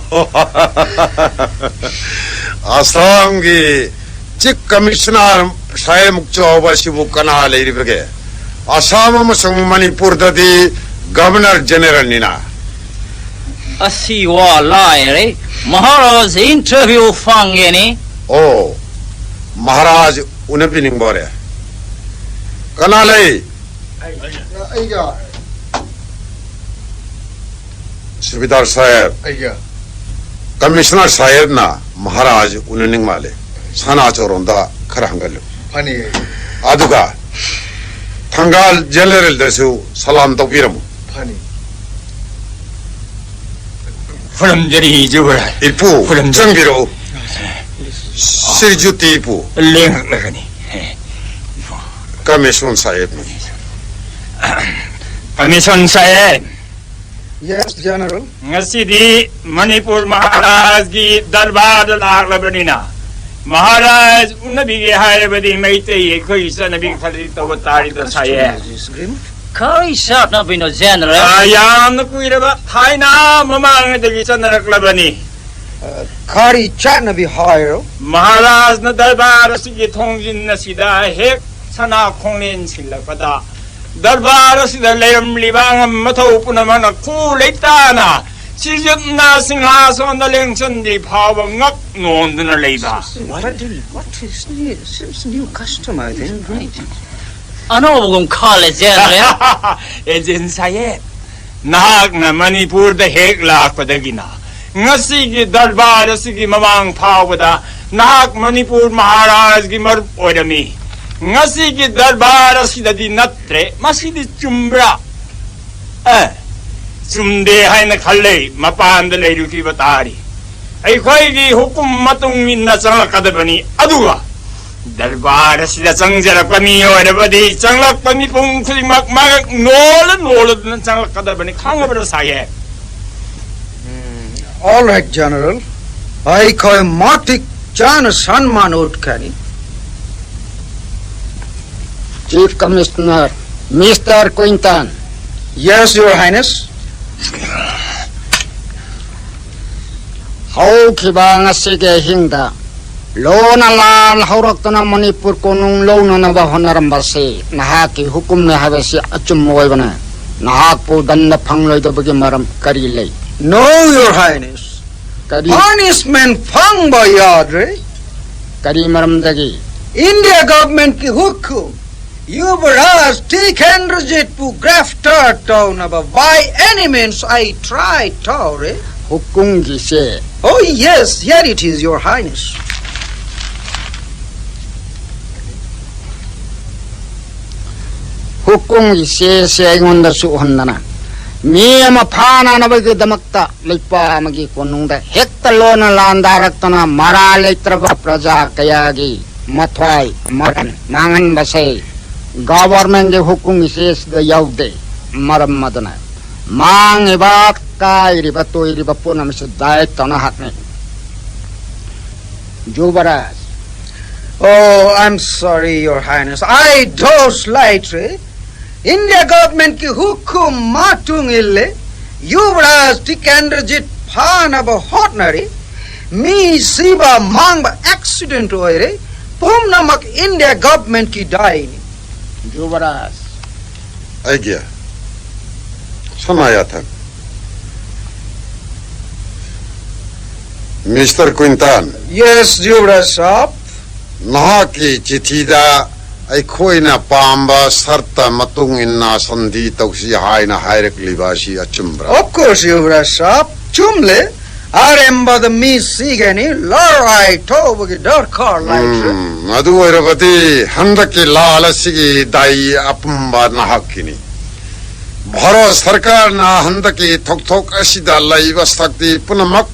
ꯑꯁꯥꯝꯒꯤ ꯆꯤꯐ ꯀꯃꯤꯁꯅꯔ ꯁꯥꯍꯦꯕꯃꯨꯛ ꯆꯥꯎꯕ ꯑꯁꯤꯕꯨ ꯀꯅꯥ ꯂꯩꯔꯤꯕꯒꯦ? ꯑꯁꯥꯝ ꯑꯃꯁꯨꯡ ꯃꯅꯤꯄꯨꯔꯗꯗꯤ ꯒꯕꯔꯅꯔ ꯖꯦꯅꯦꯔꯦꯜꯅꯤꯅ꯫ ꯑꯁꯤ ꯋꯥ ꯂꯥꯏꯔꯦ꯫ ꯃꯍꯥꯔꯥꯖ ꯏꯟꯇꯔꯚ꯭ꯌꯨ ꯐꯪꯒꯦꯅꯤ꯫ ꯑꯣ, ꯃꯍꯥꯔꯥꯖ ꯎꯅꯕꯤꯅꯤꯡꯕ ꯑꯣꯏꯔꯦ꯫ ꯀꯅꯥ ꯂꯩ? ꯑꯩꯒ꯫ ꯁꯨꯕꯦꯗꯥꯔ ꯁꯥꯍꯦꯕ, ꯑꯩꯒ꯫ ꯀꯃꯤꯁꯅꯔ ꯁꯥꯍꯦꯕꯅ ꯃꯍꯥꯔꯥꯖ ꯎꯅꯅꯤꯡ ꯃꯥꯜꯂꯦ꯫ ꯁꯅꯥ ꯆꯣꯔꯣꯟꯗ ꯈꯔ ꯍꯪꯒꯜꯂꯨ꯫ ꯐꯅꯤ꯫ ꯑꯗꯨꯒ ꯊꯪꯒꯥꯜ ꯖꯦꯅꯦꯔꯦꯜꯗꯁꯨ ꯁꯂꯥꯝ ꯇꯧꯕꯤꯔꯝꯃꯨ꯫ ꯐꯅꯤ꯫ ꯈꯨꯔꯨꯝꯖꯔꯤ, ꯌꯨꯕꯔꯥꯖ꯫ ꯏꯄꯨ, ꯈꯨꯔꯨꯝꯖꯔꯤ꯫ ꯆꯪꯕꯤꯔꯛꯎ꯫ ꯁ꯭ꯔꯤꯖꯨꯇꯤ ꯏꯄꯨ꯫ ꯂꯦꯡꯉꯛꯂꯒꯅꯤ꯫ ꯀꯃꯤꯁꯅꯔ ꯁꯥꯍꯦꯕꯅꯤ꯫ ꯀꯃꯤꯁꯅꯔ ꯁꯥꯍꯦꯕ꯫ Yes, General. ꯉꯁꯤꯗꯤ ꯃꯅꯤꯄꯨꯔ ꯃꯍꯥꯔꯥꯖꯒꯤ ꯗꯔꯕꯥꯔꯗ ꯂꯥꯛꯂꯕꯅꯤꯅ, ꯃꯍꯥꯔꯥꯖ ꯎꯅꯕꯤꯒꯦ ꯍꯥꯏꯔꯕꯗꯤ ꯃꯩꯇꯩ ꯑꯩꯈꯣꯏꯒꯤ ꯆꯠꯅꯕꯤ ꯈꯔꯗꯤ ꯇꯧꯕ ꯇꯥꯔꯤꯗ, ꯁꯥꯍꯦꯕ꯫ ꯀꯔꯤ ꯆꯠꯅꯕꯤꯅꯣ, ꯖꯦꯅꯦꯔꯦꯜ? ꯑꯥ, ꯌꯥꯝꯅ ꯀꯨꯏꯔꯕ, ꯊꯥꯏꯅ ꯃꯃꯥꯡꯉꯩꯗꯒꯤ ꯆꯠꯅꯔꯛꯂꯕꯅꯤ꯫ ꯀꯔꯤ ꯆꯠꯅꯕꯤ ꯍꯥꯏꯔꯣ? ꯃꯍꯥꯔꯥꯖꯅ ꯗꯔꯕꯥꯔ ꯑꯁꯤꯒꯤ ꯊꯣꯡꯖꯤꯟ ꯑꯁꯤꯗ ꯍꯦꯛ ꯁꯅꯥ ꯈꯣꯡꯂꯦꯟ ꯁꯤꯜꯂꯛꯄꯗ, ꯗꯔꯕꯥꯔ ꯑꯁꯤꯗ ꯂꯩꯔꯝꯂꯤꯕ ꯑꯉꯝ ꯃꯊꯧ ꯄꯨꯝꯅꯃꯛꯅ ꯈꯨ ꯂꯩꯇꯥꯅ ꯁ꯭ꯔꯤꯖꯨꯠꯅ ꯁꯤꯡꯍꯥꯁꯣꯟꯗ ꯂꯦꯡꯁꯤꯟꯗ꯭ꯔꯤ ꯐꯥꯎꯕ ꯉꯛ ꯅꯣꯟꯗꯨꯅ ꯂꯩꯕ꯫ What, what is new, seems new custom, I think. ꯑꯅꯧꯕꯒꯨꯝ ꯈꯜꯂꯦ, ꯖꯦꯅꯦꯔꯦꯜ꯫ ꯑꯦꯖꯦꯟ ꯁꯥꯍꯦꯕ, ꯅꯍꯥꯛꯅ ꯃꯅꯤꯄꯨꯔꯗ ꯍꯦꯛ ꯂꯥꯛꯄꯗꯒꯤꯅ ꯉꯁꯤꯒꯤ ꯗꯔꯕꯥꯔ ꯑꯁꯤꯒꯤ ꯃꯃꯥꯡ ꯐꯥꯎꯕꯗ ꯅꯍꯥꯛ ꯃꯅꯤꯄꯨꯔ ꯃꯍꯥꯔꯥꯖꯒꯤ ꯃꯔꯨꯞ ꯑꯣꯏꯔꯝꯃꯤ꯫ ꯉꯁꯤꯒꯤ ꯗꯔꯕꯥꯔ ꯑꯁꯤꯗꯗꯤ ꯅꯠꯇ꯭ꯔꯦ꯫ ꯃꯁꯤꯗꯤ ꯆꯨꯝꯕ꯭ꯔꯥ? ꯑꯦ, ꯆꯨꯝꯗꯦ ꯍꯥꯏꯅ ꯈꯜꯂꯦ꯫ ꯃꯄꯥꯟꯗ ꯂꯩꯔꯨꯈꯤꯕ ꯇꯥꯔꯤ꯫ ꯑꯩꯈꯣꯏꯒꯤ ꯍꯨꯀꯨꯝ ꯃꯇꯨꯡ ꯏꯟꯅ ꯆꯪꯂꯛꯀꯗꯕꯅꯤ꯫ ꯑꯗꯨꯒ ꯗꯔꯕꯥꯔ ꯑꯁꯤꯗ ꯆꯪꯖꯔꯛꯄ ꯃꯤ ꯑꯣꯏꯔꯕꯗꯤ ꯆꯪꯂꯛꯄ ꯃꯤꯄꯨꯝ ꯈꯨꯗꯤꯡꯃꯛ ꯃꯉꯛ ꯅꯣꯜꯂ ꯅꯣꯜꯂꯗꯨꯅ ꯆꯪꯂꯛꯀꯗꯕꯅꯤ꯫ ꯈꯪꯉꯕ꯭ꯔꯥ, ꯁꯥꯍꯦꯕ? All right, General. ꯑꯩꯈꯣꯏ ꯃꯇꯤꯛ ꯆꯥꯅ ꯁꯟꯃꯥꯟ ꯎꯠꯀꯅꯤ꯫ Chief commissioner, mister Quinton, Yes, Your Highness. ꯍꯧꯈꯤꯕ ꯉꯁꯤꯒꯤ ꯑꯍꯤꯡꯗ ꯂꯣꯟꯅ ꯂꯥꯟ ꯍꯧꯔꯛꯇꯨꯅ ꯃꯅꯤꯄꯨꯔ ꯀꯣꯅꯨꯡ ꯂꯧꯅꯅꯕ ꯍꯣꯠꯅꯔꯝꯕꯁꯤ ꯅꯍꯥꯛꯀꯤ ꯍꯨꯀꯨꯝꯅꯤ ꯍꯥꯏꯕꯁꯤ ꯑꯆꯨꯝꯕ ꯑꯣꯏꯕꯅ꯫ ꯅꯍꯥꯛꯄꯨ ꯗꯟꯗ ꯐꯪꯂꯣꯏꯗꯕꯒꯤ ꯃꯔꯝ ꯀꯔꯤ ꯂꯩ? No, Your Highness. ꯀꯔꯤ? Punishment ꯐꯪꯕ ꯌꯥꯗ꯭ꯔꯦ꯫ ꯀꯔꯤ ꯃꯔꯝꯗꯒꯤ? India government ꯀꯤ ꯍꯨꯀꯨꯝ, ꯌꯨꯕꯔꯥꯖ ꯇꯤꯀꯦꯟꯗ꯭ꯔꯖꯤꯠꯄꯨ ꯒ꯭ꯔꯦꯐꯇꯥꯔ ꯇꯧꯅꯕ by any means ꯑꯩ try ꯇꯧꯔꯦ꯫ ꯍꯨꯀꯨꯝꯒꯤꯁꯦ? Oh yes, here it is, Your Highness. ꯍꯨꯀꯨꯝꯒꯤ ꯆꯦꯁꯦ ꯑꯩꯉꯣꯟꯗꯁꯨ ꯎꯍꯟꯗꯅ ꯃꯤ ꯑꯃ ꯐꯥꯅꯅꯕꯒꯤꯗꯃꯛꯇ ꯂꯩꯄꯥꯛ ꯑꯃꯒꯤ ꯀꯣꯅꯨꯡꯗ ꯍꯦꯛꯇ ꯂꯣꯟꯅ ꯂꯥꯟꯗꯥꯔꯛꯇꯅ ꯃꯔꯥ ꯂꯩꯇ꯭ꯔꯕ ꯄ꯭ꯔꯖꯥ ꯀꯌꯥꯒꯤ ꯃꯊ꯭ꯋꯥꯏ ꯃꯔꯟ ꯃꯥꯡꯍꯟꯕꯁꯦ ꯒꯣꯚꯔꯟꯃꯦꯟꯠꯀꯤ ꯍꯨꯀꯨꯝꯒꯤ ꯆꯦꯁꯤꯗ ꯌꯥꯎꯗꯦ꯫ ꯃꯔꯝ ꯑꯗꯨꯅ ꯃꯥꯡꯉꯤꯕ, ꯀꯥꯏꯔꯤꯕ, ꯇꯣꯏꯔꯤꯕ ꯄꯨꯝꯅꯃꯛꯁꯦ ꯗꯥꯏꯔꯦꯛ ꯇꯧꯅ ꯍꯥꯠꯅꯩ꯫ Yuvraj. Oh, I'm sorry, Your Highness. ꯑꯩ ꯗꯣꯁ ꯂꯩꯇ꯭ꯔꯦ꯫ ꯏꯟꯗꯤꯌꯥ ꯒꯣꯚꯔꯟꯃꯦꯟꯠꯀꯤ ꯍꯨꯀꯨꯝ ꯃꯇꯨꯡ ꯏꯜꯂꯦ꯫ ꯌꯨꯕꯔꯥꯖ ꯇꯤꯀꯦꯟꯗ꯭ꯔꯖꯤꯠ ꯐꯥꯅꯕ ꯍꯣꯠꯅꯔꯤ꯫ ꯃꯤ ꯁꯤꯕ ꯃꯥꯡꯕ ꯑꯦꯛꯁꯤꯗꯦꯟꯠ ꯑꯣꯏꯔꯦ꯫ ꯄꯨꯝꯅꯃꯛ ꯏꯟꯗꯤꯌꯥ ꯒꯣꯚꯔꯟꯃꯦꯟꯠꯀꯤ ꯗꯥꯏꯅꯤ꯫ ꯌꯨꯕꯔꯥꯖ꯫ ꯑꯩꯒꯤ ꯁꯅꯥ ꯌꯥꯊꯪ꯫ Mister Quinton. Yes, ꯌꯨꯕꯔꯥꯖ ꯁꯥꯍꯕ꯫ ꯅꯍꯥꯛꯀꯤ ꯆꯤꯊꯤꯗ ꯑꯩꯈꯣꯏꯅ ꯄꯥꯝꯕ ꯁꯔꯠꯇ ꯃꯇꯨꯡ ꯏꯟꯅ ꯁꯟꯙꯤ ꯇꯧꯁꯤ ꯍꯥꯏꯅ ꯍꯥꯏꯔꯛꯂꯤꯕ ꯑꯁꯤ ꯑꯆꯨꯝꯕ꯭ꯔꯥ? Of course, Yuvraj ꯁꯥꯍꯕ, ꯆꯨꯝꯂꯦ꯫ ꯑꯔꯦꯝꯕꯗ ꯃꯤ ꯁꯤꯒꯅꯤ, ꯂꯔꯥꯏ ꯇꯧꯕꯒꯤ ꯗꯔꯀꯥꯔ ꯂꯩꯇ꯭ꯔꯦ꯫ ꯎꯝ, ꯑꯗꯨ ꯑꯣꯏꯔꯕꯗꯤ ꯍꯟꯗꯛꯀꯤ ꯂꯥꯜ ꯑꯁꯤꯒꯤ ꯗꯥꯏ ꯑꯄꯨꯝꯕ ꯅꯍꯥꯛꯀꯤꯅꯤ꯫ ꯚꯥꯔꯠ ꯁꯔꯀꯥꯔꯅ ꯍꯟꯗꯛꯀꯤ ꯊꯧꯗꯣꯛ ꯑꯁꯤꯗ ꯂꯩꯕ ꯁꯛꯇꯤ ꯄꯨꯝꯅꯃꯛ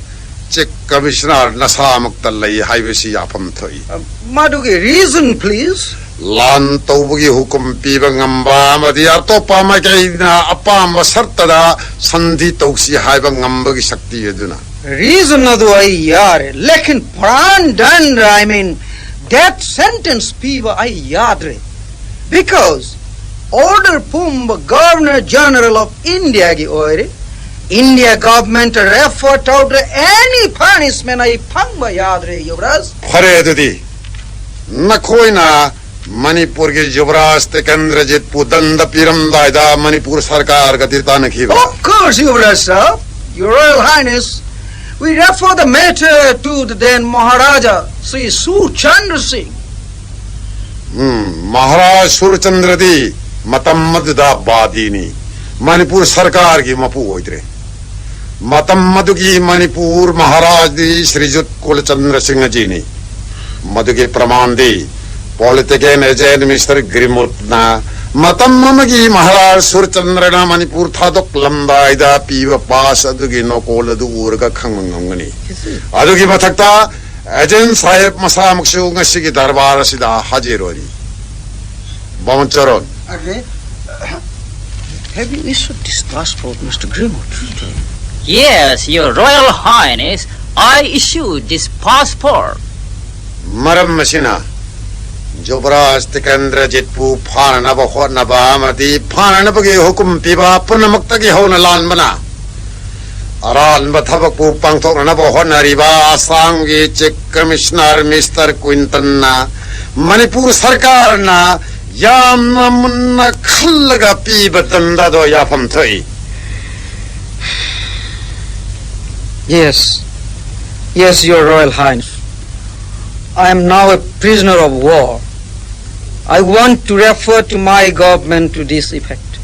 ꯆꯤꯐ ꯀꯃꯤꯁꯅꯔ ꯅꯁꯥꯃꯛꯇ ꯂꯩ ꯍꯥꯏꯕꯁꯤ ꯌꯥꯐꯝ ꯊꯣꯛꯏ꯫ ꯃꯗꯨꯒꯤ ꯔꯤꯖꯟ, ꯄ꯭ꯂꯤꯖ꯫ ꯂꯥꯟ ꯇꯧꯕꯒꯤ ꯍꯨꯀꯨꯝ ꯄꯤꯕ ꯉꯝꯕ ꯑꯃꯗꯤ ꯑꯇꯣꯞꯄ ꯃꯥꯏꯀꯩꯅ ꯑꯄꯥꯝꯕ ꯁꯔꯠꯇꯗ ꯁꯟꯙꯤ ꯇꯧꯁꯤ ꯍꯥꯏꯕ ꯉꯝꯕꯒꯤ ꯁꯛꯇꯤ ꯑꯗꯨꯅ꯫ ꯔꯤꯖꯟ ꯑꯗꯨ ꯑꯩ ꯌꯥꯔꯦ, ꯂꯦꯀꯤꯟ PRAN ꯗꯟ, I mean, death sentence ꯄꯤꯕ ꯑꯩ ꯌꯥꯗ꯭ꯔꯦ꯫ Because order ꯄꯨꯝꯕ Governor General of Indiaꯒꯤ ꯑꯣꯏꯔꯦ꯫ India government refer ꯇꯧꯗ꯭ꯔꯦ, any punishment ꯑꯩ ꯐꯪꯕ ꯌꯥꯗ꯭ꯔꯦ, ꯌꯨꯕꯔꯥꯖ꯫ ꯐꯔꯦ ꯑꯗꯨꯗꯤ, ꯅꯈꯣꯏꯅ ꯃꯅꯤꯄꯨꯔꯒꯤ Yuvraj ꯇꯤꯀꯦꯟꯗ꯭ꯔꯖꯤꯠꯄꯨ ꯗꯟꯗ ꯄꯤꯔꯝꯗꯥꯏꯗ Manipur ꯁꯔꯀꯥꯔꯒꯗꯤ ꯇꯥꯟꯅꯈꯤꯕ꯭ꯔꯥ? Of course, Yuvraj Sahab, Your Royal Highness, we refer the matter to the then Maharaja Sri Surchandra Singh. ꯎꯝ, ꯃꯍꯥꯔꯥꯖ ꯁꯨꯔꯆꯟꯗ꯭ꯔꯗꯤ ꯃꯇꯝ ꯑꯗꯨꯗ ꯕꯥꯗꯤꯅꯤ, ꯃꯅꯤꯄꯨꯔ ꯁꯔꯀꯥꯔꯒꯤ ꯃꯄꯨ ꯑꯣꯏꯗ꯭ꯔꯦ꯫ ꯃꯇꯝ ꯑꯗꯨꯒꯤ ꯃꯅꯤꯄꯨꯔ ꯃꯍꯥꯔꯥꯖꯗꯤ ꯁ꯭ꯔꯤꯖꯨꯠ ꯀꯨꯂꯆꯟꯗ꯭ꯔ ꯁꯤꯡꯍꯖꯤꯅꯤ꯫ ꯃꯗꯨꯒꯤ ꯄ꯭ꯔꯃꯥꯟꯗꯤ political agent Mister ꯒ꯭ꯔꯤꯃꯨꯠꯅ ꯃꯇꯝ ꯑꯃꯒꯤ ꯃꯍꯥꯔꯥꯖ ꯁꯨꯔꯆꯟꯗ꯭ꯔꯅ ꯃꯅꯤꯄꯨꯔ ꯊꯥꯗꯣꯛꯂꯝꯗꯥꯏꯗ ꯄꯤꯕ ꯄꯥꯁ ꯑꯗꯨꯒꯤ ꯅꯣꯀꯣꯜ ꯑꯗꯨ ꯎꯔꯒ ꯈꯪꯕ ꯉꯝꯒꯅꯤ꯫ ꯑꯗꯨꯒꯤ ꯃꯊꯛꯇ ꯑꯦꯖꯦꯟ ꯁꯥꯍꯦꯕ ꯃꯁꯥꯃꯛꯁꯨ ꯉꯁꯤꯒꯤ ꯗꯔꯕꯥꯔ ꯑꯁꯤꯗ ꯍꯥꯖꯤꯔ ꯑꯣꯏꯔꯤ꯫ ꯕꯥꯃꯟ ꯆꯔꯣꯟ꯫ Arre, have you issued this passport, Mister Greenwood? Yes, Your Royal Highness, I issued this passport. ꯃꯔꯝ ꯑꯁꯤꯅ ꯖꯨꯕꯔꯥꯖ ꯇꯤꯀꯦꯟꯗ꯭ꯔꯖꯤꯠꯄꯨ ꯐꯥꯅꯅꯕ ꯍꯣꯠꯅꯕ ꯑꯃꯗꯤ ꯐꯥꯅꯅꯕꯒꯤ ꯍꯨꯀꯨꯝ ꯄꯤꯕ ꯄꯨꯝꯅꯃꯛꯇꯒꯤ ꯍꯧꯅ ꯂꯥꯟꯕꯅ ꯑꯔꯥꯟꯕ ꯊꯕꯛꯄꯨ ꯄꯥꯡꯊꯣꯛꯅꯅꯕ ꯍꯣꯠꯅꯔꯤꯕ ꯑꯁꯥꯝꯒꯤ Chief Commissioner Mister ꯀ꯭ꯋꯤꯟꯇꯟꯅ ꯃꯅꯤꯄꯨꯔ ꯁꯔꯀꯥꯔꯅ ꯌꯥꯝꯅ ꯃꯨꯟꯅ ꯈꯜꯂꯒ ꯄꯤꯕ ꯗꯟꯗ ꯑꯗꯣ ꯌꯥꯐꯝ ꯊꯣꯛꯏ꯫ Yes, yes, Your Royal Highness. I am now a prisoner of war. I want to refer to my government to this effect.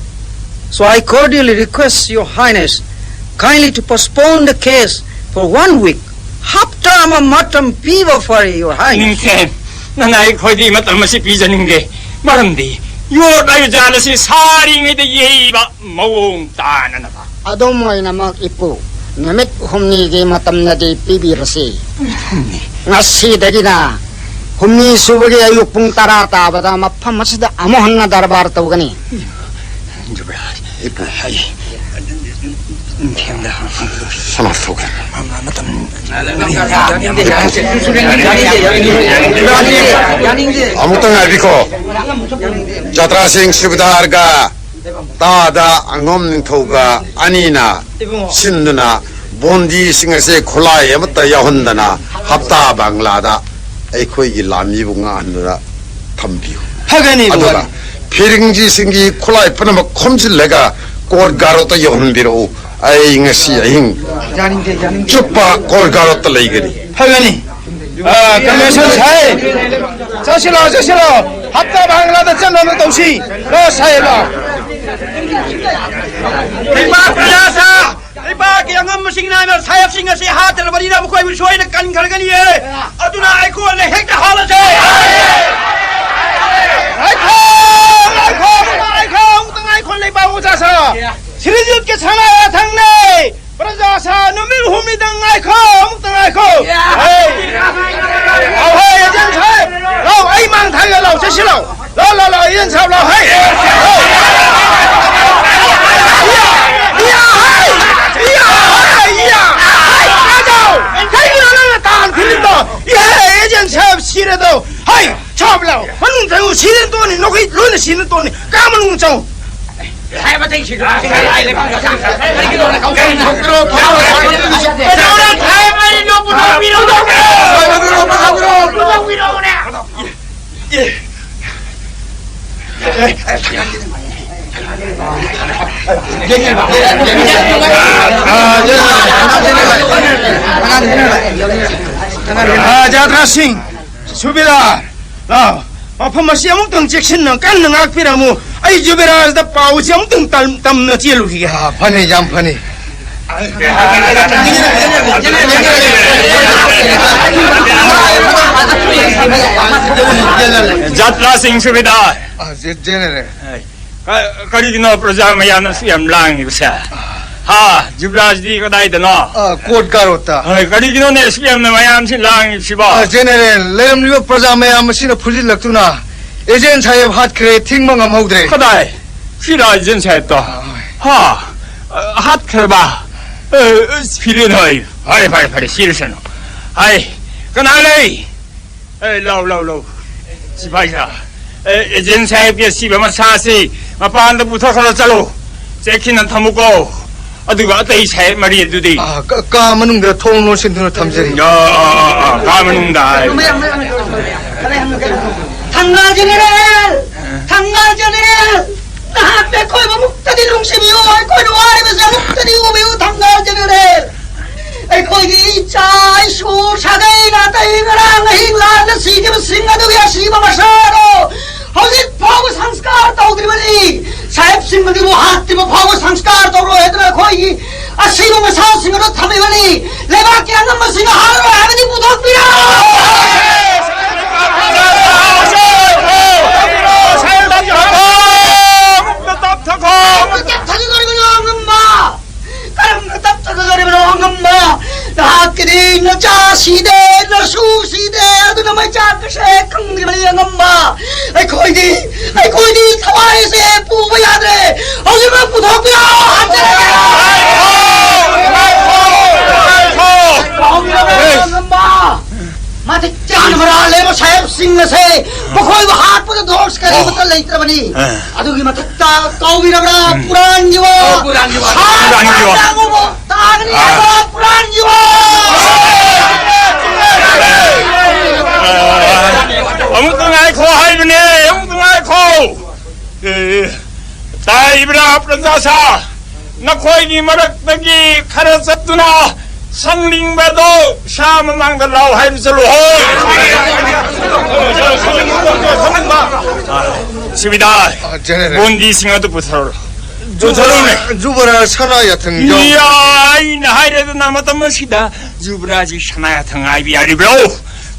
So I cordially request Your Highness kindly to postpone the case for one week. ꯍꯞꯇꯥ ꯑꯃ ꯃꯇꯝ ꯄꯤꯕ ꯐꯔꯦ, Your Highness. ꯅꯤꯡꯊꯦꯝ, ꯅꯅꯥꯏ ꯑꯩꯈꯣꯏꯗꯤ ꯃꯇꯝ ꯑꯁꯤ ꯄꯤꯖꯅꯤꯡꯗꯦ꯫ ꯃꯔꯝꯗꯤ ꯌꯣꯠ ꯍꯥꯏꯕ ꯖꯥꯠ ꯑꯁꯤ ꯁꯥꯔꯤꯉꯩꯗ ꯌꯩꯕ ꯃꯑꯣꯡ ꯇꯥꯅꯅꯕ꯫ ꯑꯗꯨꯝ ꯑꯣꯏꯅꯃꯛ, ꯏꯄꯨ, ꯅꯨꯃꯤꯠ ꯍꯨꯝꯅꯤꯒꯤ ꯃꯇꯝꯅꯗꯤ ꯄꯤꯕꯤꯔꯁꯤ꯫ ꯉꯁꯤꯗꯒꯤꯅ ꯍꯨꯝꯅꯤ ꯁꯨꯕꯒꯤ ꯑꯌꯨꯛ ꯄꯨꯡ ꯇꯔꯥ ꯇꯥꯕꯗ ꯃꯐꯝ ꯑꯁꯤꯗ ꯑꯃꯨꯛ ꯍꯟꯅ ꯗꯔꯕꯥꯔ ꯇꯧꯒꯅꯤ꯫ ꯖꯨꯕꯔꯥꯖ, ꯏꯄꯨ, ꯑꯩ ꯑꯃꯨꯛꯇ ꯉꯥꯏꯕꯤꯈꯣ꯫ ꯖꯇ꯭ꯔꯥ ꯁꯤꯡ ꯁꯨꯕꯦꯗꯥꯔꯒ ꯇꯥꯗ ꯑꯉꯣꯝ ꯅꯤꯡꯊꯧꯒ ꯑꯅꯤꯅ ꯁꯤꯟꯗꯨꯅ ꯕꯣꯟꯗꯤꯁꯤꯡ ꯑꯁꯦ ꯈꯨꯠꯂꯥꯏ ꯑꯃꯠꯇ ꯌꯥꯎꯍꯟꯗꯅ ꯍꯞꯇꯥ ꯕꯪꯒ꯭ꯂꯥꯗ ꯑꯩꯈꯣꯏꯒꯤ ꯂꯥꯟꯃꯤꯕꯨ ꯉꯥꯛꯍꯟꯗꯨꯅ ꯊꯝꯕꯤꯌꯨ꯫ ꯐꯒꯅꯤ, ꯑꯗꯨꯒ ꯐꯒꯅꯤ꯫ ꯐꯤꯔꯤꯡꯖꯤꯁꯤꯡꯒꯤ ꯈꯨꯠꯂꯥꯏ ꯄꯨꯝꯅꯃꯛ ꯈꯣꯝꯖꯤꯜꯂꯒ ꯀꯣꯔꯠ ꯒꯥꯔꯣꯠꯇ ꯌꯧꯍꯟꯕꯤꯔꯛꯎ꯫ ꯑꯩ ꯉꯁꯤ ꯑꯍꯤꯡ ꯌꯥꯅꯤꯡꯗꯦ, ꯌꯥꯅꯤꯡꯗꯦ꯫ ꯆꯨꯞꯄ ꯀꯣꯔꯠ ꯒꯥꯔꯣꯠꯇ ꯂꯩꯒꯅꯤ꯫ ꯐꯒꯅꯤ꯫ ꯑ, ꯀꯃꯤꯁꯟ ꯁꯥꯍꯦꯕ, ꯆꯠꯁꯤꯜꯂꯣ, ꯆꯠꯁꯤꯜꯂꯣ꯫ ꯍꯞꯇꯥ ꯕꯪꯒ꯭ꯂꯥꯗ ꯆꯠꯅꯕ ꯇꯧꯁꯤ꯫ ꯂꯥꯛꯑꯣ, ꯁꯥꯍꯦꯕ, ꯂꯥꯛꯑꯣ꯫ ꯂꯩꯕꯥꯛ ꯄ꯭ꯔꯖꯥ ꯁꯥ-, ꯂꯩꯕꯥꯛꯀꯤ ꯑꯉꯝꯕꯁꯤꯡꯅ ꯁꯥꯍꯦꯕꯁꯤꯡ ꯑꯁꯤ ꯍꯥꯠꯇ꯭ꯔꯕꯅꯤꯅ ꯃꯈꯣꯏꯕꯨ ꯁꯣꯏꯅ ꯀꯟꯈ꯭ꯔꯒꯅꯤꯌꯦ꯫ ꯑꯗꯨꯅ ꯑꯩꯈꯣꯏꯅ ꯍꯦꯛꯇ ꯍꯥꯠꯂꯁꯦ꯫ ꯉꯥꯏꯈꯣ, ꯉꯥꯏꯈꯣ, ꯉꯥꯏꯈꯣ, ꯑꯃꯨꯛꯇ ꯉꯥꯏꯈꯣ, ꯂꯩꯕꯥꯛ ꯃꯆꯥ ꯁꯥ꯫ ꯁꯤꯔꯤꯖꯤꯠꯀꯤ ꯁꯅꯥ ꯌꯥꯊꯪꯅꯦ꯫ ꯄ꯭ꯔꯖꯥ ꯁꯥ ꯅꯨꯃꯤꯠ ꯍꯨꯝꯅꯤꯗꯪ ꯉꯥꯏꯈꯣ, ꯑꯃꯨꯛꯇ ꯉꯥꯏꯈꯣ꯫ ꯍꯦ! ꯂꯥꯎ, ꯍꯦ, ꯑꯦꯖꯦꯟ ꯁꯥꯍꯦꯕ! ꯂꯥꯎ, ꯑꯩ ꯃꯥꯡ ꯊꯥꯒꯦ, ꯂꯥꯎ, ꯆꯠꯁꯤ ꯂꯥꯎ꯫ ꯂꯥꯎ, ꯂꯥꯎ, ꯂꯥꯎ, ꯑꯦꯖꯦꯟ ꯁꯥꯍꯦꯕ, ꯂꯥꯎ, ꯍꯦ! ꯂꯥꯎ꯫ ꯏꯌꯥ, ꯏꯌꯥ, ꯍꯦ! ꯏꯌꯥ, ꯍꯦ! ꯏꯌꯥ, ꯍꯦ! ꯏꯌꯥ! ꯍꯦ! ꯀꯩꯒꯤꯅꯣ ꯅꯪꯅ ꯇꯥꯍꯟ ꯊꯤꯜꯂꯤꯗꯣ? ꯏꯌꯥ, ꯑꯦꯖꯦꯟ ꯁꯥꯍꯦꯕ ꯁꯤꯔꯦꯗꯣ! ꯍꯦ! ꯁꯥꯍꯦꯕ, ꯂꯥꯎ, ꯃꯅꯨꯡ ꯆꯪꯉꯨ, ꯁꯤꯔꯦ ꯇꯣꯛꯑꯅꯤ, ꯅꯈꯣꯏ ꯂꯣꯏꯅ ꯁꯤꯔꯦ ꯇꯣꯛꯑꯅꯤ, ꯀꯥ ꯃꯅꯨꯡ ꯆꯪꯉꯨ꯫ ꯑ, ꯖꯇ꯭ꯔꯥ ꯁꯤꯡ, ꯁꯨꯕꯦꯗꯥꯔ, ꯂꯥꯎ꯫ ꯃꯐꯝ ꯑꯁꯤ ꯑꯃꯨꯛꯇꯪ ꯆꯦꯛꯁꯤꯟꯅ ꯀꯟꯅ ꯉꯥꯛꯄꯤꯔꯝꯃꯨ꯫ ꯑꯩ ꯖꯨꯕꯦꯔꯥꯖꯗ ꯄꯥꯎꯁꯤ ꯑꯃꯨꯛꯇꯪ ꯇꯝ-, ꯇꯝꯅ ꯆꯦꯜꯂꯨꯈꯤꯒꯦ꯫ ꯑꯥ, ꯐꯅꯤ, ꯌꯥꯝ ꯐꯅꯤ꯫ ꯖꯇ꯭ꯔꯥ ꯁꯤꯡ ꯁꯨꯕꯦꯗꯥꯔ꯫ ꯑꯥ, ꯖꯦ-, ꯖꯦꯅꯦꯔꯦꯜ꯫ ꯀ-, ꯀꯔꯤꯒꯤꯅꯣ ꯄ꯭ꯔꯖꯥ ꯃꯌꯥꯝꯅ ꯑꯁꯨꯛ ꯌꯥꯝ ꯂꯥꯡꯉꯤꯕꯁꯦ? ꯍꯥ? ꯖꯨꯕꯔꯥꯖꯗꯤ ꯀꯗꯥꯏꯗꯅꯣ? ꯑ, ꯀꯣꯔꯠ ꯒꯥꯔꯣꯠꯇ꯫ ꯍꯣꯏ, ꯀꯔꯤꯒꯤꯅꯣꯅꯦ ꯑꯁꯨꯛ ꯌꯥꯝꯅ ꯃꯌꯥꯝꯁꯤ ꯂꯥꯡꯉꯤꯕꯁꯤꯕꯣ? ꯑ, ꯖꯦꯅꯦꯔꯦꯜ, ꯂꯩꯔꯝꯂꯤꯕ ꯄ꯭ꯔꯖꯥ ꯃꯌꯥꯝ ꯑꯁꯤꯅ ꯐꯨꯖꯤꯜꯂꯛꯇꯨꯅ ꯑꯦꯖꯦꯟ ꯁꯥꯍꯦꯕ ꯍꯥꯠꯈ꯭ꯔꯦ, ꯊꯤꯡꯕ ꯉꯝꯍꯧꯗ꯭ꯔꯦ꯫ ꯀꯗꯥꯏ? ꯁꯤꯔꯥ ꯑꯦꯖꯦꯟ ꯁꯥꯍꯦꯕꯇꯣ? ꯑ, ꯍꯣꯏ꯫ ꯍꯥ? ꯑ, ꯍꯥꯠꯈ꯭ꯔꯕ? ꯑꯦ, ꯁꯤꯔꯦ ꯅꯣꯏ꯫ ꯐꯔꯦ, ꯐꯔꯦ, ꯐꯔꯦ, ꯁꯤꯔꯁꯅꯨ꯫ ꯍꯥꯏ, ꯀꯅꯥ ꯂꯩ? ꯑꯦ, ꯂꯥꯎ, ꯂꯥꯎ, ꯂꯥꯎ꯫ ꯁꯤꯐꯥꯏꯁꯥ, ꯑꯦ, ꯑꯦꯖꯦꯟ ꯁꯥꯍꯦꯕꯀꯤ ꯑꯁꯤꯕ ꯃꯁꯥꯁꯤ ꯃꯄꯥꯟꯗ ꯄꯨꯊꯣꯛꯈ꯭ꯔꯣ ꯆꯠꯂꯣ꯫ ꯆꯦꯛꯁꯤꯟꯅ ꯊꯝꯃꯨꯀꯣ꯫ ꯑꯗꯨꯒ ꯑꯇꯩ ꯁꯥꯍꯦꯕ ꯃꯔꯤ ꯑꯗꯨꯗꯤ? ꯑꯥ, ꯀ-, ꯀꯥ ꯃꯅꯨꯡꯗ ꯊꯣꯡ ꯂꯣꯟꯁꯤꯟꯗꯨꯅ ꯊꯝꯖꯔꯤ꯫ ꯑꯥ, ꯑꯥ, ꯑꯥ, ꯑꯥ, ꯀꯥ ꯃꯅꯨꯡꯗ ꯍꯥꯏ꯫ ꯊꯪꯒꯥꯜ ꯖꯦꯅꯦꯔꯦꯜ! ꯊꯪꯒꯥꯜ ꯖꯦꯅꯦꯔꯦꯜ! ꯅꯍꯥꯛꯅ ꯑꯩꯈꯣꯏꯕꯨ ꯑꯃꯨꯛꯇꯗꯤ ꯅꯨꯡꯁꯤꯕꯤꯌꯨ, ꯑꯩꯈꯣꯏꯅ ꯋꯥꯔꯤꯕꯁꯦ ꯑꯃꯨꯛꯇꯗꯤ ꯎꯕꯤꯌꯨ, ꯊꯪꯒꯥꯜ ꯖꯦꯅꯦꯔꯦꯜ! ꯑꯩꯈꯣꯏꯒꯤ ꯏꯆꯥ ꯏꯁꯨ ꯁꯥꯒꯩ ꯅꯥꯇꯩ ꯉꯔꯥꯡ ꯑꯍꯤꯡ ꯂꯥꯟꯗ ꯁꯤꯈꯤꯕꯁꯤꯡ ꯑꯗꯨꯒꯤ ꯑꯁꯤꯕ ꯃꯁꯥꯗꯣ ꯍꯧꯖꯤꯛ ꯐꯥꯎꯕ ꯁꯪꯁꯀꯥꯔ ꯇꯧꯗ꯭ꯔꯤꯕꯅꯤ꯫ ꯁꯥꯍꯦꯕꯁꯤꯡ ꯑꯗꯨꯕꯨ ꯍꯥꯠꯇ꯭ꯔꯤꯕ ꯐꯥꯎꯕ ꯁꯪꯁꯀꯥꯔ ꯇꯧꯔꯣꯏ ꯍꯥꯏꯗꯨꯅ ꯑꯩꯈꯣꯏꯒꯤ ꯑꯁꯤꯕ ꯃꯁꯥꯁꯤꯡ ꯑꯗꯨ ꯊꯝꯂꯤꯕꯅꯤ꯫ ꯂꯩꯕꯥꯛꯀꯤ ꯑꯉꯝꯕꯁꯤꯡꯅ ꯍꯥꯠꯂꯔꯣꯏ ꯍꯥꯏꯕꯗꯤ ꯄꯨꯊꯣꯛꯄꯤꯔꯣ꯫ ꯀꯔꯝꯅ ꯇꯞꯊꯈꯤꯗꯧꯔꯤꯕꯅꯣ ꯑꯉꯝꯕ? ꯀꯔꯝꯅ ꯇꯞꯊꯒꯗꯧꯔꯤꯕꯅꯣ ꯑꯉꯝꯕ? ꯅꯍꯥꯛꯀꯤꯗꯤ ꯅꯆꯥ ꯁꯤꯗꯦ, ꯅꯁꯨ ꯁꯤꯗꯦ, ꯑꯗꯨꯅ ꯃꯩꯆꯥꯛ ꯑꯁꯦ ꯈꯪꯗ꯭ꯔꯤꯕꯅꯤ ꯑꯉꯝꯕ꯫ ꯑꯩꯈꯣꯏꯗꯤ, ꯑꯩꯈꯣꯏꯗꯤ ꯊꯋꯥꯏꯁꯦ ꯄꯨꯕ ꯌꯥꯗ꯭ꯔꯦ꯫ ꯍꯧꯖꯤꯛꯃꯛ ꯄꯨꯊꯣꯛꯄꯤꯔꯣ, ꯍꯥꯠꯆꯔꯒꯦ꯫ ꯉꯥꯏꯈꯣ, ꯉꯥꯏꯈꯣ, ꯉꯥꯏꯈꯣ꯫ ꯄꯥꯎꯃꯤꯔꯝ ꯍꯦ꯫ ꯑꯉꯝꯕ꯫ ꯃꯇꯤꯛ ꯆꯥꯅ ꯃꯔꯥꯜ ꯂꯩꯕ ꯁꯥꯍꯦꯕꯁꯤꯡ ꯑꯁꯦ ꯃꯈꯣꯏꯕꯨ ꯍꯥꯠꯄꯗ ꯗꯣꯁ ꯀꯔꯤꯃꯠꯇ ꯑꯣ꯫ ꯂꯩꯇ꯭ꯔꯕꯅꯤ꯫ ꯑ꯫ ꯑꯗꯨꯒꯤ ꯃꯊꯛꯇ ꯀꯧꯕꯤꯔꯕ꯭ꯔꯥ ꯎꯝ꯫ ꯄꯨꯔꯥꯟꯒꯤ ꯋꯥ? ꯑꯣ, ꯄꯨꯔꯥꯟꯒꯤ ꯋꯥ꯫ ꯁꯥ ꯄꯨꯔꯥꯟꯒꯤ ꯋꯥ꯫ ꯇꯥꯒꯅꯨ, ꯇꯥꯒꯅꯤ ꯑ꯫ ꯍꯥꯏꯕ ꯄꯨꯔꯥꯟꯒꯤ ꯋꯥ! ꯑ꯫ ꯑꯃꯨꯛꯇ ꯉꯥꯏꯈꯣ ꯍꯥꯏꯕꯅꯦ, ꯑꯃꯨꯛꯇ ꯉꯥꯏꯈꯣ꯫ ꯑꯦ, ꯇꯥꯏꯕ꯭ꯔꯥ ꯄ꯭ꯔꯖꯥꯁꯥ? ꯅꯈꯣꯏꯒꯤ ꯃꯔꯛꯇꯒꯤ ꯈꯔ ꯆꯠꯇꯨꯅ ꯁꯪꯅꯤꯡꯕꯗꯣ ꯁꯥ ꯃꯃꯥꯡꯗ ꯂꯥꯎ ꯍꯥꯏꯔꯨ ꯆꯠꯂꯨ ꯍꯣ꯫ ꯁꯨꯕꯤꯗꯥ, ꯑ, ꯖꯦꯅꯦꯔꯦꯜ꯫ ꯕꯣꯟꯗꯤꯁꯤꯡ ꯑꯗꯨ ꯄꯨꯊꯔꯣ꯫ ꯄꯨꯊꯔꯣꯅꯦ꯫ ꯖꯨꯕꯔꯥ, ꯖꯨꯕꯔꯥ ꯁꯅꯥ ꯌꯥꯊꯪ ꯌꯥꯎ- ꯌꯥ, ꯑꯩꯅ ꯍꯥꯏꯔꯦꯗꯅ ꯃꯇꯝ ꯑꯁꯤꯗ ꯖꯨꯕꯔꯥꯁꯤ ꯁꯅꯥ ꯌꯥꯊꯪ ꯍꯥꯏꯕ ꯌꯥꯔꯤꯕ꯭ꯔꯣ?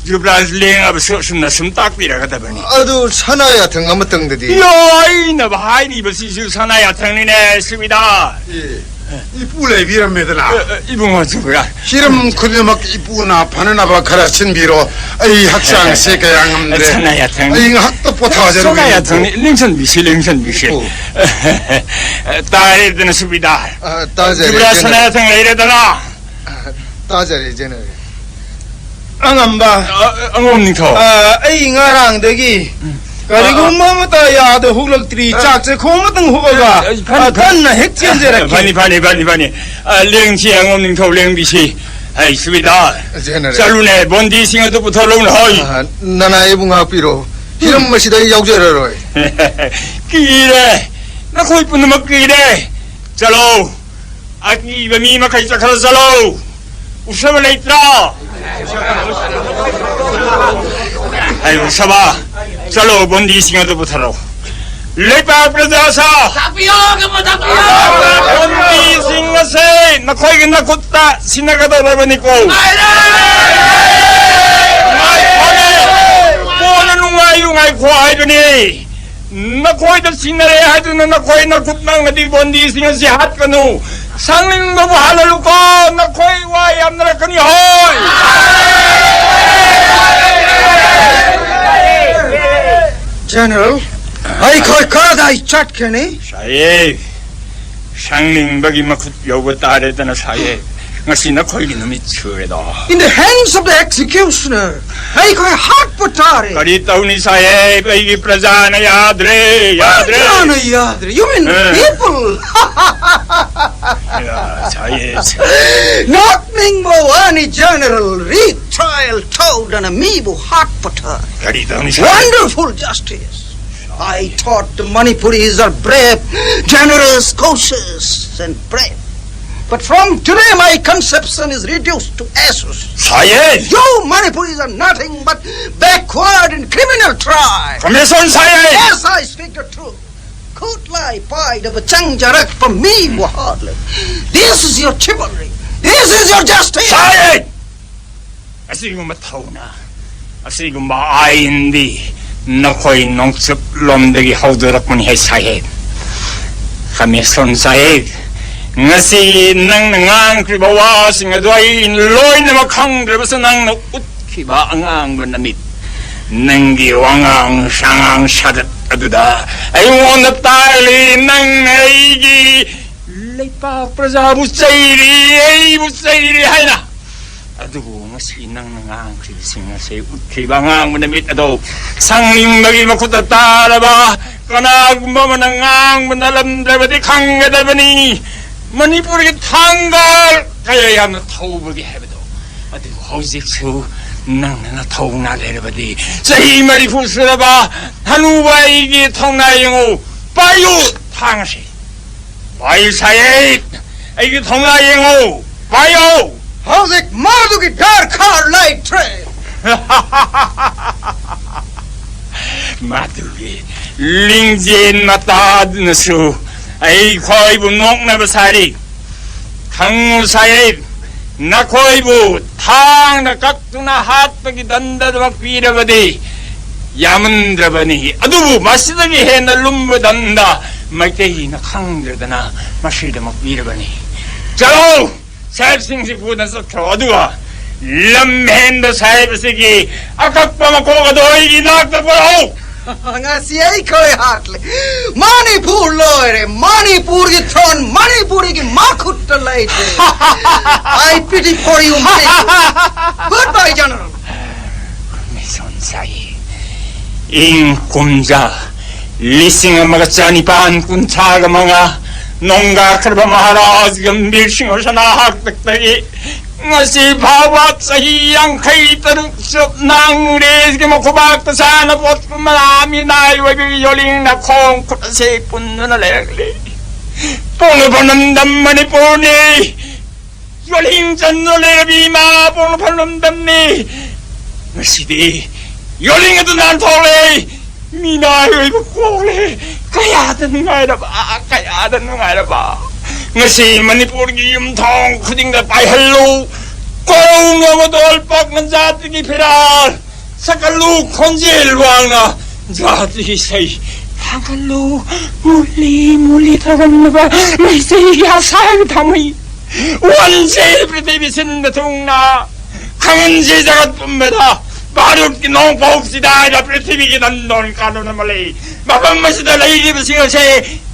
ꯖꯨꯕ꯭ꯔꯥꯖ ꯂꯦꯡꯉꯕꯁꯨ ꯑꯁꯨꯝꯅ ꯁꯨꯝ ꯇꯥꯛꯄꯤꯔꯒꯗꯕꯅꯤ꯫ ꯑꯗꯨ ꯁꯅꯥ ꯌꯥꯊꯪ ꯑꯃꯇꯪꯗꯗꯤ? ꯌꯣ, ꯑꯩꯅ ꯍꯥꯏꯔꯤꯕꯁꯤꯁꯨ ꯁꯅꯥ ꯌꯥꯊꯪꯅꯤꯅꯦ, ꯁꯨꯕꯤꯗꯥ꯫ ꯑꯦ꯫ ꯏꯄꯨ ꯂꯩꯕꯤꯔꯝꯃꯦꯗꯅ꯫ ꯏꯕꯨꯡꯉꯣ ꯆꯨꯕ꯭ꯔꯥ? ꯍꯤꯔꯝ ꯈꯨꯗꯤꯡꯃꯛ ꯏꯄꯨꯅ ꯐꯅꯅꯕ ꯈꯔ ꯁꯤꯟꯕꯤꯔꯣ꯫ ꯑꯩ ꯍꯛꯆꯥꯡꯁꯦ ꯀꯌꯥ ꯉꯝꯗ꯭ꯔꯦ꯫ ꯁꯅꯥ ꯌꯥꯊꯪ꯫ ꯑꯩ ꯉꯥꯏꯍꯥꯛꯇ ꯄꯣꯊꯥꯖꯔꯨꯒꯦ, ꯁꯅꯥ ꯏꯄꯨ꯫ ꯌꯥꯊꯪꯅꯤ, ꯂꯦꯡꯁꯟꯕꯤꯁꯤ, ꯂꯦꯡꯁꯟꯕꯤꯁꯤ꯫ ꯏꯄꯨ꯫ ꯇꯥꯔꯦꯗꯅ ꯁꯨꯕꯤꯗꯥ꯫ ꯑ, ꯇꯥꯖꯔꯦ, ꯆꯨꯕ꯭ꯔꯥ? ꯖꯦꯅꯦꯔꯦꯜ꯫ ꯁꯅꯥ ꯌꯥꯊꯪ ꯂꯩꯔꯦꯗꯅ꯫ ꯇꯥꯖꯔꯦ, ꯖꯦꯅꯦꯔꯦꯜ꯫ ꯑꯉꯝꯕ꯫ ꯑ, ꯑꯉꯣꯝ ꯅꯤꯡꯊꯧ꯫ ꯑ, ꯑꯩ ꯉꯔꯥꯡꯗꯒꯤ ꯀꯔꯤꯒꯨꯝꯕ ꯑꯃꯠꯇ ꯌꯥꯗ ꯍꯨꯛꯂꯛꯇ꯭ꯔꯤ꯫ ꯆꯥꯛꯁꯦ ꯈꯣꯡ ꯑꯃꯇꯪ ꯍꯨꯛꯑꯒ, ꯑ, ꯐꯅꯤ, ꯑ, ꯐꯅꯤ꯫ ꯀꯟꯅ ꯍꯦꯛ ꯆꯦꯟꯖꯔꯛꯀꯦ꯫ ꯐꯅꯤ, ꯐꯅꯤ, ꯐꯅꯤ, ꯐꯅꯤ꯫ ꯑ, ꯂꯦꯡꯁꯤ, ꯑꯉꯣꯝ ꯅꯤꯡꯊꯧ, ꯂꯦꯡꯕꯤꯁꯤ꯫ ꯑꯩ ꯁꯨꯕꯤꯗꯥ꯫ ꯖꯦꯅꯦꯔꯦꯜ꯫ ꯆꯠꯂꯨꯅꯦ, ꯕꯣꯟꯗꯤꯁꯤꯡ ꯑꯗꯨ ꯄꯨꯊꯣꯔꯛꯎꯅꯦ, ꯍꯣꯏ꯫ ꯑ, ꯅꯅꯥꯏ ꯏꯕꯨꯡ ꯉꯥꯛꯄꯤꯔꯣ꯫ ꯍꯤꯔꯝ ꯑꯁꯤꯗ ꯑꯩ ꯌꯥꯎꯖꯔꯔꯣꯏ꯫ ꯀꯤꯔꯦ, ꯅꯈꯣꯏ ꯄꯨꯝꯅꯃꯛ ꯀꯤꯔꯦ꯫ ꯆꯠꯂꯣ, ꯑꯀꯤꯕ ꯃꯤ ꯃꯈꯩ ꯆꯠꯈ꯭ꯔ ꯆꯠꯂꯣ꯫ ꯎꯁꯕ ꯂꯩꯇ꯭ꯔꯣ? ꯑꯩ ꯎꯁꯕ, ꯆꯠꯂꯣ, ꯕꯣꯟꯗꯤꯁꯤꯡ ꯑꯗꯨ ꯄꯨꯊꯔꯛꯑꯣ꯫ ꯂꯩꯄꯥꯛ ꯄ꯭ꯔꯖꯥꯁꯥ, ꯇꯥꯛꯄꯤꯌꯣ, ꯑꯉꯝꯕ ꯇꯥꯛꯄꯤꯌꯣ꯫ ꯕꯣꯟꯗꯤꯁꯤꯡ ꯑꯁꯦ ꯅꯈꯣꯏꯒꯤ ꯅꯈꯨꯠꯇ ꯁꯤꯟꯅꯒꯗꯧꯔꯕꯅꯤꯀꯣ꯫ ꯉꯥꯏꯈꯣꯅꯦ, ꯀꯣꯟꯅ ꯅꯨꯡꯉꯥꯏꯌꯨ ꯉꯥꯏꯈꯣ ꯍꯥꯏꯕꯅꯤ꯫ ꯅꯈꯣꯏꯗ ꯁꯤꯟꯅꯔꯦ ꯍꯥꯏꯗꯨꯅ ꯅꯈꯣꯏ ꯅꯈꯨꯠ ꯅꯪꯅꯗꯤ ꯕꯣꯟꯗꯤꯁꯤꯡ ꯑꯁꯤ ꯍꯥꯠꯀꯅꯨ꯫ ꯁꯥꯡꯅꯤꯡꯕꯕꯨ ꯍꯥꯠꯍꯜꯂꯨꯀꯣ, ꯅꯈꯣꯏ ꯋꯥ ꯌꯥꯝꯅꯔꯛꯀꯅꯤ ꯍꯣꯏ꯫ ꯖꯦꯅꯦꯔꯦꯜ, ꯑꯩꯈꯣꯏ ꯀꯗꯥꯏ ꯆꯠꯀꯅꯤ? ꯁꯥꯍꯦꯕ, ꯁꯥꯡꯅꯤꯡꯕꯒꯤ ꯃꯈꯨꯠ ꯌꯧꯕ ꯇꯥꯔꯦꯗꯅ ꯁꯥꯍꯦꯕ꯫ ꯉꯁꯤ ꯅꯈꯣꯏꯒꯤ ꯅꯨꯃꯤꯠ ꯁꯨꯔꯦꯗꯣ꯫ In the hands of the executioner, ꯑꯩꯈꯣꯏ ꯍꯥꯠꯄ ꯇꯥꯔꯦ꯫ ꯀꯔꯤ ꯇꯧꯅꯤ ꯁꯥꯍꯦꯕ? ꯑꯩꯒꯤ ꯄ꯭ꯔꯖꯥꯅ ꯌꯥꯗ꯭ꯔꯦ, ꯌꯥꯗ꯭ꯔꯦ꯫ ꯄ꯭ꯔꯖꯥꯅ ꯌꯥꯗ꯭ꯔꯦ? You mean ꯑ꯫ People? ꯌꯥ, ꯁꯥꯍꯦꯕ꯫ ꯅꯣꯛꯅꯤꯡꯕ ꯋꯥꯅꯤ, ꯖꯦꯅꯦꯔꯦꯜ꯫ Retrial ꯇꯧꯗꯅ ꯃꯤꯕꯨ ꯍꯥꯠꯄ ꯇꯥꯔꯦ꯫ ꯀꯔꯤ ꯇꯧꯅꯤ ꯁꯥꯍꯦꯕ? Wonderful justice. I thought the Manipuris are brave, generous, cautious, and brave. But from today, my conception is reduced to ashes. Sahib! You Manipuris are nothing but backward and criminal tribe. Commission Sahib! Yes, I speak the truth. ꯈꯨꯠꯂꯥꯏ ꯄꯥꯏꯗꯕ ꯆꯪꯖꯔꯛꯄ ꯃꯤꯕꯨ ꯍꯥꯠꯂꯦ꯫ This is your chivalry. This is your justice. ꯁꯥꯍꯦꯕ! ꯑꯁꯤꯒꯨꯝꯕ ꯊꯧꯅꯥ, ꯑꯁꯤꯒꯨꯝꯕ ꯑꯥꯏꯟꯗꯤ ꯅꯈꯣꯏ ꯅꯣꯡꯆꯨꯞ ꯂꯣꯝꯗꯒꯤ ꯍꯧꯗꯣꯔꯛꯄꯅꯤ ꯍꯥꯏ ꯁꯥꯍꯦꯕ꯫ Commission ꯁꯥꯍꯦꯕ, ꯉꯁꯤ ꯅꯪꯅ ꯉꯥꯡꯈ꯭ꯔꯤꯕ ꯋꯥꯁꯤꯡ ꯑꯗꯨ ꯑꯩ ꯂꯣꯏꯅꯃꯛ ꯈꯪꯗ꯭ꯔꯕꯁꯨ, ꯅꯪꯅ ꯎꯠꯈꯤꯕ ꯑꯉꯥꯡꯕ ꯅꯃꯤꯠ, ꯅꯪꯒꯤ ꯋꯥꯉꯥꯡ ꯁꯉꯥꯡ ꯁꯥꯗꯠ ꯑꯗꯨꯗ ꯑꯩꯉꯣꯟꯗ ꯇꯥꯛꯂꯤ꯫ ꯅꯪꯅ ꯑꯩꯒꯤ ꯂꯩꯄꯥꯛ ꯄ꯭ꯔꯖꯥꯕꯨ ꯆꯩꯔꯤ, ꯑꯩꯕꯨ ꯆꯩꯔꯤ ꯍꯥꯏꯅ꯫ ꯑꯗꯨꯕꯨ ꯉꯁꯤ ꯅꯪꯅ ꯉꯥꯡꯈ꯭ꯔꯤꯕꯁꯤꯡ ꯑꯁꯤ, ꯎꯠꯈ꯭ꯔꯤꯕ ꯑꯉꯥꯡꯕ ꯅꯃꯤꯠ ꯑꯗꯣ ꯁꯪꯅꯤꯡꯕꯒꯤ ꯃꯈꯨꯠꯇ ꯇꯥꯔꯕ ꯀꯅꯥꯒꯨꯝꯕ ꯑꯃꯅ ꯉꯥꯡꯕ ꯅꯠꯂꯝꯗ꯭ꯔꯕꯗꯤ ꯈꯪꯒꯗꯕꯅꯤ꯫ ꯃꯅꯤꯄꯨꯔꯒꯤ ꯊꯥꯡꯒ ꯀꯌꯥ ꯌꯥꯝꯅ ꯊꯧꯕꯒꯦ ꯍꯥꯏꯕꯗꯣ꯫ ꯑꯗꯨꯕꯨ ꯍꯧꯖꯤꯛꯁꯨ ꯅꯪꯅ ꯅꯊꯧꯅꯥ ꯂꯩꯔꯕꯗꯤ, ꯆꯍꯤ ꯃꯔꯤꯐꯨ ꯁꯨꯔꯕ ꯍꯅꯨꯕ ꯑꯩꯒꯤ ꯊꯧꯅꯥ ꯌꯦꯡꯉꯨ꯫ ꯄꯥꯏꯌꯨ ꯊꯥꯡ ꯑꯁꯤ꯫ ꯄꯥꯏꯌꯨ ꯁꯥꯍꯦꯕ, ꯑꯩꯒꯤ ꯊꯧꯅꯥ ꯌꯦꯡꯉꯨ꯫ ꯄꯥꯏꯌꯨ꯫ ꯍꯧꯖꯤꯛ ꯃꯗꯨꯒꯤ ꯗꯔꯀꯥꯔ ꯂꯩꯇ꯭ꯔꯦ꯫ ꯃꯗꯨꯒꯤ ꯂꯤꯡꯖꯦꯜ ꯃꯇꯥꯗꯨꯅꯁꯨ ꯑꯩꯈꯣꯏꯕꯨ ꯅꯣꯛꯅꯕ ꯁꯥꯔꯤ꯫ ꯈꯪꯉꯨ ꯁꯥꯍꯦꯕ, ꯅꯈꯣꯏꯕꯨ ꯊꯥꯡꯅ ꯀꯛꯇꯨꯅ ꯍꯥꯠꯄꯒꯤ ꯗꯟꯗꯗꯃꯛ ꯄꯤꯔꯕꯗꯤ ꯌꯥꯝꯃꯟꯗ꯭ꯔꯕꯅꯤ꯫ ꯑꯗꯨꯕꯨ ꯃꯁꯤꯗꯒꯤ ꯍꯦꯟꯅ ꯂꯨꯝꯕ ꯗꯟꯗ ꯃꯩꯇꯩꯅ ꯈꯪꯗ꯭ꯔꯗꯅ ꯃꯁꯤꯗꯃꯛ ꯄꯤꯔꯕꯅꯤ꯫ ꯆꯠꯂꯣ! ꯁꯥꯍꯦꯕꯁꯤꯡꯁꯤ ꯄꯨꯗꯨꯅ ꯆꯠꯈ꯭ꯔꯣ꯫ ꯑꯗꯨꯒ ꯂꯝ ꯍꯦꯟꯕ ꯁꯥꯍꯦꯕ ꯑꯁꯤꯒꯤ ꯑꯀꯛꯄ ꯃꯀꯣꯛ ꯑꯗꯣ ꯑꯩꯒꯤ ꯏꯅꯥꯛꯇ ꯄꯨꯔꯛꯎ꯫ ꯉꯁꯤ ꯑꯩꯈꯣꯏ ꯍꯥꯠꯂꯦ꯫ ꯃꯅꯤꯄꯨꯔ ꯂꯣꯏꯔꯦ꯫ ꯃꯅꯤꯄꯨꯔꯒꯤ ꯊꯣꯟ, ꯃꯅꯤꯄꯨꯔꯒꯤ ꯃꯈꯨꯠꯇ ꯂꯩꯔꯦ꯫ I pity for you, Manipur. Goodbye, General. ꯃꯤꯁꯣꯟ ꯁꯥꯍꯦꯕ, ꯏꯪ ꯀꯨꯝꯖꯥ ꯂꯤꯁꯤꯡ ꯑꯃꯒ ꯆꯅꯤꯄꯥꯟ ꯀꯨꯟꯊ꯭ꯔꯥꯒ ꯃꯉꯥ ꯅꯣꯡꯗꯥꯈ꯭ꯔꯕ ꯃꯍꯥꯔꯥꯖ ꯒꯝꯚꯤꯔ ꯁꯤꯡꯍ ꯁꯅꯥ ꯍꯥꯛꯇꯛꯇꯒꯤ ꯉꯁꯤ ꯐꯥꯎꯕ ꯆꯍꯤ ꯌꯥꯡꯈꯩ ꯇꯔꯨꯛ ꯆꯨꯞꯅ ꯑꯪꯒ꯭ꯔꯦꯖꯒꯤ ꯃꯈꯨꯕꯥꯛꯇ ꯁꯥꯅ ꯄꯣꯠꯄ ꯃꯅꯥ ꯃꯤꯅꯥꯏ ꯑꯣꯏꯕꯒꯤ ꯌꯣꯂꯤꯡꯅ ꯈꯣꯡ ꯈꯨꯠ ꯑꯁꯤ ꯄꯨꯟꯗꯨꯅ ꯂꯩꯔꯛꯂꯤ꯫ ꯄꯣꯛꯅꯐꯝ ꯂꯝꯗꯝ ꯃꯅꯤꯄꯨꯔꯅꯤ꯫ ꯌꯣꯂꯤꯡ ꯆꯟꯗꯨꯅ ꯂꯩꯔꯕꯤ ꯏꯃꯥ ꯄꯣꯛꯅꯐꯝ ꯂꯝꯗꯝꯅꯤ꯫ ꯉꯁꯤꯗꯤ ꯌꯣꯂꯤꯡ ꯑꯗꯨ ꯅꯥꯟꯊꯣꯛꯂꯦ꯫ ꯃꯤꯅꯥꯏ ꯑꯣꯏꯕ ꯀꯣꯛꯂꯦ꯫ ꯀꯌꯥꯗ ꯅꯨꯡꯉꯥꯏꯔꯕ, ꯀꯌꯥꯗ ꯅꯨꯡꯉꯥꯏꯔꯕ꯫ ꯉꯁꯤ ꯃꯅꯤꯄꯨꯔꯒꯤ ꯌꯨꯝꯊꯣꯡ ꯈꯨꯗꯤꯡꯗ ꯄꯥꯏꯍꯜꯂꯨ꯫ ꯀꯣꯔꯧ ꯅꯣꯡꯃꯗꯣꯜ ꯄꯥꯛꯅ ꯖꯥꯇꯤꯒꯤ ꯐꯤꯔꯥꯜ ꯁꯛꯀꯜꯂꯨ꯫ ꯈꯣꯟꯖꯦꯜ ꯋꯥꯡꯅ ꯖꯥꯇꯤꯒꯤ ꯏꯁꯩ ꯊꯥꯡꯒꯠꯂꯨ, ꯃꯨꯂꯤ ꯃꯨꯂꯤ ꯊꯥꯡꯒꯠꯅꯕ ꯃꯩꯇꯩꯒꯤ ꯑꯁꯥꯡ ꯊꯥꯡꯃꯩ꯫ ꯋꯥꯟꯁꯦ ꯄ꯭ꯔꯤꯊꯤꯕꯤ ꯁꯤꯟꯕ ꯊꯨꯡꯅ, ꯈꯪꯍꯟꯁꯤ ꯖꯒꯠ ꯄꯨꯝꯕꯗ꯫ ꯚꯥꯔꯠꯀꯤ ꯅꯣꯡꯄꯣꯛꯁꯤꯗ ꯍꯥꯏꯕ ꯄ꯭ꯔꯤꯊꯤꯕꯤꯒꯤ ꯅꯟꯗꯣꯟ ꯀꯥꯟꯗꯣꯟ ꯑꯃ ꯂꯩ꯫ ꯃꯐꯝ ꯑꯁꯤꯗ ꯂꯩꯔꯤꯕꯁꯤꯡ ꯑꯁꯦ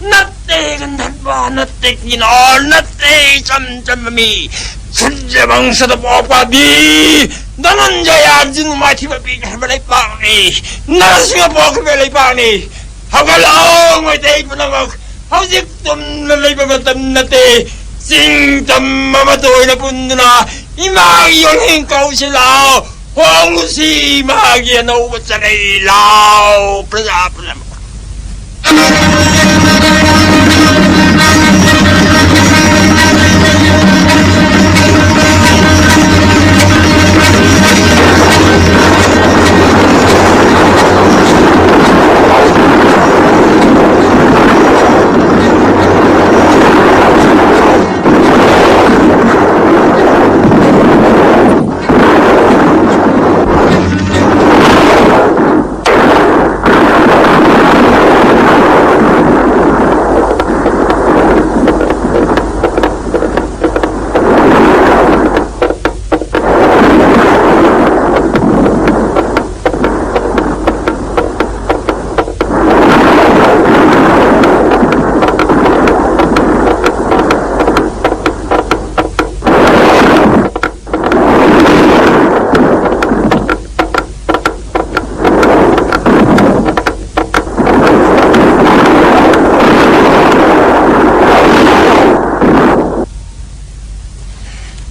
ꯅꯠꯇꯦ ꯒꯟꯙꯔꯕ, ꯅꯠꯇꯦ ꯀꯤꯅꯣꯔ, ꯅꯠꯇꯦ ꯏꯆꯝ ꯆꯝꯕ ꯃꯤ꯫ ꯁꯨꯔ꯭ꯌ ꯕꯪꯁꯗ ꯄꯣꯛꯄ ꯕꯤꯔ ꯙꯅꯟꯖꯌ ꯑꯔꯖꯨꯟ ꯃꯥꯏꯊꯤꯕ ꯄꯤꯈ꯭ꯔꯕ ꯂꯩꯄꯥꯛꯅꯤ꯫ ꯅꯔꯁꯤꯡꯍ ꯄꯣꯛꯈꯤꯕ ꯂꯩꯄꯥꯛꯅꯤ꯫ ꯍꯧꯒꯠꯂꯛꯑꯣ ꯃꯩꯇꯩ ꯄꯨꯝꯅꯃꯛ, ꯍꯧꯖꯤꯛ ꯇꯨꯝꯅ ꯂꯩꯕ ꯃꯇꯝ ꯅꯠꯇꯦ꯫ ꯆꯤꯡ ꯇꯝ ꯑꯃꯠꯇ ꯑꯣꯏꯅ ꯄꯨꯟꯗꯨꯅ ꯏꯃꯥꯒꯤ ꯌꯣꯟꯍꯦꯟ ꯀꯧꯁꯤ ꯂꯥꯛꯑꯣ꯫ ꯍꯣꯡꯉꯨꯁꯤ ꯏꯃꯥꯒꯤ ꯑꯅꯧꯕ ꯆꯔꯩ ꯂꯥꯎ ꯄ꯭ꯔꯖꯥ ꯄꯨꯝꯅꯃꯛ꯫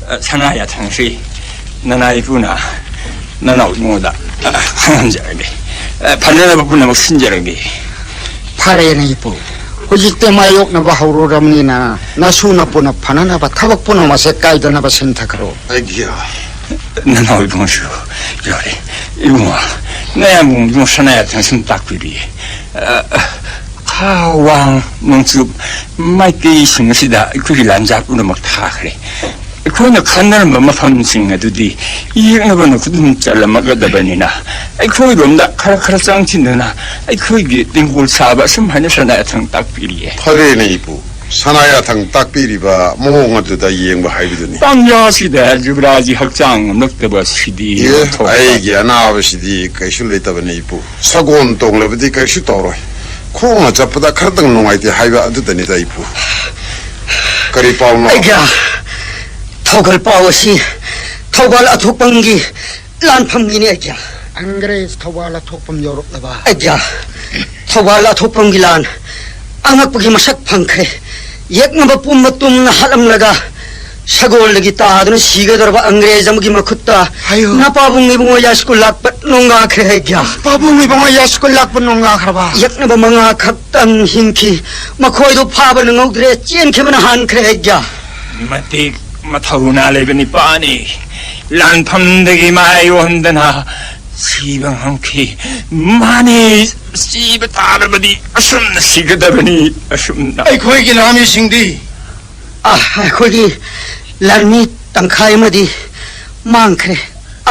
ꯑ, ꯁꯅꯥ ꯌꯥꯊꯪꯁꯤ ꯅꯅꯥꯏ ꯏꯄꯨꯅ ꯅꯅꯥꯎ ꯏꯕꯨꯡꯉꯣꯗ, ꯑ, ꯈꯪꯍꯟꯖꯔꯒꯦ꯫ ꯑ, ꯐꯅꯅꯕ ꯄꯨꯝꯅꯃꯛ ꯁꯤꯟꯖꯔꯒꯦ꯫ ꯐꯔꯦꯅꯦ ꯏꯄꯨ, ꯍꯧꯖꯤꯛꯇꯤ ꯃꯥꯌꯣꯛꯅꯕ ꯍꯧꯔꯨꯔꯕꯅꯤꯅ ꯅꯁꯨ ꯅꯄꯨꯅ ꯐꯅꯅꯕ ꯊꯕꯛ ꯄꯨꯝꯅꯃꯛꯁꯦ ꯀꯥꯏꯗꯅꯕ ꯁꯤꯟꯊꯈ꯭ꯔꯣ꯫ ꯑꯩꯒꯤ ꯅꯅꯥꯎ ꯏꯕꯨꯡꯉꯣꯁꯨ ꯌꯥꯎꯔꯦ꯫ ꯏꯕꯨꯡꯉꯣ, ꯅꯌꯥꯝꯕ ꯏꯕꯨꯡꯉꯣ ꯁꯅꯥ ꯌꯥꯊꯪ ꯁꯨꯝ ꯇꯥꯛꯄꯤꯔꯤꯌꯦ꯫ ꯑ, ꯈꯥ ꯋꯥꯡ ꯅꯣꯡꯆꯨꯞ ꯃꯥꯏꯀꯩꯁꯤꯡ ꯑꯁꯤꯗ ꯑꯩꯈꯣꯏꯒꯤ ꯂꯥꯟꯖꯥ ꯄꯨꯝꯅꯃꯛ ꯊꯥꯈ꯭ꯔꯦ꯫ ꯑꯩꯈꯣꯏꯅ ꯈꯟꯅꯔꯝꯕ ꯃꯐꯝꯁꯤꯡ ꯑꯗꯨꯗꯤ ꯌꯦꯛꯅꯕꯅ ꯈꯨꯗꯨꯝ ꯆꯜꯂꯝꯃꯒꯗꯕꯅꯤꯅ, ꯑꯩꯈꯣꯏꯔꯣꯝꯗ ꯈꯔ ꯈꯔ ꯆꯪꯁꯤꯟꯗꯨꯅ ꯑꯩꯈꯣꯏꯒꯤ ꯇꯦꯡꯒꯣꯜ ꯁꯥꯕ ꯑꯁꯨꯝ ꯍꯥꯏꯅ ꯁꯅꯥꯌꯥꯊꯪ ꯇꯥꯛꯄꯤꯔꯤꯌꯦ꯫ ꯐꯔꯦꯅꯦ ꯏꯄꯨ, ꯁꯅꯥꯌꯥꯊꯪ ꯇꯥꯛꯄꯤꯔꯤꯕ ꯃꯑꯣꯡ ꯑꯗꯨꯗ ꯌꯦꯡꯕ ꯍꯥꯏꯕꯗꯨꯅꯤ꯫ ꯇꯥꯟꯖꯥꯁꯤꯗ ꯖꯨꯕꯔꯥꯖꯒꯤ ꯍꯛꯆꯥꯡ ꯉꯝꯂꯛꯇꯕ ꯁꯤꯗꯤ ꯑꯦ, ꯊꯣꯛꯄ ꯑꯩꯒꯤ ꯑꯅꯥꯕꯁꯤꯗꯤ ꯀꯩꯁꯨ ꯂꯩꯇꯕꯅꯤ ꯏꯄꯨ꯫ ꯁꯒꯣꯜ ꯇꯣꯡꯂꯕꯗꯤ ꯀꯩꯁꯨ ꯇꯧꯔꯣꯏ꯫ ꯈꯣꯡꯅ ꯆꯠꯄꯗ ꯈꯔꯇꯪ ꯅꯨꯡꯉꯥꯏꯇꯦ ꯍꯥꯏꯕ ꯑꯗꯨꯗꯅꯤꯗ ꯏꯄꯨ꯫ ꯀꯔꯤ ꯄꯥꯎꯅꯣ? ꯑꯩꯒ꯭ꯌꯥ, ꯊꯧꯒꯜ ꯄꯥꯎ ꯑꯁꯤ ꯊꯧꯕꯥꯜ ꯑꯊꯣꯛꯄꯝꯒꯤ ꯂꯥꯟꯐꯝꯒꯤꯅꯤ ꯑꯩꯒ꯭ꯌꯥ꯫ ꯑꯪꯒ꯭ꯔꯦꯖ ꯊꯧꯕꯥꯜ ꯑꯊꯣꯛꯄꯝ ꯌꯧꯔꯛꯂꯕ? ꯑꯩꯒ꯭ꯌꯥ, ꯊꯧꯕꯥꯜ ꯑꯊꯣꯛꯄꯝꯒꯤ ꯂꯥꯟ ꯑꯉꯛꯄꯒꯤ ꯃꯁꯛ ꯐꯪꯈ꯭ꯔꯦ꯫ ꯌꯦꯛꯅꯕ ꯄꯨꯝꯕ ꯇꯨꯝꯅ ꯍꯥꯠꯂꯝꯂꯒ ꯁꯒꯣꯜꯗꯒꯤ ꯇꯥꯗꯨꯅ ꯁꯤꯒꯗꯧꯔꯕ ꯑꯪꯒ꯭ꯔꯦꯖ ꯑꯃꯒꯤ ꯃꯈꯨꯠꯇ ꯍꯥꯏꯌꯣ꯫ ꯅꯄꯥꯕꯨꯡ ꯏꯕꯨꯡꯉꯣ ꯌꯥꯏꯁ꯭ꯀꯨꯜ ꯂꯥꯛꯄ ꯅꯣꯡꯉꯥꯈ꯭ꯔꯦ ꯑꯩꯒ꯭ꯌꯥ꯫ ꯄꯥꯕꯨꯡ ꯏꯕꯨꯡꯉꯣ ꯌꯥꯏꯁ꯭ꯀꯨꯜ ꯂꯥꯛꯄ ꯅꯣꯡꯉꯥꯈ꯭ꯔꯕ? ꯌꯦꯛꯅꯕ ꯃꯉꯥ ꯈꯛꯇꯪ ꯍꯤꯡꯈꯤ꯫ ꯃꯈꯣꯏꯗꯨ ꯐꯥꯕ ꯅꯪꯍꯧꯗ꯭ꯔꯦ, ꯆꯦꯟꯈꯤꯕꯅ ꯍꯥꯟꯈ꯭ꯔꯦ ꯑꯩꯒ꯭ꯌꯥ꯫ ꯃꯇꯤꯛ ꯃꯊꯧꯅꯥ ꯂꯩꯕ ꯅꯤꯄꯥꯅꯤ꯫ ꯂꯥꯟꯐꯝꯗꯒꯤ ꯃꯥꯏ ꯑꯣꯟꯗꯅ ꯁꯤꯕ ꯉꯝꯈꯤ꯫ ꯃꯥꯅꯤ, ꯁꯤꯕ ꯇꯥꯔꯕꯗꯤ ꯑꯁꯨꯝꯅ ꯁꯤꯒꯗꯕꯅꯤ, ꯑꯁꯨꯝꯅ꯫ ꯑꯩꯈꯣꯏꯒꯤ ꯂꯥꯟꯃꯤꯁꯤꯡꯗꯤ? ꯑ, ꯑꯩꯈꯣꯏꯒꯤ ꯂꯥꯟꯃꯤ ꯇꯪꯈꯥꯏ ꯑꯃꯗꯤ ꯃꯥꯡꯈ꯭ꯔꯦ꯫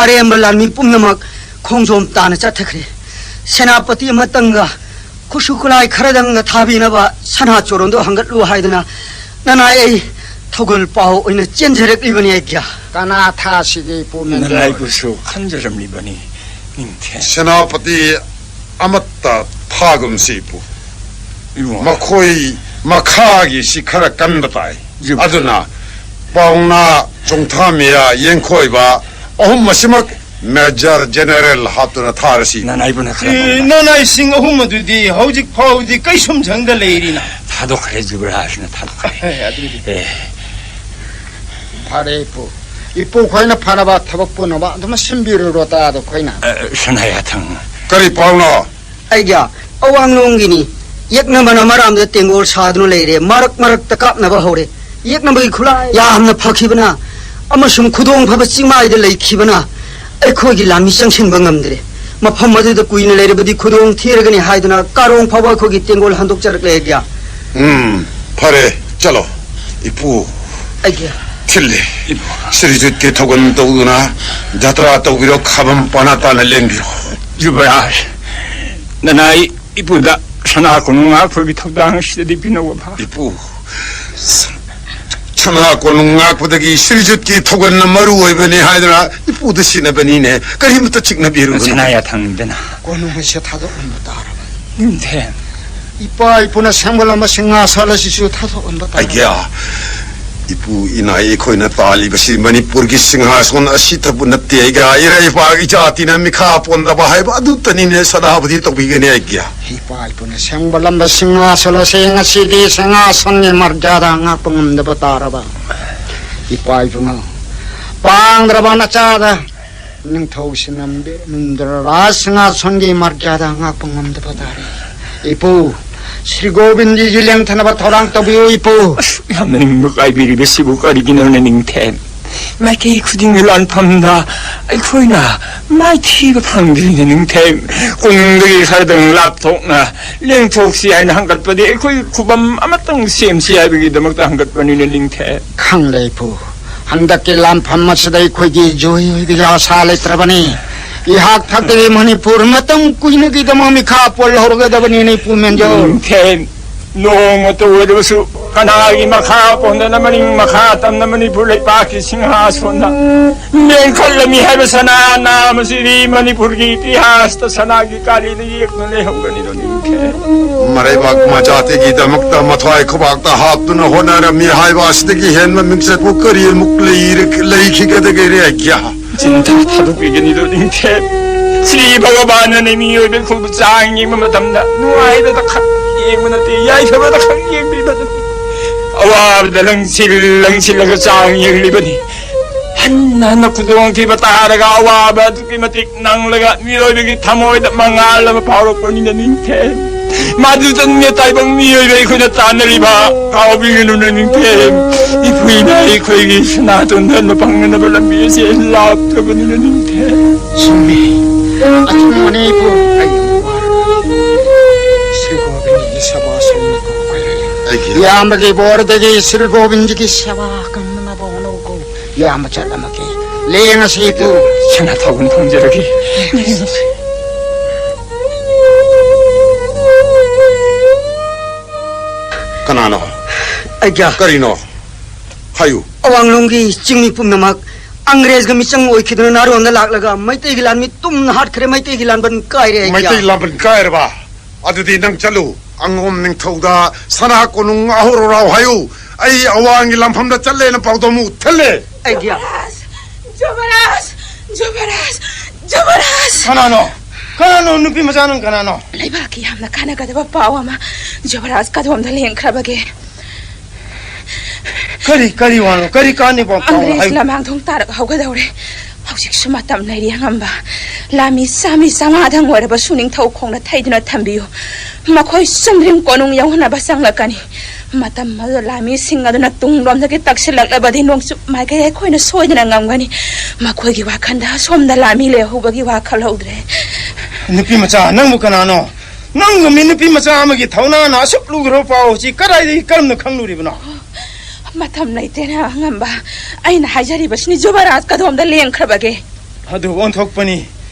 ꯑꯔꯦꯝꯕ ꯂꯥꯟꯃꯤ ꯄꯨꯝꯅꯃꯛ ꯈꯣꯡꯖꯣꯝ ꯇꯥꯅ ꯆꯠꯊꯈ꯭ꯔꯦ꯫ ꯁꯦꯅꯥꯄꯇꯤ ꯑꯃꯇꯪꯒ ꯈꯨꯠꯁꯨ ꯈꯨꯠꯂꯥꯏ ꯈꯔꯗꯪꯒ ꯊꯥꯕꯤꯅꯕ ꯁꯅꯥ ꯆꯣꯔꯣꯟꯗꯣ ꯍꯪꯒꯠꯂꯨ ꯍꯥꯏꯗꯅ ꯅꯅꯥꯏ ꯑꯩ ꯊꯧꯒꯜ ꯄꯥꯎ ꯑꯣꯏꯅ ꯆꯦꯟꯖꯔꯛꯂꯤꯕꯅꯤ ꯑꯩꯒ꯭ꯌꯥ꯫ ꯀꯅꯥ ꯊꯥꯁꯤꯒꯦ ꯏꯄꯨ ꯃꯦꯟꯗꯣ? ꯅꯅꯥꯏꯕꯨꯁꯨ ꯈꯟꯖꯔꯝꯂꯤꯕꯅꯤ ꯅꯤꯡꯊꯦꯝ꯫ ꯁꯦꯅꯥꯄꯇꯤ ꯑꯃꯠꯇ ꯊꯥꯒꯨꯝꯁꯤ ꯏꯄꯨ꯫ ꯏꯕꯨꯡꯉꯣ꯫ ꯃꯈꯣꯏ ꯃꯈꯥꯒꯤꯁꯤ ꯈꯔ ꯀꯟꯕ ꯇꯥꯏ꯫ ꯌꯨꯝ꯫ ꯑꯗꯨꯅ ꯄꯥꯎꯅꯥ, ꯆꯣꯡꯊꯥꯃꯤꯌꯥ, ꯌꯦꯡꯈꯣꯏꯕ ꯑꯍꯨꯝ ꯑꯁꯤꯃꯛ ꯃꯦꯖꯔ ꯖꯦꯅꯦꯔꯦꯜ ꯍꯥꯞꯇꯨꯅ ꯊꯥꯔꯁꯤ꯫ ꯅꯅꯥꯏꯕꯨꯅ ꯈꯔ ꯑꯦ, ꯃꯨꯟꯅ ꯅꯅꯥꯏꯁꯤꯡ ꯑꯍꯨꯝ ꯑꯗꯨꯗꯤ ꯍꯧꯖꯤꯛ ꯐꯥꯎꯗꯤ ꯀꯩꯁꯨꯝꯁꯪꯗ ꯂꯩꯔꯤꯅ꯫ ꯊꯥꯗꯣꯛꯈ꯭ꯔꯦ, ꯖꯨꯕꯔꯥꯖꯅ ꯊꯥꯗꯣꯛꯈ꯭ꯔꯦ꯫ ꯑꯦ, ꯑꯗꯨꯗꯤ꯫ ꯑꯦ꯫ ꯐꯔꯦ, ꯏꯄꯨ꯫ ꯏꯄꯨ ꯈꯣꯏꯅ ꯐꯅꯕ ꯊꯕꯛ ꯄꯨꯝꯅꯃꯛ ꯑꯗꯨꯃꯛ ꯁꯤꯟꯕꯤꯔꯨꯔꯣ, ꯇꯥꯗꯣ ꯈꯣꯏꯅ꯫ ꯑ, ꯁꯅꯥꯌꯥꯊꯪ꯫ ꯀꯔꯤ ꯄꯥꯎꯅꯣ? ꯑꯩꯒꯤ ꯑꯋꯥꯡꯂꯣꯝꯒꯤꯅꯤ꯫ ꯌꯦꯛꯅꯕꯅ ꯃꯔꯥꯝꯗ ꯇꯦꯡꯒꯣꯜ ꯁꯥꯗꯨꯅ ꯂꯩꯔꯦ꯫ ꯃꯔꯛ ꯃꯔꯛꯇ ꯀꯥꯞꯅꯕ ꯍꯧꯔꯦ꯫ ꯌꯦꯛꯅꯕꯒꯤ ꯈꯨꯠꯂꯥꯏ ꯌꯥꯝꯅ ꯐꯈꯤꯕꯅ ꯑꯃꯁꯨꯡ ꯈꯨꯗꯣꯡ ꯐꯕ ꯆꯤꯡꯃꯥꯏꯗ ꯂꯩꯈꯤꯕꯅ ꯑꯩꯈꯣꯏꯒꯤ ꯂꯥꯟꯃꯤ ꯆꯪꯁꯤꯟꯕ ꯉꯝꯗ꯭ꯔꯦ꯫ ꯃꯐꯝ ꯑꯗꯨꯗ ꯀꯨꯏꯅ ꯂꯩꯔꯕꯗꯤ ꯈꯨꯗꯣꯡ ꯊꯤꯔꯒꯅꯤ ꯍꯥꯏꯗꯨꯅ ꯀꯥꯔꯣꯡ ꯐꯥꯎꯕ ꯑꯩꯈꯣꯏꯒꯤ ꯇꯦꯡꯒꯣꯜ ꯍꯟꯗꯣꯛꯆꯔꯛꯂꯦ ꯑꯩꯒꯤ꯫ ꯎꯝ, ꯐꯔꯦ, ꯆꯠꯂꯣ, ꯏꯄꯨ꯫ ꯑꯩꯒꯤ꯫ ꯊꯤꯜꯂꯤ꯫ ꯁ꯭ꯔꯤꯖꯤꯠꯀꯤ ꯊꯧꯒꯜ ꯇꯧꯗꯨꯅ ꯖꯇ꯭ꯔꯥ ꯇꯧꯕꯤꯔꯣ, ꯈꯥꯕꯝ ꯄꯥꯅꯥ ꯇꯥꯅ ꯂꯦꯟꯕꯤꯔꯣ꯫ ꯌꯨꯕꯔꯥꯖ, ꯅꯅꯥꯏ ꯏꯄꯨꯗ ꯁꯅꯥ ꯀꯣꯅꯨꯡ ꯉꯥꯛꯄꯒꯤ ꯊꯧꯗꯥꯡ ꯑꯁꯤꯗꯗꯤ ꯄꯤꯅꯧ, ꯕꯕꯥ꯫ ꯏꯄꯨ, ꯁꯅꯥ ꯀꯣꯅꯨꯡ ꯉꯥꯛꯄꯗꯒꯤ ꯁ꯭ꯔꯤꯖꯤꯠꯀꯤ ꯊꯧꯒꯜꯅ ꯃꯔꯨ ꯑꯣꯏꯕꯅꯤ ꯍꯥꯏꯗꯨꯅ ꯏꯄꯨꯗ ꯁꯤꯟꯅꯕꯅꯤꯅꯦ꯫ ꯀꯔꯤꯃꯇ ꯆꯤꯛꯅꯕꯤꯔꯨꯒꯅꯨ꯫ ꯁꯅꯥ ꯌꯥꯊꯪꯗꯅ꯫ ꯀꯣꯅꯨꯡ ꯑꯁꯤ ꯊꯥꯗꯣꯛꯍꯟꯕ ꯇꯥꯔꯕꯅꯤ꯫ ꯅꯤꯡꯊꯦꯝ꯫ ꯏꯄꯥ ꯏꯄꯨꯅ ꯁꯦꯝꯒꯠꯂꯝꯕ ꯁꯤꯡꯍꯥꯁꯟ ꯑꯁꯤꯁꯨ ꯊꯥꯗꯣꯛꯍꯟꯕ ꯇꯥꯔꯕꯅꯤ꯫ ꯑꯩꯒ꯭ꯌꯥ, ꯏꯄꯨ ꯏꯅꯥꯏ ꯑꯩꯈꯣꯏꯅ ꯇꯥꯜꯂꯤꯕꯁꯤ ꯃꯅꯤꯄꯨꯔꯒꯤ ꯁꯤꯡꯍꯥꯁꯟ ꯑꯁꯤꯇꯕꯨ ꯅꯠꯇꯦ꯫ ꯑꯩꯒ꯭ꯌꯥ, ꯏꯔꯩꯄꯥꯛ ꯏꯖꯥꯇꯤꯅ ꯃꯤꯈꯥ ꯄꯣꯟꯗꯕ ꯍꯥꯏꯕ ꯑꯗꯨꯇꯅꯤꯅꯦ꯫ ꯁꯗꯥꯕꯨꯗꯤ ꯇꯧꯕꯤꯒꯅꯤ ꯑꯩꯒ꯭ꯌꯥ꯫ ꯏꯄꯥ ꯏꯄꯨꯅ ꯁꯦꯝꯒꯠꯂꯝꯕ ꯁꯤꯡꯍꯥꯁꯟ ꯑꯁꯤ ꯉꯁꯤꯗꯤ ꯁꯤꯡꯍꯥꯁꯟꯒꯤ ꯃꯔꯖꯥꯗꯥ ꯉꯥꯛꯄ ꯉꯝꯗꯕ ꯇꯥꯔꯕ꯫ ꯏꯄꯥ ꯏꯄꯨꯅ ꯄꯥꯡꯗ꯭ꯔꯕ ꯅꯆꯥꯗ ꯅꯤꯡꯊꯧ ꯁꯤꯟꯅꯝꯕꯤ ꯏꯟꯗ꯭ꯔ ꯔꯥꯖ ꯁꯤꯡꯍꯥꯁꯟꯒꯤ ꯃꯔꯖꯥꯗꯥ ꯉꯥꯛꯄ ꯉꯝꯗꯕ ꯇꯥꯔꯦ꯫ ꯏꯄꯨ, ꯁ꯭ꯔꯤ ꯒꯣꯕꯤꯟꯗꯖꯤ ꯂꯦꯡꯊꯅꯕ ꯊꯧꯔꯥꯡ ꯇꯧꯕꯤꯌꯨ, ꯏꯄꯨ꯫ ꯑꯁ, ꯌꯥꯝꯅ ꯅꯤꯡꯕ ꯀꯥꯏꯕꯤꯔꯤꯕꯁꯤꯕꯨ ꯀꯔꯤꯒꯤꯅꯣꯅꯦ, ꯅꯤꯡꯊꯦꯝ? ꯃꯥꯏꯀꯩ ꯈꯨꯗꯤꯡꯒꯤ ꯂꯥꯟꯐꯝꯗ ꯑꯩꯈꯣꯏꯅ ꯃꯥꯏꯊꯤꯕ ꯐꯪꯗ꯭ꯔꯤꯅꯦ, ꯅꯤꯡꯊꯦꯝ꯫ ꯀꯣꯅꯨꯡꯗꯒꯤ ꯈꯔꯗꯪ ꯂꯥꯞꯊꯣꯛꯅ ꯂꯦꯡꯊꯣꯛꯁꯤ ꯍꯥꯏꯅ ꯍꯪꯒꯠꯄꯗꯤ ꯑꯩꯈꯣꯏ ꯈꯨꯕꯝ ꯑꯃꯇꯪ ꯁꯦꯝꯁꯤ ꯍꯥꯏꯕꯒꯤꯗꯃꯛꯇ ꯍꯪꯒꯠꯄꯅꯤꯅꯦ, ꯅꯤꯡꯊꯦꯝ꯫ ꯈꯪꯂꯦ, ꯏꯄꯨ꯫ ꯍꯟꯗꯛꯀꯤ ꯂꯥꯟꯐꯝ ꯑꯁꯤꯗ ꯑꯩꯈꯣꯏꯒꯤ ꯖꯣꯏ ꯑꯣꯏꯕꯒꯤ ꯑꯥꯁꯥ ꯂꯩꯇ꯭ꯔꯕꯅꯤ꯫ ꯑꯩꯍꯥꯛ ꯊꯥꯛꯇꯒꯤ ꯃꯅꯤꯄꯨꯔ ꯃꯇꯝ ꯀꯨꯏꯅꯒꯤꯗꯃꯛ ꯃꯤꯈꯥ ꯄꯣꯜꯍꯧꯔꯒꯗꯕꯅꯤꯅꯦ, ꯏꯄꯨ ꯃꯦꯟꯖꯣꯔ꯫ ꯅꯤꯡꯊꯦꯝ, ꯅꯣꯡꯃꯇ ꯑꯣꯏꯔꯕꯁꯨ ꯀꯅꯥꯒꯤ ꯃꯈꯥ ꯄꯣꯟꯗꯅ ꯃꯅꯤꯡ ꯃꯈꯥ ꯇꯝꯅ ꯃꯅꯤꯄꯨꯔ ꯂꯩꯄꯥꯛꯀꯤ ꯁꯤꯡꯍꯥꯁꯣꯟꯗ ꯂꯦꯡꯈꯠꯂꯝꯃꯤ ꯍꯥꯏꯕ ꯁꯅꯥ ꯅꯥꯝ ꯑꯁꯤꯗꯤ ꯃꯅꯤꯄꯨꯔꯒꯤ ꯏꯇꯤꯍꯥꯁꯇ ꯁꯅꯥꯒꯤ ꯀꯥꯂꯤꯅ ꯌꯦꯛꯅ ꯂꯩꯍꯧꯒꯅꯤꯗꯣ, ꯅꯤꯡꯊꯦꯝ꯫ ꯃꯔꯩꯕꯥꯛ ꯃꯆꯥꯇꯤꯒꯤꯗꯃꯛꯇ ꯃꯊ꯭ꯋꯥꯏ ꯈꯨꯕꯥꯛꯇ ꯍꯥꯞꯇꯨꯅ ꯍꯣꯠꯅꯔꯝꯃꯤ ꯍꯥꯏꯕ ꯑꯁꯤꯗꯒꯤ ꯍꯦꯟꯕ ꯃꯤꯡꯆꯠꯄꯨ ꯀꯔꯤ ꯑꯃꯨꯛ ꯂꯩꯔ-, ꯂꯩꯈꯤꯒꯗꯒꯦ, ꯑꯩꯒ꯭ꯌꯥ? ꯆꯤꯟꯊ ꯊꯥꯗꯣꯛꯄꯤꯒꯅꯤꯗꯣ, ꯅꯤꯡꯊꯦꯝ꯫ ꯁ꯭ꯔꯤ ꯚꯒꯕꯥꯟꯅ ꯃꯤꯑꯣꯏꯕ ꯈꯨꯜꯕꯨ ꯆꯥꯡ ꯌꯦꯡꯕ ꯃꯇꯝꯗ ꯅꯨꯡꯉꯥꯏꯕꯗ ꯈꯛ ꯌꯦꯡꯕ ꯅꯠꯇꯦ, ꯌꯥꯏꯐꯕꯗ ꯈꯛ ꯌꯦꯡꯕꯤꯕꯅꯤ꯫ ꯑꯋꯥꯕꯗ ꯂꯪꯁꯤꯜ ꯂꯪꯁꯤꯜꯂꯒ ꯆꯥꯡ ꯌꯦꯡꯂꯤꯕꯅꯤ꯫ ꯍꯟꯅ ꯍꯟꯅ ꯈꯨꯗꯣꯡꯊꯤꯕ ꯇꯥꯔꯒ ꯑꯋꯥꯕ ꯑꯗꯨꯛꯀꯤ ꯃꯇꯤꯛ ꯅꯪꯂꯒ ꯃꯤꯑꯣꯏꯕꯒꯤ ꯊꯃꯣꯏꯗ ꯃꯉꯥꯜ ꯑꯃ ꯐꯥꯎꯔꯛꯄꯅꯤꯅ, ꯅꯤꯡꯊꯦꯝ꯫ ꯃꯗꯨꯇꯪꯅꯦ ꯇꯥꯏꯕꯪ ꯃꯤꯑꯣꯏꯕ ꯑꯩꯈꯣꯏꯅ ꯇꯥꯟꯅꯔꯤꯕ꯫ ꯀꯥꯎꯕꯤꯒꯅꯨꯅ, ꯅꯤꯡꯊꯦꯝ꯫ ꯏꯄꯨꯅ ꯑꯩꯈꯣꯏꯒꯤ ꯁꯅꯥꯇꯣꯟ ꯙꯔꯃ ꯐꯪꯅꯅꯕ ꯂꯝꯕꯤ ꯑꯁꯦ ꯂꯥꯞꯇ꯭ꯔꯕꯅꯤꯅ, ꯅꯤꯡꯊꯦꯝ꯫ ꯆꯨꯝꯃꯤ꯫ ꯑꯆꯨꯝꯕꯅꯤ, ꯏꯄꯨ꯫ ꯑꯩ ꯌꯥꯝ ꯋꯥꯔꯦ꯫ ꯁ꯭ꯔꯤ ꯒꯣꯕꯤꯟꯗꯒꯤ ꯁꯦꯕꯥ ꯁꯦꯟꯅꯕ ꯑꯣꯏꯔꯦ꯫ ꯑꯩꯒꯤ ꯏꯌꯥꯝꯕꯒꯤ ꯕꯣꯔꯗꯒꯤ ꯁ꯭ꯔꯤ ꯒꯣꯕꯤꯟꯗꯒꯤ ꯁꯦꯕꯥ ꯀꯟꯕꯅ ꯀꯧꯅꯨ, ꯀꯧ꯫ ꯏꯌꯥꯝꯕ ꯆꯠꯂꯝꯃꯒꯦ꯫ ꯂꯦꯡꯉꯁꯤ ꯏꯄꯨ꯫ ꯁꯅꯥ ꯊꯧꯕꯅ ꯊꯣꯡꯖꯔꯒꯦ꯫ ꯀꯅꯥꯅꯣ? ꯑꯩꯒ꯭ꯌꯥ꯫ ꯀꯔꯤꯅꯣ? ꯍꯥꯏꯌꯨ꯫ ꯑꯋꯥꯡꯂꯣꯝꯒꯤ ꯆꯤꯡꯃꯤ ꯄꯨꯝꯅꯃꯛ ꯑꯪꯒ꯭ꯔꯦꯖꯒ ꯃꯤꯆꯪ ꯑꯣꯏꯈꯤꯗꯨꯅ ꯅꯥꯔꯣꯟꯗ ꯂꯥꯛꯂꯒ ꯃꯩꯇꯩꯒꯤ ꯂꯥꯟꯃꯤ ꯇꯨꯝꯅ ꯍꯥꯠꯈ꯭ꯔꯦ꯫ ꯃꯩꯇꯩꯒꯤ ꯂꯥꯟꯕꯟ ꯀꯥꯏꯔꯦ, ꯑꯩꯒ꯭ꯌꯥ꯫ ꯃꯩꯇꯩ ꯂꯥꯟꯕꯟ ꯀꯥꯏꯔꯕ? ꯑꯗꯨꯗꯤ ꯅꯪ ꯆꯠꯂꯨ, ꯑꯉꯣꯝ ꯅꯤꯡꯊꯧꯗ ꯁꯅꯥ ꯀꯣꯅꯨꯡ ꯉꯥꯍꯧꯔꯣ ꯂꯥꯎ ꯍꯥꯏꯌꯨ꯫ ꯑꯩ ꯑꯋꯥꯡꯒꯤ ꯂꯥꯟꯐꯝꯗ ꯆꯠꯂꯦꯅ ꯄꯥꯎꯗꯝꯃꯨ ꯊꯜꯂꯦ꯫ ꯑꯩꯒꯤ ꯖꯨꯕꯔꯥꯖ! ꯖꯨꯕꯔꯥꯖ! ꯖꯨꯕꯔꯥꯖ! ꯀꯅꯥꯅꯣ? ꯀꯅꯥꯅꯣ? ꯅꯨꯄꯤ ꯃꯆꯥ ꯅꯪ ꯀꯅꯥꯅꯣ? ꯂꯩꯕꯥꯛꯀꯤ ꯌꯥꯝꯅ ꯀꯥꯟꯅꯒꯗꯕ ꯄꯥꯎ ꯑꯃ ꯖꯨꯕꯔꯥꯖ ꯀꯗꯣꯝꯗ ꯂꯦꯡꯈ꯭ꯔꯕꯒꯦ? ꯀꯔꯤ, ꯀꯔꯤ ꯋꯥꯅꯣ? ꯀꯔꯤ ꯀꯥꯟꯅꯕ ꯄꯥꯎꯅꯣ? ꯑꯪꯒ꯭ꯔꯦꯖ ꯍꯥꯏꯌꯨ꯫ ꯂꯃꯥꯡꯗꯣꯡ ꯇꯥꯔꯛ ꯍꯧꯒꯗꯧꯔꯦ꯫ ꯍꯧꯖꯤꯛꯁꯨ ꯃꯇꯝ ꯂꯩꯔꯤ ꯑꯉꯝꯕ꯫ ꯂꯥꯃꯤ ꯆꯥꯃꯤ ꯆꯥꯝꯃꯉꯥꯗꯪ ꯑꯣꯏꯔꯕꯁꯨ ꯅꯤꯡꯊꯧ ꯈꯣꯡꯅ ꯊꯩꯗꯨꯅ ꯊꯝꯕꯤꯌꯨ꯫ ꯃꯈꯣꯏ ꯆꯨꯝꯗ꯭ꯔꯤꯡ ꯀꯣꯅꯨꯡ ꯌꯧꯍꯟꯅꯕ ꯆꯪꯂꯛꯀꯅꯤ꯫ ꯃꯇꯝ ꯑꯗꯨꯗ ꯂꯥꯃꯤꯁꯤꯡ ꯑꯗꯨꯅ ꯇꯨꯡꯂꯣꯝꯗꯒꯤ ꯇꯛꯁꯤꯜꯂꯛꯂꯕꯗꯤ ꯅꯣꯡꯆꯨꯞ ꯃꯥꯏꯀꯩ ꯑꯩꯈꯣꯏꯅ ꯁꯣꯏꯗꯅ ꯉꯝꯒꯅꯤ꯫ ꯃꯈꯣꯏꯒꯤ ꯋꯥꯈꯜꯗ ꯑꯁꯣꯝꯗ ꯂꯥꯃꯤ ꯂꯩꯍꯧꯕꯒꯤ ꯋꯥꯈꯜ ꯍꯧꯗ꯭ꯔꯦ꯫ ꯅꯨꯄꯤ ꯃꯆꯥ, ꯅꯪꯕꯨ ꯀꯅꯥꯅꯣ? ꯅꯪꯒꯨꯝꯕꯤ ꯅꯨꯄꯤ ꯃꯆꯥ ꯑꯃꯒꯤ ꯊꯧꯅꯥꯅ ꯑꯁꯨꯛ ꯂꯨꯈ꯭ꯔꯕ ꯄꯥꯎ ꯑꯁꯤ ꯀꯗꯥꯏꯗꯒꯤ ꯀꯔꯝꯅ ꯈꯪꯂꯨꯔꯤꯕꯅꯣ? ꯃꯇꯝ ꯂꯩꯇꯦꯅ ꯑꯉꯝꯕ꯫ ꯑꯩꯅ ꯍꯥꯏꯖꯔꯤꯕꯁꯤꯅꯤ, ꯖꯨꯕꯔꯥꯖ ꯀꯗꯣꯝꯗ ꯂꯦꯡꯈ꯭ꯔꯕꯒꯦ? ꯑꯗꯨ ꯑꯣꯟꯊꯣꯛꯄꯅꯤ꯫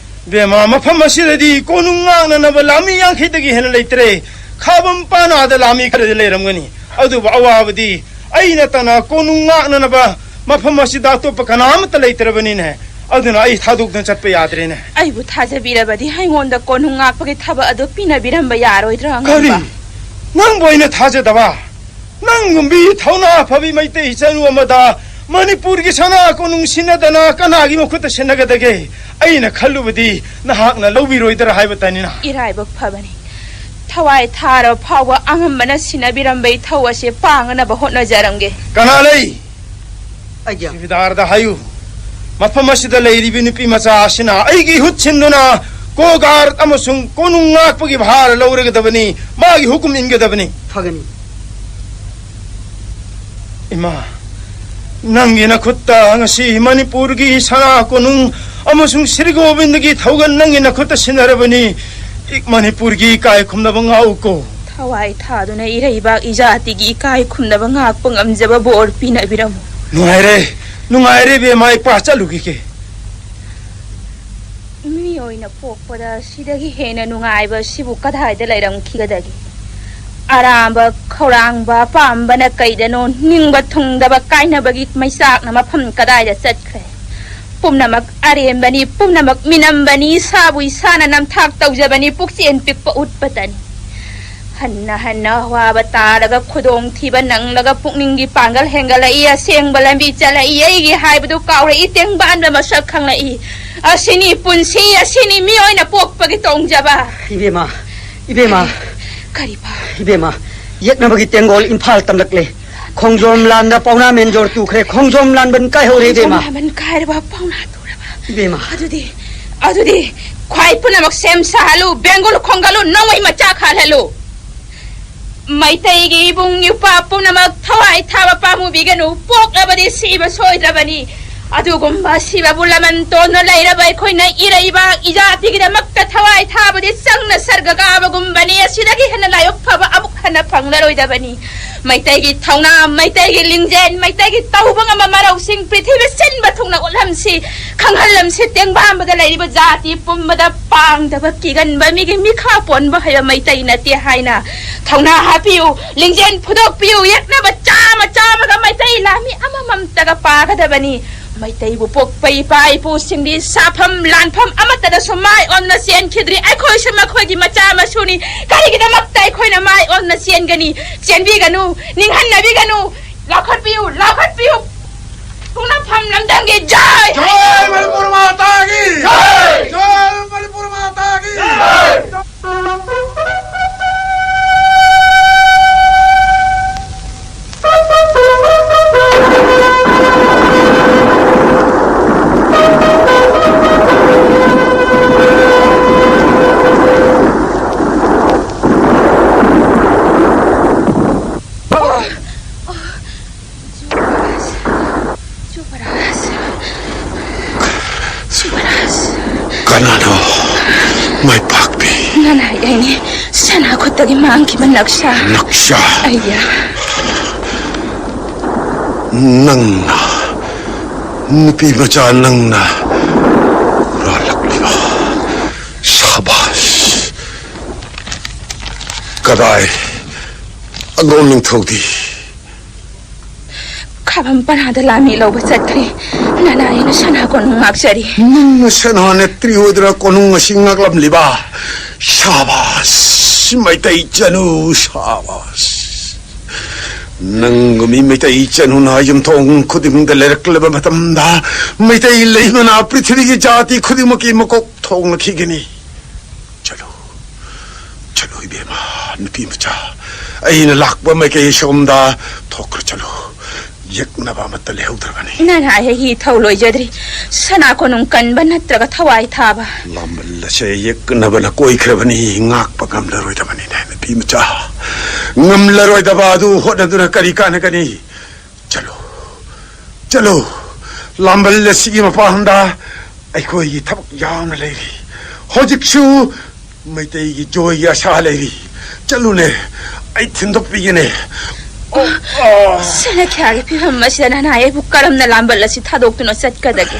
ꯕꯦꯝꯃ, ꯃꯐꯝ ꯑꯁꯤꯗꯗꯤ ꯀꯣꯅꯨꯡ ꯉꯥꯛꯅꯅꯕ ꯂꯥꯃꯤ ꯌꯥꯡꯈꯩꯗꯒꯤ ꯍꯦꯟꯅ ꯂꯩꯇ꯭ꯔꯦ꯫ ꯈꯥꯕꯝ ꯄꯥꯅꯥꯗ ꯂꯥꯃꯤ ꯈꯔꯗꯤ ꯂꯩꯔꯝꯒꯅꯤ꯫ ꯑꯗꯨꯕꯨ ꯑꯋꯥꯕꯗꯤ ꯑꯩ ꯅꯠꯇꯅ ꯀꯣꯅꯨꯡ ꯉꯥꯛꯅꯅꯕ ꯃꯐꯝ ꯑꯁꯤꯗ ꯑꯇꯣꯞꯄ ꯀꯅꯥ ꯑꯃꯠꯇ ꯂꯩꯇ꯭ꯔꯕꯅꯤꯅꯦ꯫ ꯑꯗꯨꯅ ꯑꯩ ꯊꯥꯗꯣꯛꯇꯨꯅ ꯆꯠꯄ ꯌꯥꯗ꯭ꯔꯦꯅꯦ꯫ ꯑꯩꯕꯨ ꯊꯥꯖꯕꯤꯔꯕꯗꯤ ꯑꯩꯉꯣꯟꯗ ꯀꯣꯅꯨꯡ ꯉꯥꯛꯄꯒꯤ ꯊꯕꯛ ꯑꯗꯨ ꯄꯤꯅꯕꯤꯔꯝꯕ ꯌꯥꯔꯣꯏꯗ꯭ꯔꯥ, ꯀꯔꯤ? ꯑꯉꯝꯕ? ꯅꯪꯕꯨ ꯑꯩꯅ ꯊꯥꯖꯗꯕ? ꯅꯪꯒꯨꯝꯕꯤ ꯊꯧꯅꯥ ꯐꯕꯤ ꯃꯩꯇꯩ ꯏꯆꯥꯅꯨ ꯑꯃꯗ ꯃꯅꯤꯄꯨꯔꯒꯤ ꯁꯅꯥ ꯀꯣꯅꯨꯡ ꯁꯤꯟꯅꯗꯅ ꯀꯅꯥꯒꯤ ꯃꯈꯨꯠꯇ ꯁꯤꯟꯅꯒꯗꯒꯦ? ꯑꯩꯅ ꯈꯜꯂꯨꯕꯗꯤ ꯅꯍꯥꯛꯅ ꯂꯧꯕꯤꯔꯣꯏꯗ꯭ꯔꯥ ꯍꯥꯏꯕꯇꯅꯤꯅ꯫ ꯏꯔꯥꯏꯕꯛ ꯐꯕꯅꯤ꯫ ꯊꯋꯥꯏ ꯊꯥꯔꯕ ꯐꯥꯎꯕ ꯑꯉꯝꯕꯅ ꯁꯤꯟꯅꯕꯤꯔꯝꯕ ꯏꯊꯧ ꯑꯁꯦ ꯄꯥꯡꯅꯅꯕ ꯍꯣꯠꯅꯖꯔꯝꯒꯦ꯫ ꯀꯅꯥ ꯂꯩ? ꯑꯩꯒꯤ ꯁꯨꯕꯦꯗꯥꯔꯗ ꯍꯥꯏꯌꯨ, ꯃꯐꯝ ꯑꯁꯤꯗ ꯂꯩꯔꯤꯕ ꯅꯨꯄꯤ ꯃꯆꯥ ꯑꯁꯤꯅ ꯑꯩꯒꯤ ꯏꯍꯨꯠ ꯁꯤꯟꯗꯨꯅ ꯀꯣꯒꯥꯔ ꯑꯃꯁꯨꯡ ꯀꯣꯅꯨꯡ ꯉꯥꯛꯄꯒꯤ ꯚꯥꯔ ꯂꯧꯔꯒꯗꯕꯅꯤ, ꯃꯥꯒꯤ ꯍꯨꯀꯨꯝ ꯏꯟꯒꯗꯕꯅꯤ꯫ ꯐꯒꯅꯤ꯫ ꯏꯃꯥ, ꯅꯪꯒꯤ ꯅꯈꯨꯠꯇ ꯉꯁꯤ ꯃꯅꯤꯄꯨꯔꯒꯤ ꯁꯅꯥ ꯀꯣꯅꯨꯡ ꯑꯃꯁꯨꯡ ꯁ꯭ꯔꯤ ꯒꯣꯕꯤꯟꯗꯒꯤ ꯊꯧꯒꯜ ꯅꯪꯒꯤ ꯅꯈꯨꯠꯇ ꯁꯤꯟꯅꯔꯕꯅꯤ꯫ ꯏꯛ ꯃꯅꯤꯄꯨꯔꯒꯤ ꯏꯀꯥꯏ ꯈꯨꯝꯅꯕ ꯉꯥꯛꯎꯀꯣ꯫ ꯊꯋꯥꯏ ꯊꯥꯗꯨꯅ ꯏꯔꯩꯕꯥꯛ ꯏꯖꯥꯇꯤꯒꯤ ꯏꯀꯥꯏ ꯈꯨꯝꯅꯕ ꯉꯥꯛꯄ ꯉꯝꯖꯕ ꯕꯣꯔ ꯄꯤꯅꯕꯤꯔꯝꯃꯨ꯫ ꯅꯨꯡꯉꯥꯏꯔꯦ, ꯅꯨꯡꯉꯥꯏꯔꯦ ꯏꯕꯦꯝꯃ, ꯑꯩ ꯄꯥ ꯆꯠꯂꯨꯈꯤꯒꯦ꯫ ꯃꯤ ꯑꯣꯏꯅ ꯄꯣꯛꯄꯗ ꯁꯤꯗꯒꯤ ꯍꯦꯟꯅ ꯅꯨꯡꯉꯥꯏꯕ ꯁꯤꯕꯨ ꯀꯗꯥꯏꯗ ꯂꯩꯔꯝꯈꯤꯒꯗꯒꯦ? ꯑꯔꯥꯝꯕ, ꯈꯧꯔꯥꯡꯕ, ꯑꯄꯥꯝꯕꯅ ꯀꯩꯗꯅꯣ ꯅꯤꯡꯕ ꯊꯨꯡꯗꯕ ꯀꯥꯏꯅꯕꯒꯤ ꯃꯩꯆꯥꯛꯅ ꯃꯐꯝ ꯀꯗꯥꯏꯗ ꯆꯠꯈ꯭ꯔꯦ? ꯄꯨꯝꯅꯃꯛ ꯑꯔꯦꯝꯕꯅꯤ, ꯄꯨꯝꯅꯃꯛ ꯃꯤꯅꯝꯕꯅꯤ, ꯏꯁꯥꯕꯨ ꯏꯁꯥꯅ ꯅꯝꯊꯥꯛ ꯇꯧꯖꯕꯅꯤ, ꯄꯨꯛꯆꯦꯜ ꯄꯤꯛꯄ ꯎꯠꯄꯇꯅꯤ꯫ ꯍꯟꯅ ꯍꯟꯅ ꯑꯋꯥꯕ ꯇꯥꯔꯒ ꯈꯨꯗꯣꯡꯊꯤꯕ ꯅꯪꯂꯒ ꯄꯨꯛꯅꯤꯡꯒꯤ ꯄꯥꯡꯒꯜ ꯍꯦꯟꯒꯠꯂꯛꯏ, ꯑꯁꯦꯡꯕ ꯂꯝꯕꯤ ꯆꯠꯂꯛꯏ, ꯑꯩꯒꯤ ꯍꯥꯏꯕꯗꯨ ꯀꯥꯎꯔꯛꯏ, ꯇꯦꯡꯕꯥꯟꯕ ꯃꯁꯛ ꯈꯪꯂꯛꯏ꯫ ꯑꯁꯤꯅꯤ ꯄꯨꯟꯁꯤ, ꯑꯁꯤꯅꯤ ꯃꯤꯑꯣꯏꯅ ꯄꯣꯛꯄꯒꯤ ꯇꯣꯡꯖꯕ꯫ ꯏꯕꯦꯝꯃ, ꯏꯕꯦꯝꯃ, ꯀꯔꯤꯕ? ꯏꯕꯦꯝꯃ, ꯌꯦꯛꯅꯕꯒꯤ ꯇꯦꯡꯒꯣꯜ ꯏꯝꯐꯥꯜ ꯇꯝꯂꯛꯂꯦ꯫ ꯈꯣꯡꯖꯣꯝ ꯂꯥꯟꯗ ꯄꯥꯎꯅꯥ ꯃꯦꯟꯖꯣꯔ ꯇꯨꯈ꯭ꯔꯦ, ꯈꯣꯡꯖꯣꯝ ꯂꯥꯟꯕꯟ ꯀꯥꯏꯍꯧꯔꯦ ꯏꯕꯦꯝꯃ꯫ ꯈꯣꯡꯖꯣꯝ ꯂꯥꯟꯕꯟ ꯀꯥꯏꯔꯕ ꯄꯥꯎꯅꯥ ꯇꯨꯔꯕ? ꯏꯕꯦꯝꯃ꯫ ꯑꯗꯨꯗꯤ, ꯑꯗꯨꯗꯤ ꯈ꯭ꯋꯥꯏ ꯄꯨꯝꯅꯃꯛ ꯁꯦꯝ ꯁꯥꯍꯜꯂꯨ, ꯕꯦꯡꯒꯨꯜ ꯈꯣꯡꯒꯠꯂꯨ, ꯅꯣꯡꯃꯩ ꯃꯆꯥ ꯈꯥꯜꯍꯜꯂꯨ꯫ ꯃꯩꯇꯩꯒꯤ ꯏꯕꯨꯡ ꯏꯄ꯭ꯋꯥ ꯄꯨꯝꯅꯃꯛ ꯊꯋꯥꯏ ꯊꯥꯕ ꯄꯥꯝꯃꯨꯕꯤꯒꯅꯨ, ꯄꯣꯛꯂꯕꯗꯤ ꯁꯤꯕ ꯁꯣꯏꯗ꯭ꯔꯕꯅꯤ꯫ ꯑꯗꯨꯒꯨꯝꯕ ꯁꯤꯕꯕꯨ ꯂꯃꯟ ꯇꯣꯟꯅ ꯂꯩꯔꯕ ꯑꯩꯈꯣꯏꯅ ꯏꯔꯩꯕꯥꯛ ꯏꯖꯥꯇꯤꯒꯤꯗꯃꯛꯇ ꯊꯋꯥꯏ ꯊꯥꯕꯗꯤ ꯆꯪꯅ ꯁꯔꯒ ꯀꯥꯕꯒꯨꯝꯕꯅꯤ꯫ ꯑꯁꯤꯗꯒꯤ ꯍꯦꯟꯅ ꯂꯥꯏꯕꯛ ꯐꯕ ꯑꯃꯨꯛ ꯍꯟꯅ ꯐꯪꯂꯔꯣꯏꯗꯕꯅꯤ꯫ ꯃꯩꯇꯩꯒꯤ ꯊꯧꯅꯥ, ꯃꯩꯇꯩꯒꯤ ꯂꯤꯡꯖꯦꯜ, ꯃꯩꯇꯩꯒꯤ ꯇꯧꯕ ꯉꯝꯕ ꯃꯔꯧꯁꯤꯡ ꯄ꯭ꯔꯤꯊꯤꯕꯤ ꯁꯤꯟꯕ ꯊꯨꯡꯅ ꯎꯠꯂꯝꯁꯤ, ꯈꯪꯍꯜꯂꯝꯁꯤ꯫ ꯇꯦꯡꯕꯥꯡꯕꯗ ꯂꯩꯔꯤꯕ ꯖꯥꯇꯤ ꯄꯨꯝꯕꯗ ꯄꯥꯡꯗꯕ, ꯀꯤꯒꯟꯕ, ꯃꯤꯒꯤ ꯃꯤꯈꯥ ꯄꯣꯟꯕ ꯍꯩꯕ ꯃꯩꯇꯩ ꯅꯠꯇꯦ ꯍꯥꯏꯅ ꯊꯧꯅꯥ ꯍꯥꯞꯄꯤꯌꯨ, ꯂꯤꯡꯖꯦꯜ ꯐꯨꯗꯣꯛꯄꯤꯌꯨ꯫ ꯌꯦꯛꯅꯕ ꯆꯥꯝꯃ ꯆꯥꯝꯃꯒ ꯃꯩꯇꯩ ꯂꯥꯟꯃꯤ ꯑꯃꯃꯝꯇꯒ ꯄꯥꯒꯗꯕꯅꯤ꯫ ꯃꯩꯇꯩꯕꯨ ꯄꯣꯛꯄ ꯏꯄꯥ ꯏꯄꯨꯁꯤꯡꯗꯤ ꯁꯥꯐꯝ ꯂꯥꯟꯐꯝ ꯑꯃꯠꯇꯗꯁꯨ ꯃꯥꯏ ꯑꯣꯟꯅ ꯆꯦꯟꯈꯤꯗ꯭ꯔꯤ꯫ ꯑꯩꯈꯣꯏꯁꯨ ꯃꯈꯣꯏꯒꯤ ꯃꯆꯥ ꯃꯁꯨꯅꯤ꯫ ꯀꯔꯤꯒꯤꯗꯃꯛꯇ ꯑꯩꯈꯣꯏꯅ ꯃꯥꯏ ꯑꯣꯟꯅ ꯆꯦꯟꯒꯅꯤ? ꯆꯦꯟꯕꯤꯒꯅꯨ, ꯅꯤꯡꯍꯟꯅꯕꯤꯒꯅꯨ꯫ ꯂꯧꯈꯠꯄꯤꯌꯨ, ꯂꯧꯈꯠꯄꯤꯌꯨ꯫ ꯄꯣꯛꯅꯐꯝ ꯂꯝꯗꯝꯒꯤ ꯖꯥꯏ! ꯖꯥꯏ ꯃꯅꯤꯄꯨꯔ ꯃꯥꯇꯥꯒꯤ! ꯖꯥꯏ! ꯖꯥꯏ ꯃꯅꯤꯄꯨꯔ ꯃꯥꯇꯥꯒꯤ! ꯖꯥꯏ! ꯌꯨꯕꯔꯥꯖ! ꯌꯨꯕꯔꯥꯖ! ꯌꯨꯕꯔꯥꯖ! ꯀꯅꯥꯅꯣ? ꯃꯥꯏꯄꯥꯛꯄꯤ꯫ ꯅꯅꯥꯏ ꯑꯩꯅꯤ꯫ ꯁꯅꯥ ꯈꯨꯠꯇꯒꯤ ꯃꯥꯡꯈꯤꯕ ꯅꯛꯁꯥ꯫ ꯅꯛꯁꯥ? ꯑꯩꯌꯥ꯫ ꯅꯪꯅ, ꯅꯨꯄꯤ ꯃꯆꯥ ꯅꯪꯅ ꯍꯨꯔꯥꯜꯂꯛꯂꯤꯕ꯫ ꯁꯥꯕꯥꯁ꯫ ꯀꯗꯥꯏ ꯑꯒ꯭ꯔꯣꯝ ꯅꯤꯡꯊꯧꯗꯤ? ꯈꯥꯕꯝ ꯄꯔꯥꯗ ꯂꯥꯃꯤ ꯂꯧꯕ ꯆꯠꯈ꯭ꯔꯦ꯫ ꯅꯅꯥꯏꯅ ꯁꯅꯥ ꯀꯣꯅꯨꯡ ꯉꯥꯛꯆꯔꯤ꯫ ꯅꯪꯅ ꯁꯅꯥ ꯅꯦꯇ꯭ꯔꯤ ꯑꯣꯏꯗꯨꯅ ꯀꯣꯅꯨꯡ ꯑꯁꯤ ꯉꯥꯛꯂꯝꯂꯤꯕ꯫ ꯁꯥꯕꯥꯁ, ꯃꯩꯇꯩ ꯆꯅꯨ, ꯁꯥꯕꯥꯁ꯫ ꯅꯪꯒꯨꯝꯕꯤ ꯃꯩꯇꯩ ꯆꯅꯨꯅ ꯌꯨꯝꯊꯣꯡ ꯈꯨꯗꯤꯡꯗ ꯂꯩꯔꯛꯂꯕ ꯃꯇꯝꯗ, ꯃꯩꯇꯩ ꯂꯩꯃꯅ ꯄ꯭ꯔꯤꯊꯤꯕꯤꯒꯤ ꯖꯥꯇꯤ ꯈꯨꯗꯤꯡꯃꯛꯀꯤ ꯃꯀꯣꯛ ꯊꯣꯡꯂꯛꯈꯤꯒꯅꯤ꯫ ꯆꯠꯂꯨ, ꯆꯠꯂꯨ ꯏꯕꯦꯝꯃ, ꯅꯨꯄꯤ ꯃꯆꯥ꯫ ꯑꯩꯅ ꯂꯥꯛꯄ ꯃꯥꯏꯀꯩ ꯁꯣꯝꯗ ꯊꯣꯛꯈ꯭ꯔ ꯆꯠꯂꯨ꯫ ꯌꯦꯛꯅꯕ ꯑꯃꯠꯇ ꯂꯩꯍꯧꯗ꯭ꯔꯕꯅꯤ꯫ ꯅꯅꯥꯏ ꯑꯩ ꯍꯤ ꯊꯧ ꯂꯣꯏꯖꯗ꯭ꯔꯤ꯫ ꯁꯅꯥ ꯀꯣꯅꯨꯡ ꯀꯟꯕ ꯅꯠꯇ꯭ꯔꯒ ꯊꯋꯥꯏ ꯊꯥꯕ꯫ ꯂꯥꯝꯕꯜ ꯑꯁꯦ ꯌꯦꯛꯅꯕꯅ ꯀꯣꯏꯈ꯭ꯔꯕꯅꯤ, ꯉꯥꯛꯄ ꯉꯝꯂꯔꯣꯏꯗꯕꯅꯤꯅꯦ, ꯅꯨꯄꯤ ꯃꯆꯥ꯫ ꯉꯝꯂꯔꯣꯏꯗꯕ ꯑꯗꯨ ꯍꯣꯠꯅꯗꯨꯅ ꯀꯔꯤ ꯀꯥꯟꯅꯒꯅꯤ? ꯆꯠꯂꯨ, ꯆꯠꯂꯨ꯫ ꯂꯥꯝꯕꯜ ꯑꯁꯤꯒꯤ ꯃꯄꯥꯟꯗ ꯑꯩꯈꯣꯏꯒꯤ ꯊꯕꯛ ꯌꯥꯝꯅ ꯂꯩꯔꯤ꯫ ꯍꯧꯖꯤꯛꯁꯨ ꯃꯩꯇꯩꯒꯤ ꯖꯣꯏꯒꯤ ꯑꯁꯥ ꯂꯩꯔꯤ꯫ ꯆꯠꯂꯨꯅꯦ, ꯑꯩ ꯊꯤꯟꯗꯣꯛꯄꯤꯒꯦꯅꯦ꯫ ꯑꯣ, ꯑꯣ꯫ ꯁꯅꯥꯈ꯭ꯌꯥꯒꯤ ꯐꯤꯕꯝ ꯑꯁꯤꯗ ꯅꯅꯥꯏ ꯑꯩꯕꯨ ꯀꯔꯝꯅ ꯂꯥꯝꯕꯜ ꯑꯁꯤ ꯊꯥꯗꯣꯛꯇꯨꯅ ꯆꯠꯀꯗꯒꯦ?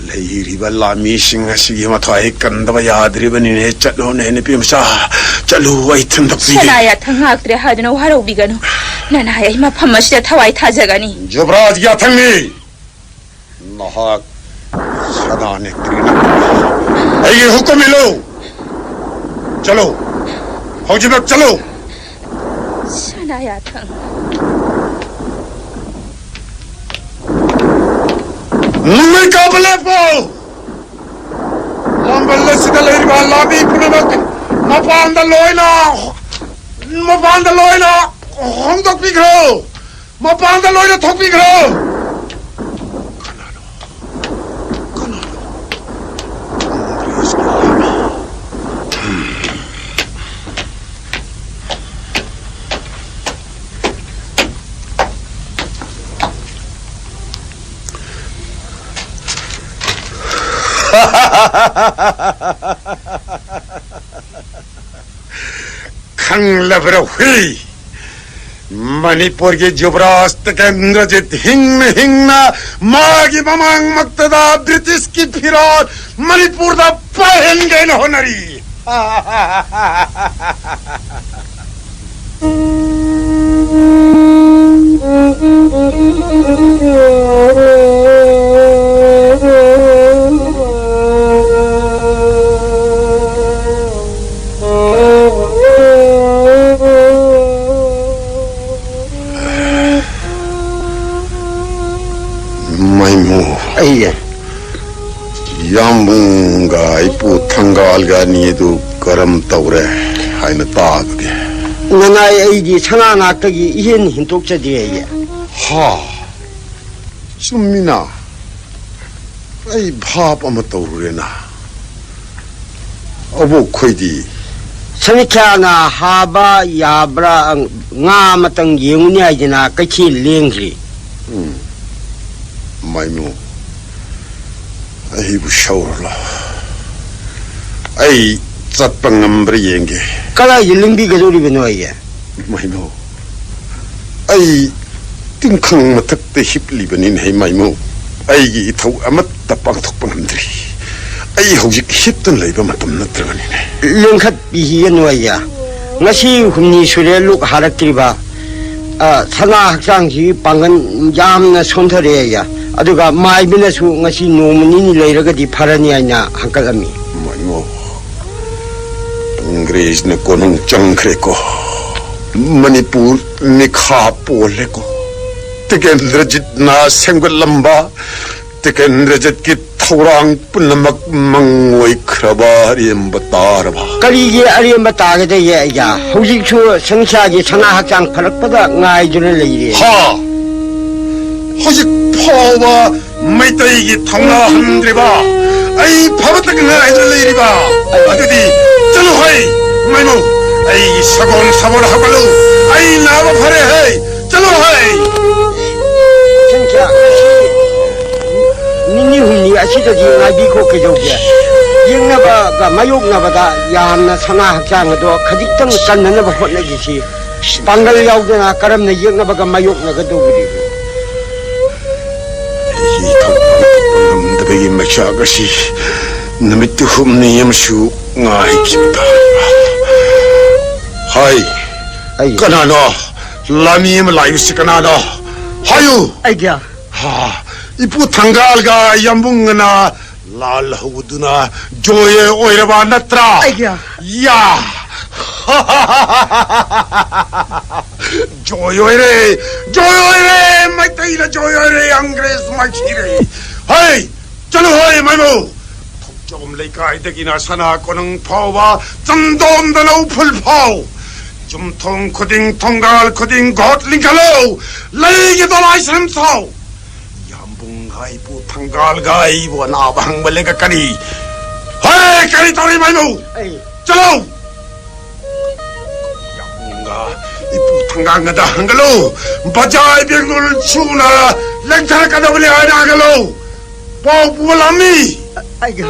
ꯂꯩꯔꯤꯕ ꯂꯥꯃꯤꯁꯤꯡ ꯑꯁꯤꯒꯤ ꯃꯊ꯭ꯋꯥꯏ ꯀꯟꯗꯕ ꯌꯥꯗ꯭ꯔꯤꯕꯅꯤꯅꯦ꯫ ꯆꯠꯂꯨꯅꯦ, ꯅꯨꯄꯤ ꯃꯆꯥ, ꯆꯠꯂꯨ, ꯑꯩ ꯊꯤꯟꯗꯣꯛꯄꯤꯒꯦ꯫ ꯁꯅꯥ ꯌꯥꯊꯪ ꯉꯥꯛꯇ꯭ꯔꯦ ꯍꯥꯏꯗꯨꯅ ꯋꯥꯔꯧꯕꯤꯒꯅꯨ꯫ ꯅꯅꯥꯏ ꯑꯩ ꯃꯐꯝ ꯑꯁꯤꯗ ꯊꯋꯥꯏ ꯊꯥꯖꯒꯅꯤ꯫ ꯖꯨꯕ꯭ꯔꯥꯖ ꯌꯥꯊꯪꯅꯤ꯫ ꯅꯍꯥꯛ ꯁꯅꯥ ꯅꯦꯇ꯭ꯔꯤꯅ ꯑꯩꯒꯤ ꯍꯨꯀꯨꯝ ꯏꯜꯂꯨ꯫ ꯆꯠꯂꯨ꯫ ꯍꯧꯖꯤꯛꯃꯛ ꯆꯠꯂꯨ꯫ ꯁꯅꯥ ꯌꯥꯊꯪ꯫ ꯅꯨꯃꯤꯠ ꯀꯥꯕ ꯂꯦꯞꯄꯨ꯫ ꯂꯥꯝꯕꯜ ꯑꯁꯤꯗ ꯂꯩꯔꯤꯕ ꯂꯥꯃꯤ ꯄꯨꯝꯅꯃꯛ ꯃꯄꯥꯟꯗ ꯂꯣꯏꯅ, ꯃꯄꯥꯟꯗ ꯂꯣꯏꯅ ꯍꯣꯡꯗꯣꯛꯄꯤꯈ꯭ꯔꯣ꯫ ꯃꯄꯥꯟꯗ ꯂꯣꯏꯅ ꯊꯣꯛꯄꯤꯈ꯭ꯔꯣ꯫ ꯀꯅꯥꯅꯣ? ꯀꯅꯥꯅꯣ? ꯀꯣꯡꯒ꯭ꯔꯦꯁꯀꯤ ꯂꯥꯃꯤ꯫ ꯈꯪꯂꯕ꯭ꯔꯥ ꯍꯨꯏ? ꯃꯅꯤꯄꯨꯔꯒꯤ ꯖꯨꯕꯔꯥꯖ ꯇꯤꯀꯦꯟꯗ꯭ꯔꯖꯤꯠ ꯍꯤꯡꯅ ꯍꯤꯡꯅ ꯃꯥꯒꯤ ꯃꯃꯥꯡꯃꯛꯇꯗ ꯕ꯭ꯔꯤꯇꯤꯁꯀꯤ ꯐꯤꯔꯥꯜ ꯃꯅꯤꯄꯨꯔꯗ ꯄꯥꯏꯍꯟꯒꯦꯅ ꯍꯣꯠꯅꯔꯤ꯫ ꯃꯥꯏꯃꯨ꯫ ꯑꯩ꯫ ꯌꯥꯝꯕꯨꯡꯒ ꯏꯄꯨ ꯊꯪꯒꯥꯜꯒ ꯑꯅꯤꯗꯨ ꯀꯔꯝ ꯇꯧꯔꯦ ꯍꯥꯏꯅ ꯇꯥꯕꯒꯦ? ꯅꯅꯥꯏ ꯑꯩꯗꯤ ꯁꯅꯥ ꯉꯥꯛꯇꯒꯤ ꯏꯍꯦꯟ ꯍꯦꯟꯇꯣꯛꯆꯗꯦ ꯑꯩ꯫ ꯍꯥ? ꯆꯨꯝꯃꯤꯅ꯫ ꯑꯩ ꯚꯥꯞ ꯑꯃ ꯇꯧꯔꯨꯔꯦꯅ꯫ ꯑꯕꯣꯛ ꯈꯣꯏꯗꯤ? ꯁꯃꯤꯈ꯭ꯌꯥꯅ ꯍꯥꯕ ꯌꯥꯕ꯭ꯔꯥ, ꯉꯥ ꯑꯃꯇꯪ ꯌꯦꯡꯉꯨꯅꯤ ꯍꯥꯏꯗꯅ ꯀꯩꯊꯦꯜ ꯂꯦꯡꯈ꯭ꯔꯤ꯫ ꯎꯝ꯫ ꯃꯥꯏꯃꯨ, ꯑꯩꯕꯨ ꯁꯧꯔꯂꯣ꯫ ꯑꯩ ꯆꯠꯄ ꯉꯝꯕ꯭ꯔꯥ ꯌꯦꯡꯒꯦ꯫ ꯀꯗꯥꯏꯗ ꯂꯦꯡꯕꯤꯒꯗꯧꯔꯤꯕꯅꯣ ꯑꯩ? ꯃꯥꯏꯃꯨ, ꯑꯩ ꯇꯤꯡꯈꯪ ꯃꯊꯛꯇ ꯍꯤꯞꯂꯤꯕꯅꯤꯅꯦ, ꯃꯥꯏꯃꯨ꯫ ꯑꯩꯒꯤ ꯏꯊꯧ ꯑꯃꯠꯇ ꯄꯥꯡꯊꯣꯛꯄ ꯉꯝꯗ꯭ꯔꯤ꯫ ꯑꯩ ꯍꯧꯖꯤꯛ ꯍꯤꯞꯇꯨꯅ ꯂꯩꯕ ꯃꯇꯝ ꯅꯠꯇ꯭ꯔꯕꯅꯤꯅꯦ꯫ ꯂꯦꯡꯈꯠꯄꯤꯈꯤꯒꯅꯨ ꯑꯩ꯫ ꯉꯁꯤ ꯍꯨꯝꯅꯤ ꯁꯨꯔꯦ ꯂꯨꯛ ꯍꯥꯔꯛꯇ꯭ꯔꯤꯕ꯫ ꯑ, ꯁꯅꯥ ꯍꯛꯆꯥꯡꯁꯤ ꯄꯥꯡꯒꯜ ꯌꯥꯝꯅ ꯁꯣꯟꯊꯔꯦ ꯑꯩ꯫ ꯑꯗꯨꯒ ꯃꯥꯏꯕꯅꯁꯨ ꯉꯁꯤ ꯅꯣꯡꯃ ꯅꯤꯅꯤ ꯂꯩꯔꯒꯗꯤ ꯐꯔꯅꯤ ꯍꯥꯏꯅ ꯍꯪꯀꯠꯂꯝꯃꯤ꯫ ꯃꯥꯏꯃꯨ, ꯑꯪꯒ꯭ꯔꯦꯖꯅ ꯀꯣꯅꯨꯡ ꯆꯪꯈ꯭ꯔꯦꯀꯣ꯫ ꯃꯅꯤꯄꯨꯔ ꯃꯤꯈꯥ ꯄꯣꯜꯂꯦꯀꯣ꯫ ꯇꯤꯀꯦꯟꯗ꯭ꯔꯖꯤꯠꯅ ꯁꯦꯝꯒꯠꯂꯝꯕ, ꯇꯤꯀꯦꯟꯗ꯭ꯔꯖꯤꯠꯀꯤ ꯊꯧꯔꯥꯡ ꯄꯨꯝꯅꯃꯛ ꯃꯪ ꯑꯣꯏꯈ꯭ꯔꯕ, ꯑꯔꯦꯝꯕ ꯇꯥꯔꯕ꯫ ꯀꯔꯤꯒꯤ ꯑꯔꯦꯝꯕ ꯇꯥꯒꯗꯒꯦ ꯑꯩꯌꯥ? ꯍꯧꯖꯤꯛꯁꯨ ꯁꯪꯁꯥꯒꯤ ꯁꯅꯥ ꯍꯛꯆꯥꯡ ꯐꯔꯛꯄꯗ ꯉꯥꯏꯗꯨꯅ ꯂꯩꯔꯦ꯫ ꯍꯥ? ꯍꯧꯖꯤꯛ ꯐꯥꯎꯕ ꯃꯩꯇꯩꯒꯤ ꯊꯧꯅꯥ ꯍꯟꯗ꯭ꯔꯤꯕ, ꯑꯩ ꯐꯕꯇ ꯉꯥꯏꯗꯨꯅ ꯂꯩꯔꯤꯕ꯫ ꯑꯗꯨꯗꯤ ꯆꯠꯂꯨ ꯍꯩ, ꯃꯥꯏꯃꯨ, ꯑꯩꯒꯤ ꯁꯒꯣꯜ ꯁꯥꯕꯣꯜ ꯍꯧꯒꯠꯂꯨ, ꯑꯩ ꯅꯥꯕ ꯐꯔꯦ ꯍꯩ, ꯆꯠꯂꯨ ꯍꯩ꯫ ꯁꯪꯁꯥ, ꯅꯤꯅꯤ ꯍꯨꯝꯅꯤ ꯑꯁꯤꯗꯗꯤ ꯉꯥꯏꯕꯤꯈꯣ ꯀꯩꯗꯧꯒꯦ? ꯌꯦꯡꯅꯕꯒ ꯃꯥꯌꯣꯛꯅꯕꯗ ꯌꯥꯝꯅ ꯁꯅꯥ ꯍꯛꯆꯥꯡ ꯑꯗꯣ ꯈꯖꯤꯛꯇꯪ ꯀꯟꯅꯅꯕ ꯍꯣꯠꯅꯈꯤꯁꯤ꯫ ꯄꯥꯡꯒꯜ ꯌꯥꯎꯗꯅ ꯀꯔꯝꯅ ꯌꯦꯛꯅꯕꯒ ꯃꯥꯌꯣꯛꯅꯒꯗꯧꯕꯗꯤ? ꯑꯩꯒꯤ ꯏꯊꯧ ꯄꯥꯡꯊꯣꯛꯄ ꯉꯝꯗꯕꯒꯤ ꯃꯩꯆꯥꯛ ꯑꯁꯤ ꯅꯨꯃꯤꯠ ꯍꯨꯝꯅꯤ ꯑꯃꯁꯨ ꯉꯥꯏꯈꯤꯕ ꯇꯥꯔꯕ꯫ ꯍꯥꯏ, ꯑꯩ ꯀꯅꯥꯅꯣ? ꯂꯥꯃꯤ ꯑꯃ ꯂꯥꯛꯏꯕꯁꯤ ꯀꯅꯥꯅꯣ? ꯍꯥꯏꯌꯨ! ꯑꯩꯒꯤ ꯍꯥ, ꯏꯄꯨ ꯊꯪꯒꯥꯜꯒ ꯌꯥꯝꯕꯨꯡꯒꯅ ꯂꯥꯜ ꯍꯧꯗꯨꯅ ꯖꯣꯏ ꯑꯣꯏꯔꯕ ꯅꯠꯇ꯭ꯔꯥ? ꯑꯩꯒꯤ ꯌꯥ! ꯖꯣꯏ ꯑꯣꯏꯔꯦ! ꯖꯣꯏ ꯑꯣꯏꯔꯦ! ꯃꯩꯇꯩꯅ ꯖꯣꯏ ꯑꯣꯏꯔꯦ! ꯑꯪꯒ꯭ꯔꯦꯖ ꯃꯥꯏꯊꯤꯔꯦ! ꯍꯩ! ꯆꯠꯂꯨ ꯍꯣꯏ, ꯃꯥꯏꯃꯧ! ꯊꯧꯖꯣꯝ ꯂꯩꯀꯥꯏꯗꯒꯤꯅ ꯁꯅꯥ ꯀꯣꯅꯨꯡ ꯐꯥꯎꯕ, ꯆꯟꯗꯣꯝꯗꯅ ꯎꯐꯨꯜ ꯐꯥꯎ, ꯌꯨꯝꯊꯣꯡ ꯈꯨꯗꯤꯡ, ꯊꯣꯡꯒꯥꯜ ꯈꯨꯗꯤꯡ ꯒꯣꯠ ꯂꯤꯡꯈꯠꯂꯨ! ꯂꯩꯒꯤ ꯗꯣꯂꯥꯏ ꯁꯦꯝ ꯁꯥꯎ! ꯌꯥꯝꯕꯨꯡꯒ ꯏꯄꯨ ꯊꯪꯒꯥꯜꯒ ꯑꯩꯕꯨ ꯑꯅꯥꯕ ꯍꯪꯕ ꯂꯩꯒ ꯀꯔꯤ? ꯍꯦ, ꯀꯔꯤ ꯇꯧꯔꯤ ꯃꯥꯏꯕꯨ? ꯑꯩ ꯆꯠꯂꯣ! ꯌꯥꯝꯕꯨꯡꯒ ꯏꯄꯨ ꯊꯪꯒꯥꯜꯒꯗ ꯍꯪꯒꯠꯂꯨ! ꯕꯖꯥꯏ ꯕꯦꯡꯒꯨꯜ ꯁꯨꯅ ꯂꯦꯡꯊꯔꯛꯀꯗꯕꯅꯤ ꯍꯥꯏꯅ ꯍꯪꯒꯠꯂꯨ! ꯄꯥꯎ ꯄꯨꯕ ꯂꯥꯝꯃꯤ! ꯑꯩꯒ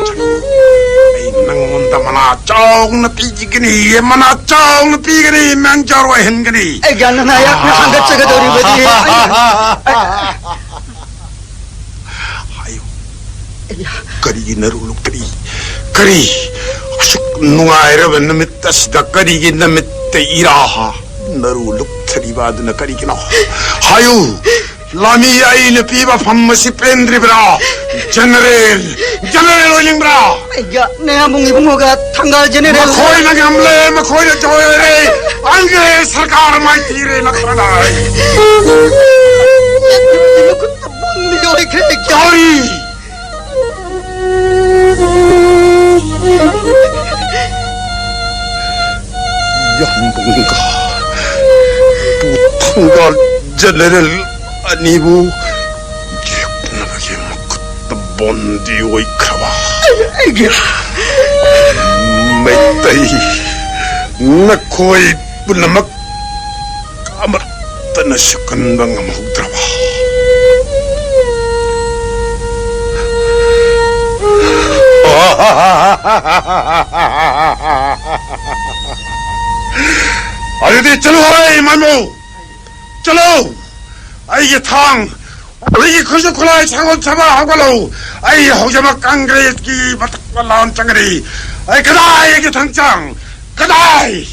ꯑꯩ ꯅꯪꯉꯣꯟꯗ ꯃꯅꯥ ꯆꯥꯎꯅ ꯄꯤꯒꯅꯤ, ꯃꯅꯥ ꯆꯥꯎꯅ ꯄꯤꯒꯅꯤ, ꯃꯦꯟꯖꯥꯔ ꯑꯣꯏꯍꯟꯒꯅꯤ꯫ ꯑꯩꯒ ꯅꯪ ꯑꯩꯍꯥꯛꯅ ꯍꯥꯡꯒꯠꯆꯒꯗꯧꯔꯤꯕꯗꯤ ꯑꯩ, ꯑꯩ, ꯍꯥꯏꯌꯨ꯫ ꯑꯩ ꯀꯔꯤꯒꯤ ꯅꯔꯨ ꯂꯨꯛꯇ꯭ꯔꯤ? ꯀꯔꯤ? ꯑꯁꯨꯛ ꯅꯨꯡꯉꯥꯏꯔꯕ ꯅꯨꯃꯤꯠ ꯑꯁꯤꯗ ꯀꯔꯤꯒꯤ ꯅꯃꯤꯠꯇ ꯏꯔꯥ? ꯅꯔꯨ ꯂꯨꯛꯊꯔꯤꯕ ꯑꯗꯨꯅ ꯀꯔꯤꯒꯤꯅꯣ? ꯍꯥꯏꯌꯨ꯫ ꯂꯥꯃꯤ ꯑꯩꯅ ꯄꯤꯕ ꯐꯝ ꯑꯁꯤ ꯄꯦꯟꯗ꯭ꯔꯤꯕ꯭ꯔꯥ? General, general ꯑꯣꯏꯅꯤꯡꯕ꯭ꯔꯥ? ꯑꯩꯒ ꯅꯌꯥꯝꯕꯨꯡ ꯏꯕꯨꯡꯉꯣꯒ ꯊꯪꯒꯥꯜ ꯖꯦꯅꯔꯦꯜ ꯃꯈꯣꯏꯅ ꯉꯝꯂꯦ, ꯃꯈꯣꯏꯅ ꯖꯣꯏ ꯑꯣꯏꯔꯦ꯫ ꯑꯪꯒ꯭ꯔꯦꯖ ꯁꯔꯀꯥꯔ ꯃꯥꯏꯊꯤꯔꯦ ꯅꯠꯇ꯭ꯔꯅ? ꯃꯈꯨꯠꯇ ꯕꯣꯝ ꯂꯣꯏꯈ꯭ꯔꯦ꯫ ꯀꯔꯤ? ꯌꯥꯝꯕꯨꯡꯒ ꯄꯨ ꯊꯪꯒꯥꯜ ꯖꯦꯅꯔꯦꯜ ꯑꯅꯤꯕꯨ ꯌꯦꯛꯅꯕꯒꯤ ꯃꯈꯨꯠꯇ ꯕꯣꯟꯗꯤ ꯑꯣꯏꯈ꯭ꯔꯕ꯫ ꯑꯩꯒꯤ ꯃꯩꯇꯩ ꯅꯈꯣꯏ ꯄꯨꯝꯅꯃꯛ ꯑꯃꯠꯇꯅꯁꯨ ꯀꯟꯕ ꯉꯝꯍꯧꯗ꯭ꯔꯕ꯫ ꯑꯗꯨꯗꯤ ꯆꯠꯂꯨ ꯍꯣꯏ, ꯃꯥꯏꯃꯨ꯫ ꯆꯠꯂꯨ꯫ ꯑꯩꯒꯤ ꯊꯥꯡ, ꯑꯩꯒꯤ ꯈꯨꯠꯁꯨ ꯈꯨꯠꯂꯥꯏ, ꯁꯒꯣꯜ ꯁꯥꯕ ꯍꯧꯒꯠꯂꯨ꯫ ꯑꯩ ꯍꯧꯖꯃꯛ ꯀꯪꯒ꯭ꯔꯦꯁꯀꯤ ꯃꯊꯛꯇ ꯂꯥꯟ ꯆꯪꯒꯅꯤ꯫ ꯑꯩ ꯀꯗꯥꯏ ꯑꯩꯒꯤ ꯊꯥꯡꯆꯥꯡ? ꯀꯗꯥꯏ?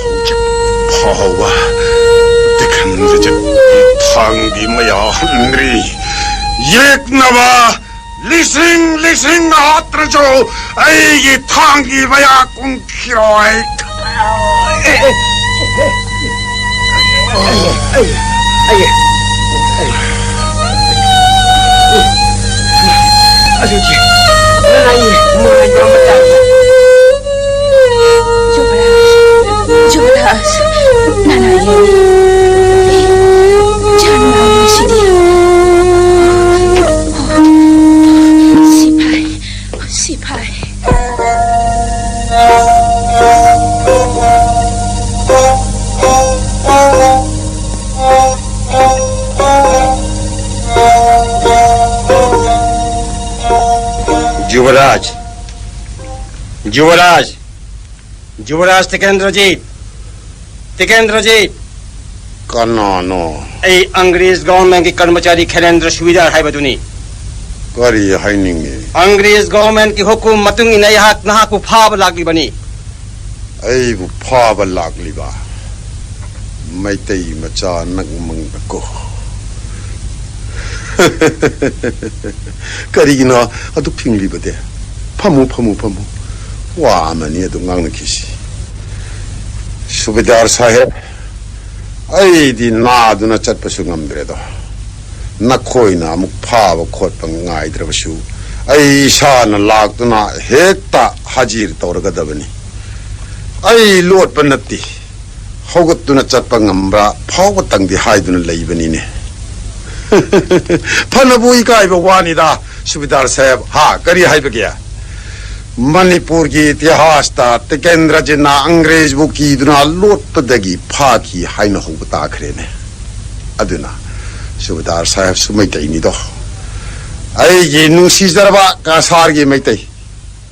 ꯍꯧꯖꯤꯛ ꯐꯥꯎꯕ ꯗꯤꯀꯟꯗ꯭ꯔꯖꯤꯠꯀꯤ ꯊꯥꯡꯒꯤ ꯃꯌꯥ ꯍꯟꯗ꯭ꯔꯤ꯫ ꯌꯦꯛꯅꯕ ꯂꯤꯁꯤꯡ ꯂꯤꯁꯤꯡ ꯍꯥꯠꯇ꯭ꯔꯁꯨ ꯑꯩꯒꯤ ꯊꯥꯡꯒꯤ ꯃꯌꯥ ꯀꯨꯝꯈꯤꯔꯣꯏ꯫ ꯑꯗꯨꯗꯤ ꯅꯅꯥꯏ ꯅꯨꯡꯉꯥꯏꯕ ꯑꯃ ꯇꯥꯏ꯫ ꯌꯨꯕꯔꯥꯖ, ꯌꯨꯕꯔꯥꯖ, ꯅꯅꯥꯏ꯫ ꯖꯥꯟ ꯃꯥꯡꯂꯤꯁꯤꯗꯤ꯫ ꯁꯤꯐꯥꯏ, ꯁꯤꯐꯥꯏ꯫ ꯌꯨꯕꯔꯥꯖ, ꯌꯨꯕꯔꯥꯖ, ꯌꯨꯕꯔꯥꯖ ꯇꯤꯀꯦꯟꯗ꯭ꯔꯖꯤꯠ, ꯇꯤꯀꯦꯟꯗ꯭ꯔꯖꯤꯠ꯫ ꯀꯅꯥꯅꯣ? ꯑꯩ ꯑꯪꯒ꯭ꯔꯦꯖ ꯒꯚꯔꯟꯃꯦꯟꯠꯀꯤ ꯀꯔꯃꯆꯥꯔꯤ ꯈꯦꯂꯦꯟꯗ꯭ꯔ ꯁꯨꯕꯦꯗꯥꯔ ꯍꯥꯏꯕꯗꯨꯅꯤ꯫ ꯀꯔꯤ ꯍꯥꯏꯅꯤꯡꯉꯤ? ꯑꯪꯒ꯭ꯔꯦꯖ ꯒꯚꯔꯟꯃꯦꯟꯠꯀꯤ ꯍꯨꯀꯨꯝ ꯃꯇꯨꯡ ꯏꯟꯅ ꯑꯩꯍꯥꯛ ꯅꯍꯥꯛꯄꯨ ꯐꯥꯕ ꯂꯥꯛꯂꯤꯕꯅꯤ꯫ ꯑꯩꯕꯨ ꯐꯥꯕ ꯂꯥꯛꯂꯤꯕ? ꯃꯩꯇꯩ ꯃꯆꯥ ꯅꯪ ꯃꯪꯗꯀꯣ꯫ ꯀꯔꯤꯒꯤꯅꯣ ꯑꯗꯨꯛ ꯐꯤꯡꯂꯤꯕꯗꯤ? ꯐꯝꯃꯨ, ꯐꯝꯃꯨ, ꯐꯝꯃꯨ꯫ ꯋꯥ ꯑꯃꯅꯤ ꯑꯗꯨ ꯉꯥꯡꯅꯈꯤꯁꯤ꯫ ꯁꯨꯕꯦꯗꯥꯔ ꯁꯥꯍꯦꯕ, ꯑꯩꯗꯤ ꯅꯥꯗꯨꯅ ꯆꯠꯄꯁꯨ ꯉꯝꯗ꯭ꯔꯦꯗꯣ꯫ ꯅꯈꯣꯏꯅ ꯑꯃꯨꯛ ꯐꯥꯕ ꯈꯣꯠꯄ ꯉꯥꯏꯗ꯭ꯔꯕꯁꯨ ꯑꯩ ꯏꯁꯥꯅ ꯂꯥꯛꯇꯨꯅ ꯍꯦꯛꯇ ꯍꯥꯖꯤꯔ ꯇꯧꯔꯒꯗꯕꯅꯤ꯫ ꯑꯩ ꯂꯣꯠꯄ ꯅꯠꯇꯦ꯫ ꯍꯧꯒꯠꯇꯨꯅ ꯆꯠꯄ ꯉꯝꯕ꯭ꯔꯥ ꯐꯥꯎꯕꯇꯪꯗꯤ ꯍꯥꯏꯗꯨꯅ ꯂꯩꯕꯅꯤꯅꯦ꯫ ꯐꯅꯕꯨ ꯏꯀꯥꯏꯕ ꯋꯥꯅꯤꯗ, ꯁꯨꯕꯦꯗꯥꯔ ꯁꯥꯍꯦꯕ꯫ ꯍꯥ, ꯀꯔꯤ ꯍꯥꯏꯕꯒꯦ? ꯃꯅꯤꯄꯨꯔꯒꯤ ꯏꯇꯤꯍꯥꯁꯇ ꯇꯤꯀꯦꯟꯗ꯭ꯔꯖꯤꯠꯅ ꯑꯪꯒ꯭ꯔꯦꯖꯕꯨ ꯀꯤꯗꯨꯅ ꯂꯣꯠꯄꯗꯒꯤ ꯐꯥꯈꯤ ꯍꯥꯏꯅ ꯍꯧꯕ ꯇꯥꯈ꯭ꯔꯦꯅꯦ꯫ ꯑꯗꯨꯅ ꯁꯨꯕꯦꯗꯥꯔ ꯁꯥꯍꯦꯕꯁꯨ ꯃꯩꯇꯩꯅꯤꯗꯣ꯫ ꯑꯩꯒꯤ ꯅꯨꯡꯁꯤꯖꯔꯕ ꯀꯁꯥꯔꯒꯤ ꯃꯩꯇꯩ꯫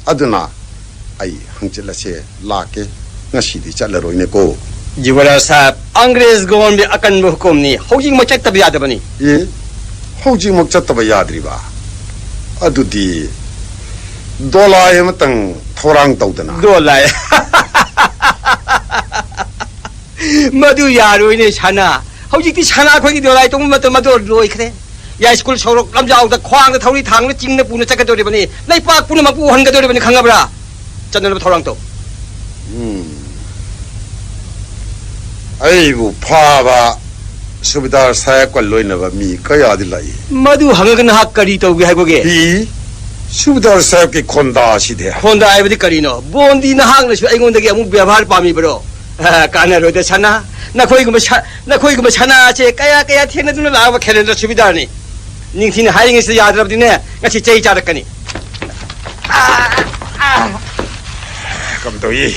ꯑꯗꯨꯅ ꯑꯩ ꯍꯪꯆꯤꯠ ꯑꯁꯦ ꯂꯥꯛꯀꯦ꯫ ꯉꯁꯤꯗꯤ ꯆꯠꯂꯔꯣꯏꯅꯦꯀꯣ꯫ ꯌꯨꯕꯔꯥꯖ ꯁꯥꯍꯦꯕ, ꯑꯪꯒ꯭ꯔꯦꯖ ꯒꯣꯔꯃꯦꯟꯒꯤ ꯑꯀꯟꯕ ꯍꯨꯀꯨꯝꯅꯤ꯫ ꯍꯧꯖꯤꯛꯃꯛ ꯆꯠꯇꯕ ꯌꯥꯗꯕꯅꯤ꯫ ꯑꯦ, ꯍꯧꯖꯤꯛꯃꯛ ꯆꯠꯇꯕ ꯌꯥꯗ꯭ꯔꯤꯕ? ꯑꯗꯨꯗꯤ ꯗꯣꯂꯥꯏ ꯑꯃꯇꯪ ꯊꯧꯔꯥꯡ ꯇꯧꯗꯅ꯫ ꯗꯣꯂꯥꯏ? ꯃꯗꯨ ꯌꯥꯔꯣꯏꯅꯦ, ꯁꯅꯥ꯫ ꯍꯧꯖꯤꯛꯇꯤ ꯁꯅꯥ ꯑꯩꯈꯣꯏꯒꯤ ꯗꯣꯂꯥꯏ ꯇꯣꯡꯕ ꯃꯇꯝ ꯑꯗꯨ ꯂꯣꯏꯈ꯭ꯔꯦ꯫ ꯌꯥꯏꯁ꯭ꯀꯨꯜ ꯁꯣꯔꯣꯛ ꯂꯝꯖꯥꯎꯗ ꯈ꯭ꯋꯥꯡꯗ ꯊꯧꯔꯤ ꯊꯥꯡꯅ ꯆꯤꯡꯅ ꯄꯨꯅ ꯆꯠꯀꯗꯧꯔꯤꯕꯅꯤ꯫ ꯂꯩꯄꯥꯛ ꯄꯨꯝꯅꯃꯛꯄꯨ ꯎꯍꯟꯒꯗꯧꯔꯤꯕꯅꯤ, ꯈꯪꯉꯕ꯭ꯔꯥ? ꯆꯠꯅꯅꯕ ꯊꯧꯔꯥꯡ ꯇꯧ꯫ ꯎꯝ꯫ ꯑꯩꯕꯨ ꯐꯥꯕ ꯁꯨꯕꯦꯗꯥꯔ ꯁꯥꯍꯦꯕꯀ ꯂꯣꯏꯅꯕ ꯃꯤ ꯀꯌꯥꯗꯤ ꯂꯥꯛꯏ꯫ ꯃꯗꯨ ꯍꯪꯉꯒ ꯅꯍꯥꯛ ꯀꯔꯤ ꯇꯧꯒꯦ ꯍꯥꯏꯕꯒꯦ? ꯏ, ꯁꯨꯕꯦꯗꯥꯔ ꯁꯥꯍꯦꯕꯀꯤ ꯈꯣꯟꯗꯥ ꯑꯁꯤꯗꯤ꯫ ꯈꯣꯟꯗꯥ ꯍꯥꯏꯕꯗꯤ ꯀꯔꯤꯅꯣ? ꯕꯣꯟꯗꯤ ꯅꯍꯥꯛꯅꯁꯨ ꯑꯩꯉꯣꯟꯗꯒꯤ ꯑꯃꯨꯛ ꯕꯦꯕꯥꯔ ꯄꯥꯝꯃꯤꯕꯔꯣ? ꯀꯥꯟꯅꯔꯣꯏꯗ ꯁꯅꯥ꯫ ꯅꯈꯣꯏꯒꯨꯝꯕ ꯁ-, ꯅꯈꯣꯏꯒꯨꯝꯕ ꯁꯅꯥꯁꯦ ꯀꯌꯥ ꯀꯌꯥ ꯊꯦꯡꯅꯗꯨꯅ ꯂꯥꯛꯑꯕ ꯈꯦꯂꯦꯟꯗ꯭ꯔ ꯁꯨꯕꯦꯗꯥꯔꯅꯤ꯫ ꯅꯤꯡꯊꯤꯅ ꯍꯥꯏꯔꯤꯉꯩꯁꯤꯗ ꯌꯥꯗ꯭ꯔꯕꯗꯤꯅꯦ, ꯉꯁꯤ ꯆꯩ ꯆꯥꯔꯛꯀꯅꯤ꯫ ꯀꯝꯗꯧꯏ?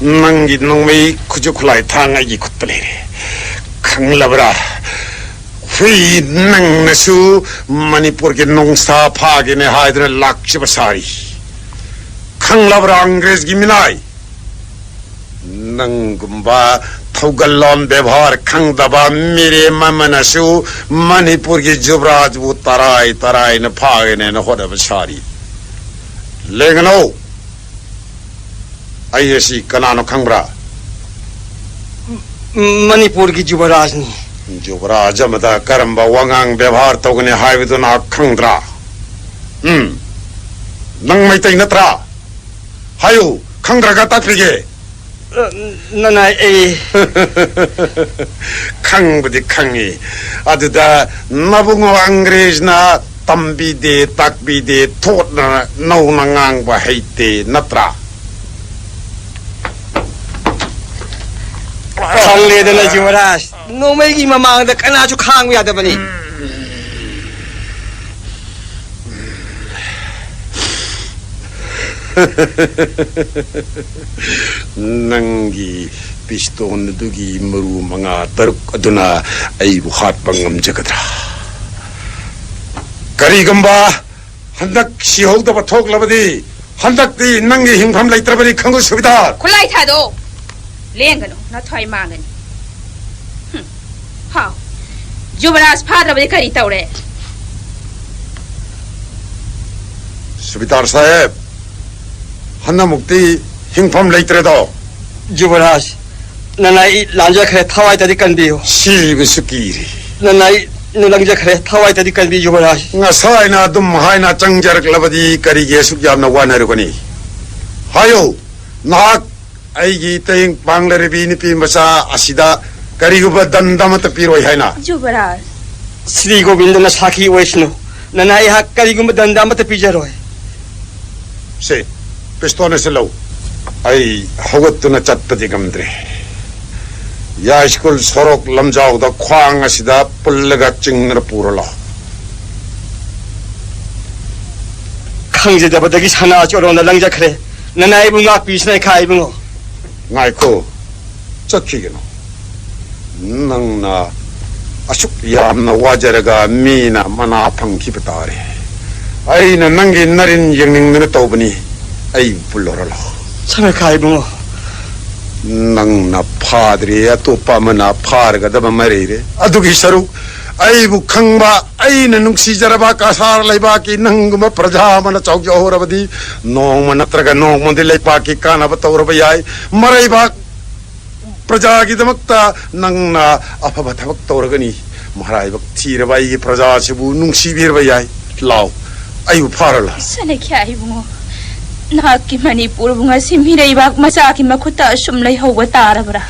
ꯅꯪꯒꯤ ꯅꯣꯡꯃꯩ ꯈꯨꯠꯁꯨ ꯈꯨꯠꯂꯥꯏ ꯊꯥꯡ ꯑꯩꯒꯤ ꯈꯨꯠꯇ ꯂꯩꯔꯦ꯫ ꯈꯪꯂꯕ꯭ꯔꯥ? ꯍꯨꯏ, ꯅꯪꯅꯁꯨ ꯃꯅꯤꯄꯨꯔꯒꯤ ꯅꯣꯡꯁꯥ ꯐꯥꯒꯦꯅꯦ ꯍꯥꯏꯗꯨꯅ ꯂꯥꯛꯆꯕ ꯁꯥꯔꯤ꯫ ꯈꯪꯂꯕ꯭ꯔꯥ, ꯑꯪꯒ꯭ꯔꯦꯖꯒꯤ ꯃꯤꯅꯥꯏ? ꯅꯪꯒꯨꯝꯕ ꯊꯧꯒꯜꯂꯣꯟ ꯕꯦꯕꯥꯔ ꯈꯪꯗꯕ ꯃꯤꯔꯦꯝ ꯑꯃꯅꯁꯨ ꯃꯅꯤꯄꯨꯔꯒꯤ ꯖꯨꯕꯔꯥꯖꯕꯨ ꯇꯔꯥꯏ ꯇꯔꯥꯏꯅ ꯐꯥꯒꯦꯅꯦꯅ ꯍꯣꯠꯅꯕ ꯁꯥꯔꯤ꯫ ꯂꯦꯡꯒꯅꯧ, ꯑꯩ ꯑꯁꯤ ꯀꯅꯥꯅꯣ ꯈꯪꯕ꯭ꯔꯥ? ꯃꯅꯤꯄꯨꯔꯒꯤ ꯖꯨꯕꯔꯥꯖꯅꯤ꯫ ꯖꯨꯕꯔꯥꯖ ꯑꯃꯗ ꯀꯔꯝꯕ ꯋꯥꯉꯥꯡ ꯕꯦꯕꯥꯔ ꯇꯧꯒꯅꯤ ꯍꯥꯏꯕꯗꯨ ꯅꯍꯥꯛ ꯈꯪꯗ꯭ꯔꯥ? ꯎꯝ, ꯅꯪ ꯃꯩꯇꯩ ꯅꯠꯇ꯭ꯔꯥ? ꯍꯥꯏꯌꯨ, ꯈꯪꯗ꯭ꯔꯒ ꯇꯥꯛꯄꯤꯒꯦ꯫ ꯑ, ꯅꯅꯥꯏ ꯑꯩ ꯈꯪꯕꯨꯗꯤ ꯈꯪꯉꯤ꯫ ꯑꯗꯨꯗ ꯅꯕꯨꯡꯉꯣ ꯑꯪꯒ꯭ꯔꯦꯖꯅ ꯇꯝꯕꯤꯗꯦ, ꯇꯥꯛꯄꯤꯗꯦ, ꯊꯣꯠꯅ ꯅꯧꯅ ꯉꯥꯡꯕ ꯍꯩꯇꯦ, ꯅꯠꯇ꯭ꯔꯥ? ꯈꯪꯂꯦꯗꯅ, ꯌꯨꯕꯔꯥꯖ, ꯅꯣꯡꯃꯩꯒꯤ ꯃꯃꯥꯡꯗ ꯀꯅꯥꯁꯨ ꯈꯥꯡꯕ ꯌꯥꯗꯕꯅꯤ꯫ ꯅꯪꯒꯤ ꯄꯤꯁꯇꯣꯟ ꯑꯗꯨꯒꯤ ꯃꯔꯨ ꯃꯉꯥ ꯇꯔꯨꯛ ꯑꯗꯨꯅ ꯑꯩꯕꯨ ꯍꯥꯠꯄ ꯉꯝꯖꯒꯗ꯭ꯔꯥ? ꯀꯔꯤꯒꯨꯝꯕ ꯍꯟꯗꯛ ꯁꯤꯍꯧꯗꯕ ꯊꯣꯛꯂꯕꯗꯤ, ꯍꯟꯗꯛꯇꯤ ꯅꯪꯒꯤ ꯍꯤꯡꯐꯝ ꯂꯩꯇ꯭ꯔꯕꯅꯤ ꯈꯪꯉꯨ ꯁꯨꯕꯤꯗꯥꯔ꯫ ꯈꯨꯠꯂꯥꯏ ꯊꯥꯗꯣꯛꯑꯣ꯫ ꯂꯦꯡꯒꯅꯨ, ꯅꯊ꯭ꯋꯥꯏ ꯃꯥꯡꯒꯅꯤ꯫ ꯍꯨꯝ꯫ ꯍꯥꯎ꯫ ꯖꯨꯕꯔꯥꯖ ꯐꯥꯗ꯭ꯔꯕꯗꯤ ꯀꯔꯤ ꯇꯧꯔꯦ? ꯁꯨꯕꯤꯗꯥꯔ ꯁꯥꯍꯦꯕ, ꯍꯟꯗꯛꯃꯨꯛꯇꯤ ꯍꯤꯡꯐꯝ ꯂꯩꯇ꯭ꯔꯦꯗꯣ꯫ ꯖꯨꯕꯔꯥꯖ, ꯅꯅꯥꯏ ꯂꯥꯟꯖꯈ꯭ꯔꯦ, ꯊꯋꯥꯏꯇꯗꯤ ꯀꯟꯕꯤꯌꯨ꯫ ꯁꯤꯕꯁꯨ ꯀꯤꯔꯦ꯫ ꯅꯅꯥꯏ ꯂꯥꯟꯖꯈ꯭ꯔꯦ, ꯊꯋꯥꯏꯇꯗꯤ ꯀꯟꯕꯤꯌꯨ, ꯖꯨꯕꯔꯥꯖ꯫ ꯉꯁꯥꯏꯅ ꯑꯗꯨꯝ ꯍꯥꯏꯅ ꯆꯪꯖꯔꯛꯂꯕꯗꯤ ꯀꯔꯤꯒꯤ ꯑꯁꯨꯛ ꯌꯥꯝꯅ ꯋꯥꯅꯔꯨꯒꯅꯤ? ꯍꯥꯏꯌꯨ, ꯅꯍꯥꯛ ꯑꯩꯒꯤ ꯏꯇꯩ ꯄꯥꯡꯂꯔꯤꯕꯤ ꯅꯨꯄꯤ ꯃꯆꯥ ꯑꯁꯤꯗ ꯀꯔꯤꯒꯨꯝꯕ ꯗꯟꯗ ꯑꯃꯠꯇ ꯄꯤꯔꯣꯏ ꯍꯥꯏꯅ? ꯖꯨꯕꯔꯥꯖ꯫ ꯁ꯭ꯔꯤ ꯒꯣꯕꯤꯟꯗꯅ ꯁꯥꯈꯤ ꯑꯣꯏꯁꯅꯨ, ꯅꯅꯥꯏ ꯑꯩꯍꯥꯛ ꯀꯔꯤꯒꯨꯝꯕ ꯗꯟꯗ ꯑꯃꯠꯇ ꯄꯤꯖꯔꯣꯏ꯫ ꯁꯦ, ꯄꯤꯁꯇꯣꯜ ꯑꯁꯤ ꯂꯧ꯫ ꯑꯩ ꯍꯧꯒꯠꯇꯨꯅ ꯆꯠꯄꯗꯤ ꯉꯝꯗ꯭ꯔꯦ꯫ ꯌꯥꯏꯁ꯭ꯀꯨꯜ ꯁꯣꯔꯣꯛ ꯂꯝꯖꯥꯎꯗ ꯈ꯭ꯋꯥꯡ ꯑꯁꯤꯗ ꯄꯨꯜꯂꯒ ꯆꯤꯡꯗꯨꯅ ꯄꯨꯔ ꯂꯥꯛꯑꯣ꯫ ꯈꯪꯖꯗꯕꯗꯒꯤ ꯁꯅꯥ ꯆꯣꯔꯣꯟꯗ ꯂꯪꯖꯈ꯭ꯔꯦ꯫ ꯅꯅꯥꯏ ꯑꯩꯕꯨ ꯉꯥꯛꯄꯤꯁꯅꯨ, ꯏꯈꯥ ꯏꯕꯨꯡꯉꯣ꯫ ꯉꯥꯏꯈꯣ, ꯆꯠꯈꯤꯒꯅꯨ꯫ ꯅꯪꯅ ꯑꯁꯨꯛ ꯌꯥꯝꯅ ꯋꯥꯖꯔꯒ ꯃꯤꯅ ꯃꯅꯥ ꯐꯪꯈꯤꯕ ꯇꯥꯔꯦ꯫ ꯑꯩꯅ ꯅꯪꯒꯤ ꯅꯔꯤꯟ ꯌꯦꯡꯅꯤꯡꯗꯅ ꯇꯧꯕꯅꯤ꯫ ꯑꯩ ꯄꯨꯜꯂꯨꯔ ꯂꯥꯎ꯫ ꯁꯅꯥꯈꯥ ꯏꯕꯨꯡꯉꯣ꯫ ꯅꯪꯅ ꯐꯥꯗ꯭ꯔꯦ, ꯑꯇꯣꯞꯄ ꯑꯃꯅ ꯐꯥꯔꯒꯗꯕ ꯑꯃ ꯂꯩꯔꯦ꯫ ꯑꯗꯨꯒꯤ ꯁꯔꯨꯛ ꯑꯩꯕꯨ ꯈꯪꯕ, ꯑꯩꯅ ꯅꯨꯡꯁꯤꯖꯔꯕ ꯀꯁꯥꯔ ꯂꯩꯕꯥꯛꯀꯤ ꯅꯪꯒꯨꯝꯕ ꯄ꯭ꯔꯖꯥ ꯑꯃꯅ ꯆꯥꯎꯖꯍꯧꯔꯕꯗꯤ ꯅꯣꯡꯃ ꯅꯠꯇ꯭ꯔꯒ ꯅꯣꯡꯃꯗꯤ ꯂꯩꯕꯥꯛꯀꯤ ꯀꯥꯟꯅꯕ ꯇꯧꯔꯕ ꯌꯥꯏ꯫ ꯃꯔꯩꯕꯥꯛ ꯄ꯭ꯔꯖꯥꯒꯤꯗꯃꯛꯇ ꯅꯪꯅ ꯑꯐꯕ ꯊꯕꯛ ꯇꯧꯔꯒꯅꯤ꯫ ꯃꯔꯥꯏꯕꯛ ꯊꯤꯔꯕ ꯑꯩꯒꯤ ꯄ꯭ꯔꯖꯥꯁꯤꯕꯨ ꯅꯨꯡꯁꯤꯕꯤꯔꯕ ꯌꯥꯏ꯫ ꯂꯥꯎ, ꯑꯩꯕꯨ ꯐꯥꯔ ꯂꯥꯎ꯫ ꯁꯅꯥꯈꯥ ꯏꯕꯨꯡꯉꯣ, ꯅꯍꯥꯛꯀꯤ ꯃꯅꯤꯄꯨꯔꯕꯨ ꯉꯁꯤ ꯃꯤꯔꯩꯕꯥꯛ ꯃꯆꯥꯒꯤ ꯃꯈꯨꯠꯇ ꯑꯁꯨꯝ ꯂꯩꯍꯧꯕ ꯇꯥꯔꯕ꯭ꯔꯥ?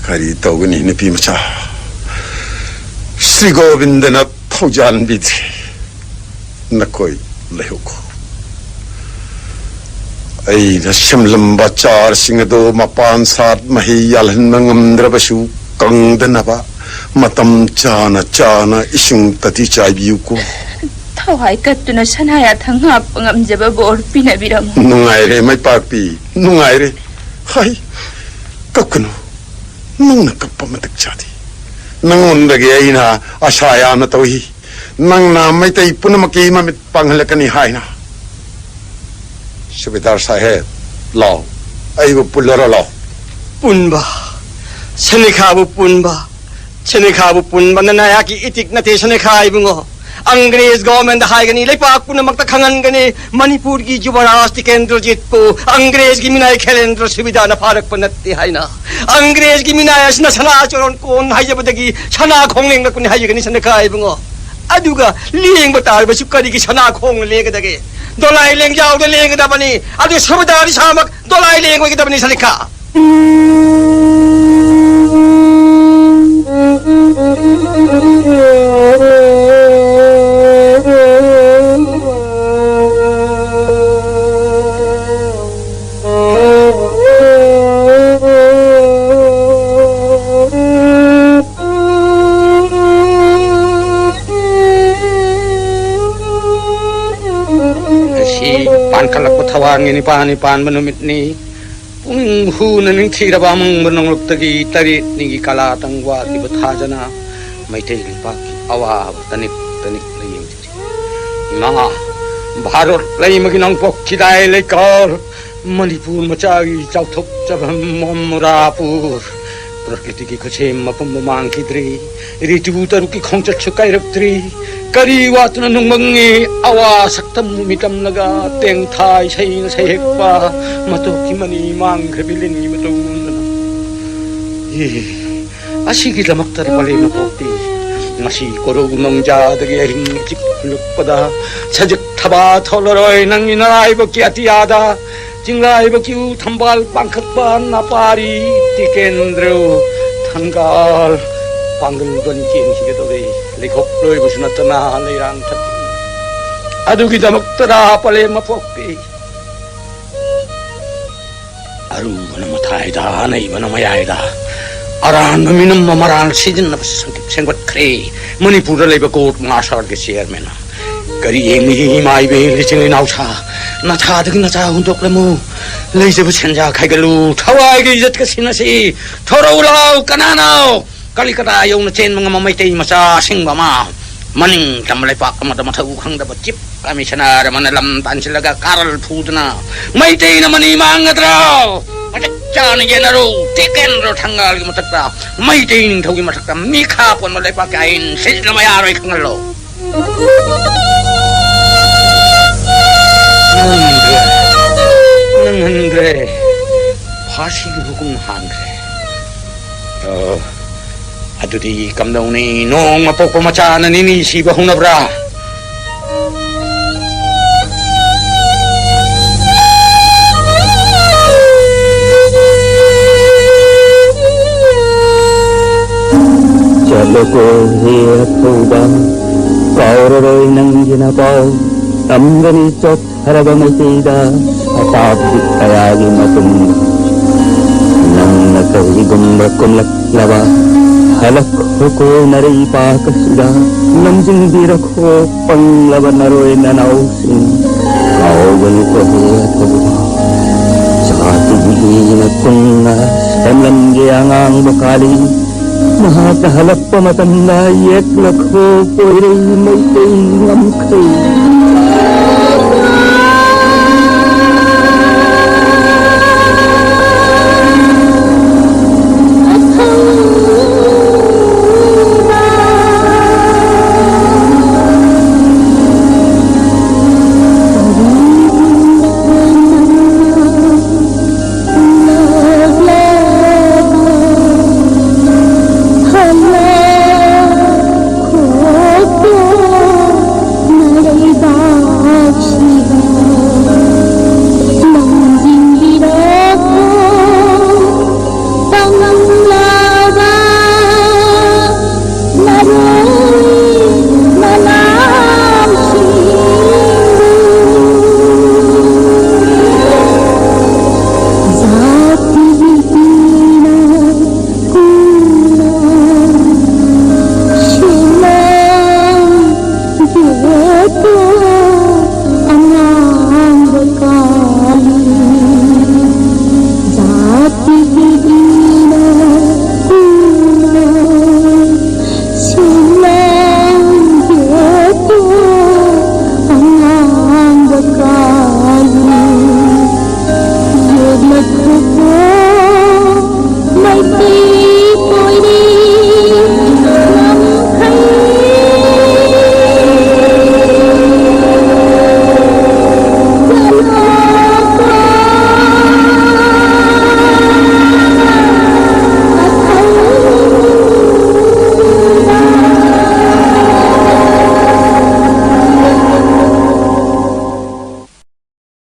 ꯀꯔꯤ ꯇꯧꯒꯅꯤ ꯅꯨꯄꯤ ꯃꯆꯥ? ꯁ꯭ꯔꯤ ꯒꯣꯕꯤꯟꯗꯅ ꯊꯧꯖꯥꯟꯕꯤꯗ꯭ꯔꯦ꯫ ꯅꯈꯣꯏ ꯂꯩꯍꯧꯀꯣ꯫ ꯑꯩꯅ ꯁꯦꯝꯂꯝꯕ ꯆꯥꯔꯁꯤꯡ ꯑꯗꯨ ꯃꯄꯥꯟ ꯁꯥꯠ ꯃꯍꯩ ꯌꯥꯜꯍꯟꯕ ꯉꯝꯗ꯭ꯔꯕꯁꯨ ꯀꯪꯗꯅꯕ ꯃꯇꯝ ꯆꯥꯅ ꯆꯥꯅ ꯏꯁꯤꯡ ꯇꯗꯤ ꯆꯥꯏꯕꯤꯌꯨꯀꯣ꯫ ꯊꯋꯥꯏ ꯀꯠꯇꯨꯅ ꯁꯅꯥ ꯌꯥꯊꯪ ꯍꯥꯞꯄ ꯉꯝꯖꯕ ꯕꯣꯔ ꯄꯤꯅꯕꯤꯔꯝꯃꯨ꯫ ꯅꯨꯡꯉꯥꯏꯔꯦ ꯃꯥꯏꯄꯥꯛꯄꯤ, ꯅꯨꯡꯉꯥꯏꯔꯦ꯫ ꯍꯥꯏ, ꯀꯞꯀꯅꯨ꯫ ꯅꯪꯅ ꯀꯞꯄ ꯃꯇꯤꯛ ꯆꯥꯗꯦ꯫ ꯅꯪꯉꯣꯟꯗꯒꯤ ꯑꯩꯅ ꯑꯁꯥ ꯌꯥꯝꯅ ꯇꯧꯏ꯫ ꯅꯪꯅ ꯃꯩꯇꯩ ꯄꯨꯝꯅꯃꯛꯀꯤ ꯃꯃꯤꯠ ꯄꯥꯡꯍꯜꯂꯛꯀꯅꯤ ꯍꯥꯏꯅ꯫ ꯁꯨꯕꯦꯗꯥꯔ ꯁꯥꯍꯦꯕ, ꯂꯥꯎ, ꯑꯩꯕꯨ ꯄꯨꯜꯂꯔꯣ, ꯂꯥꯎ꯫ ꯄꯨꯟꯕ? ꯁꯅꯤꯈꯥꯕꯨ ꯄꯨꯟꯕ? ꯁꯅꯤꯈꯥꯕꯨ ꯄꯨꯟꯕ ꯅꯅꯥꯌꯥꯛꯀꯤ ꯏꯇꯤꯛ ꯅꯠꯇꯦ, ꯁꯅꯤꯈꯥ ꯏꯕꯨꯡꯉꯣ꯫ ꯑꯪꯒ꯭ꯔꯦꯖ ꯒꯣꯚꯔꯟꯃꯦꯟꯠꯇ ꯍꯥꯏꯒꯅꯤ, ꯂꯩꯄꯥꯛ ꯄꯨꯝꯅꯃꯛꯇ ꯈꯪꯍꯟꯒꯅꯤ, ꯃꯅꯤꯄꯨꯔꯒꯤ ꯌꯨꯕꯔꯥꯖ ꯇꯤꯀꯦꯟꯗ꯭ꯔꯖꯤꯠꯄꯨ ꯑꯪꯒ꯭ꯔꯦꯖꯒꯤ ꯃꯤꯅꯥꯏ ꯈꯦꯂꯦꯟꯗ꯭ꯔ ꯁꯨꯕꯤꯗꯥꯅ ꯐꯥꯔꯛꯄ ꯅꯠꯇꯦ ꯍꯥꯏꯅ꯫ ꯑꯪꯒ꯭ꯔꯦꯖꯒꯤ ꯃꯤꯅꯥꯏ ꯑꯁꯤꯅ ꯁꯅꯥ ꯆꯣꯔꯣꯟ ꯀꯣꯟ ꯍꯥꯏꯖꯕꯗꯒꯤ ꯁꯅꯥ ꯈꯣꯡ ꯂꯦꯡꯂꯛꯄꯅꯤ ꯍꯥꯏꯖꯒꯅꯤ, ꯁꯅꯤꯈꯥ ꯏꯕꯨꯡꯉꯣ꯫ ꯑꯗꯨꯒ ꯂꯦꯡꯕ ꯇꯥꯔꯕꯁꯨ ꯀꯔꯤꯒꯤ ꯁꯅꯥ ꯈꯣꯡꯅ ꯂꯦꯡꯒꯗꯒꯦ? ꯗꯣꯂꯥꯏ ꯂꯦꯡꯖꯥꯎꯗ ꯂꯦꯡꯒꯗꯕꯅꯤ꯫ ꯑꯗꯨ ꯁꯨꯕꯦꯗꯥꯔ ꯏꯁꯥꯃꯛ ꯗꯣꯂꯥꯏ ꯂꯦꯡ ꯑꯣꯏꯒꯗꯕꯅꯤ, ꯁꯅꯤꯈꯥ꯫ ꯉꯁꯤ ꯄꯥꯟꯈꯠꯂꯛꯄ ꯊꯧꯋꯥꯟꯒꯤ ꯅꯤꯄꯥꯜꯅꯤ ꯄꯥꯟꯕ ꯅꯨꯃꯤꯠꯅꯤ꯫ ꯄꯨꯛꯅꯤꯡ ꯍꯨꯅ ꯅꯤꯡꯊꯤꯔꯕ ꯑꯃꯪꯕ ꯅꯣꯡꯂꯨꯛꯇꯒꯤ ꯇꯔꯦꯠꯅꯤꯒꯤ ꯀꯂꯥ ꯇꯪ ꯋꯥꯈꯤꯕ ꯊꯥꯖꯅ ꯃꯩꯇꯩ ꯂꯩꯄꯥꯛꯀꯤ ꯑꯋꯥꯕ ꯇꯅꯤꯛ ꯇꯅꯤꯛ ꯂꯥꯌꯦꯡꯖꯔꯤ꯫ ꯏꯃꯥ, ꯚꯥꯔꯠ ꯂꯩꯃꯒꯤ ꯅꯣꯡꯄꯣꯛ ꯆꯤꯗꯥꯏ ꯂꯩꯀꯣꯜ, ꯃꯅꯤꯄꯨꯔ ꯃꯆꯥꯒꯤ ꯆꯥꯎꯊꯣꯛꯆꯕ ꯃꯣꯝ ꯃꯨꯔꯥꯄꯨꯔ, ꯄ꯭ꯔꯀ꯭ꯔꯤꯇꯤꯒꯤ ꯈꯨꯠꯁꯦꯝ ꯑꯄꯨꯝꯕ ꯃꯥꯡꯈꯤꯗ꯭ꯔꯤ, ꯔꯤꯇꯨ ꯇꯔꯨꯛꯀꯤ ꯈꯣꯡꯆꯠꯁꯨ ꯀꯥꯏꯔꯛꯇ꯭ꯔꯤ꯫ ꯀꯔꯤ ꯋꯥꯠꯇꯨꯅ ꯅꯨꯡꯃꯪꯉꯤ ꯑꯋꯥ ꯁꯛꯇꯝ ꯃꯤꯇꯝꯂꯒ ꯇꯦꯡꯊꯥ ꯏꯁꯩꯅ ꯁꯩꯍꯦꯛꯄ ꯃꯇꯣꯛꯀꯤ ꯃꯅꯤ ꯃꯥꯡꯈ꯭ꯔꯕꯤ ꯂꯤꯟꯒꯤ ꯃꯇꯧꯒꯨꯝꯗꯅ꯫ ꯏ, ꯑꯁꯤꯒꯤꯗꯃꯛꯇ ꯄꯂꯦꯝꯅ ꯄꯣꯛꯄꯤ꯫ ꯉꯁꯤ ꯀꯣꯔꯧ ꯅꯣꯡꯖꯥꯗꯒꯤ ꯑꯍꯤꯡ ꯑꯆꯤꯛ ꯍꯨꯜꯂꯛꯄꯗ ꯁꯖꯤꯛ ꯊꯕꯥ ꯊꯣꯛꯂꯔꯣꯏ ꯅꯪꯒꯤ ꯅꯔꯥꯏꯕꯛꯀꯤ ꯑꯇꯤꯌꯥꯗ꯫ ꯆꯤꯡꯂꯥꯏꯕ ꯀ꯭ꯌꯨ ꯊꯝꯕꯥꯜ ꯄꯥꯡꯈꯛꯄ ꯅꯥꯄꯥꯔꯤ ꯇꯤꯀꯦꯟꯗ꯭ꯔ ꯊꯪꯒꯥꯜ ꯄꯥꯡꯒꯜ ꯕꯟ ꯀꯦꯟꯈꯤꯒꯗꯧꯔꯦ꯫ ꯂꯩꯈꯣꯛ ꯂꯣꯏꯕꯁꯨ ꯅꯠꯇꯅ ꯂꯩꯔꯥꯡ ꯊꯛ ꯑꯗꯨꯒꯤꯗꯃꯛꯇꯔꯥ ꯄꯂꯦꯝ ꯃꯄꯣꯛꯄꯤ? ꯑꯔꯨꯕꯅ ꯃꯊꯥꯏꯗ, ꯑꯅꯩꯕꯅ ꯃꯌꯥꯏꯗ꯫ ꯑꯔꯥꯟꯕ ꯃꯤꯅꯝꯕ ꯃꯔꯥꯜ ꯁꯤꯖꯤꯟꯅꯕ ꯁꯦꯝꯒꯠꯈ꯭ꯔꯦ ꯃꯅꯤꯄꯨꯔꯗ ꯂꯩꯕ ꯀꯣꯔꯠ ꯃꯥꯔꯁꯜꯒꯤ ꯆꯤꯌꯔꯃꯦꯟꯅ꯫ ꯀꯔꯤ ꯌꯦꯡꯂꯤ ꯏꯃꯥ ꯏꯕꯦꯜ ꯏꯆꯤꯜ ꯏꯅꯥꯎꯁꯥ? ꯅꯊꯥꯗꯒꯤ ꯅꯆꯥ ꯍꯨꯟꯗꯣꯛꯂꯝꯃꯨ꯫ ꯂꯩꯖꯕ ꯁꯦꯟꯖꯥ ꯈꯥꯏꯒꯠꯂꯨ꯫ ꯊꯋꯥꯏꯒꯤ ꯏꯖꯠꯀ ꯁꯤꯟꯅꯁꯤ꯫ ꯊꯣꯔꯛꯎ ꯂꯥꯎ, ꯀꯅꯥꯅꯣ? ꯀꯂꯤꯀꯇꯥ ꯌꯧꯅ ꯆꯦꯟꯕ ꯉꯝꯕ ꯃꯩꯇꯩ ꯃꯆꯥ ꯑꯁꯤꯡꯕ ꯑꯃ꯫ ꯃꯅꯤꯡ ꯇꯝꯕ ꯂꯩꯄꯥꯛ ꯑꯃꯗ ꯃꯊꯧ ꯈꯪꯗꯕ ꯆꯤꯞ ꯀꯃꯤꯁꯅꯔ ꯑꯃꯅ ꯂꯝ ꯇꯥꯟꯁꯤꯜꯂꯒ ꯀꯥꯔꯜ ꯐꯨꯗꯨꯅ ꯃꯩꯇꯩꯅ ꯃꯅꯤ ꯃꯥꯡꯒꯗ꯭ꯔꯣ? ꯃꯇꯤꯛ ꯆꯥꯅ ꯌꯦꯟꯅꯔꯨ, ꯇꯦꯀꯦꯟꯗ꯭ꯔꯣ ꯊꯪꯒꯥꯜꯒꯤ ꯃꯊꯛꯇ, ꯃꯩꯇꯩ ꯅꯤꯡꯊꯧꯒꯤ ꯃꯊꯛꯇ ꯃꯤꯈꯥ ꯄꯣꯟꯕ ꯂꯩꯄꯥꯛꯀꯤ ꯑꯥꯏꯟ ꯁꯤꯖꯤꯟꯅꯕ ꯌꯥꯔꯣꯏ ꯈꯪꯍꯜꯂꯣ꯫ ꯅꯪꯍꯟꯗ꯭ꯔꯦ, ꯅꯪꯍꯟꯗ꯭ꯔꯦ꯫ ꯐꯥꯁꯤꯒꯤ ꯍꯨꯀꯨꯝ ꯍꯥꯟꯈ꯭ꯔꯦ꯫ ꯑꯣ, ꯑꯗꯨꯗꯤ ꯀꯝꯗꯧꯅꯤ? ꯅꯣꯡꯃ ꯄꯣꯛꯄ ꯃꯆꯥꯅ ꯅꯤꯅꯤ ꯁꯤꯕ ꯍꯧꯅꯕ꯭ꯔꯥ? ꯆꯠꯂꯣꯀꯣ ꯍꯦ ꯑꯊꯧꯕ, ꯀꯥꯎꯔꯔꯣꯏ ꯅꯪꯒꯤ ꯅꯄꯥꯎ꯫ ꯇꯝꯒꯅꯤ ꯆꯣꯠ ꯍꯔꯕ ꯃꯩꯇꯩꯗ ꯑꯄꯥꯞꯄꯤ ꯀꯌꯥꯒꯤ ꯃꯇꯨꯡꯗ ꯅꯪꯅ ꯀꯔꯤꯒꯨꯝꯕ ꯀꯨꯝꯂꯛꯂꯕ, ꯍꯜꯂꯛꯈꯣꯀꯣ ꯅꯔꯩꯄꯥꯛ ꯑꯁꯤꯗ꯫ ꯅꯝꯖꯤꯟꯕꯤꯔꯈꯣ ꯄꯪꯂꯕ ꯅꯔꯣꯏ ꯅꯅꯥꯎꯁꯤꯡ꯫ ꯀꯥꯎꯒꯅꯨꯀꯣ ꯍꯦ ꯑꯊꯧꯕ, ꯖꯥꯇꯤꯒꯤ ꯏꯅ ꯀꯨꯡꯅ ꯁꯦꯝꯂꯝꯒꯦ ꯑꯉꯥꯡꯕ ꯀꯥꯂꯤ꯫ ꯃꯍꯥꯛꯅ ꯍꯜꯂꯛꯄ ꯃꯇꯝꯗ ꯌꯦꯛꯂꯛꯈꯣ ꯄꯣꯏꯔꯩ ꯃꯩꯇꯩ ꯉꯝꯈꯩ꯫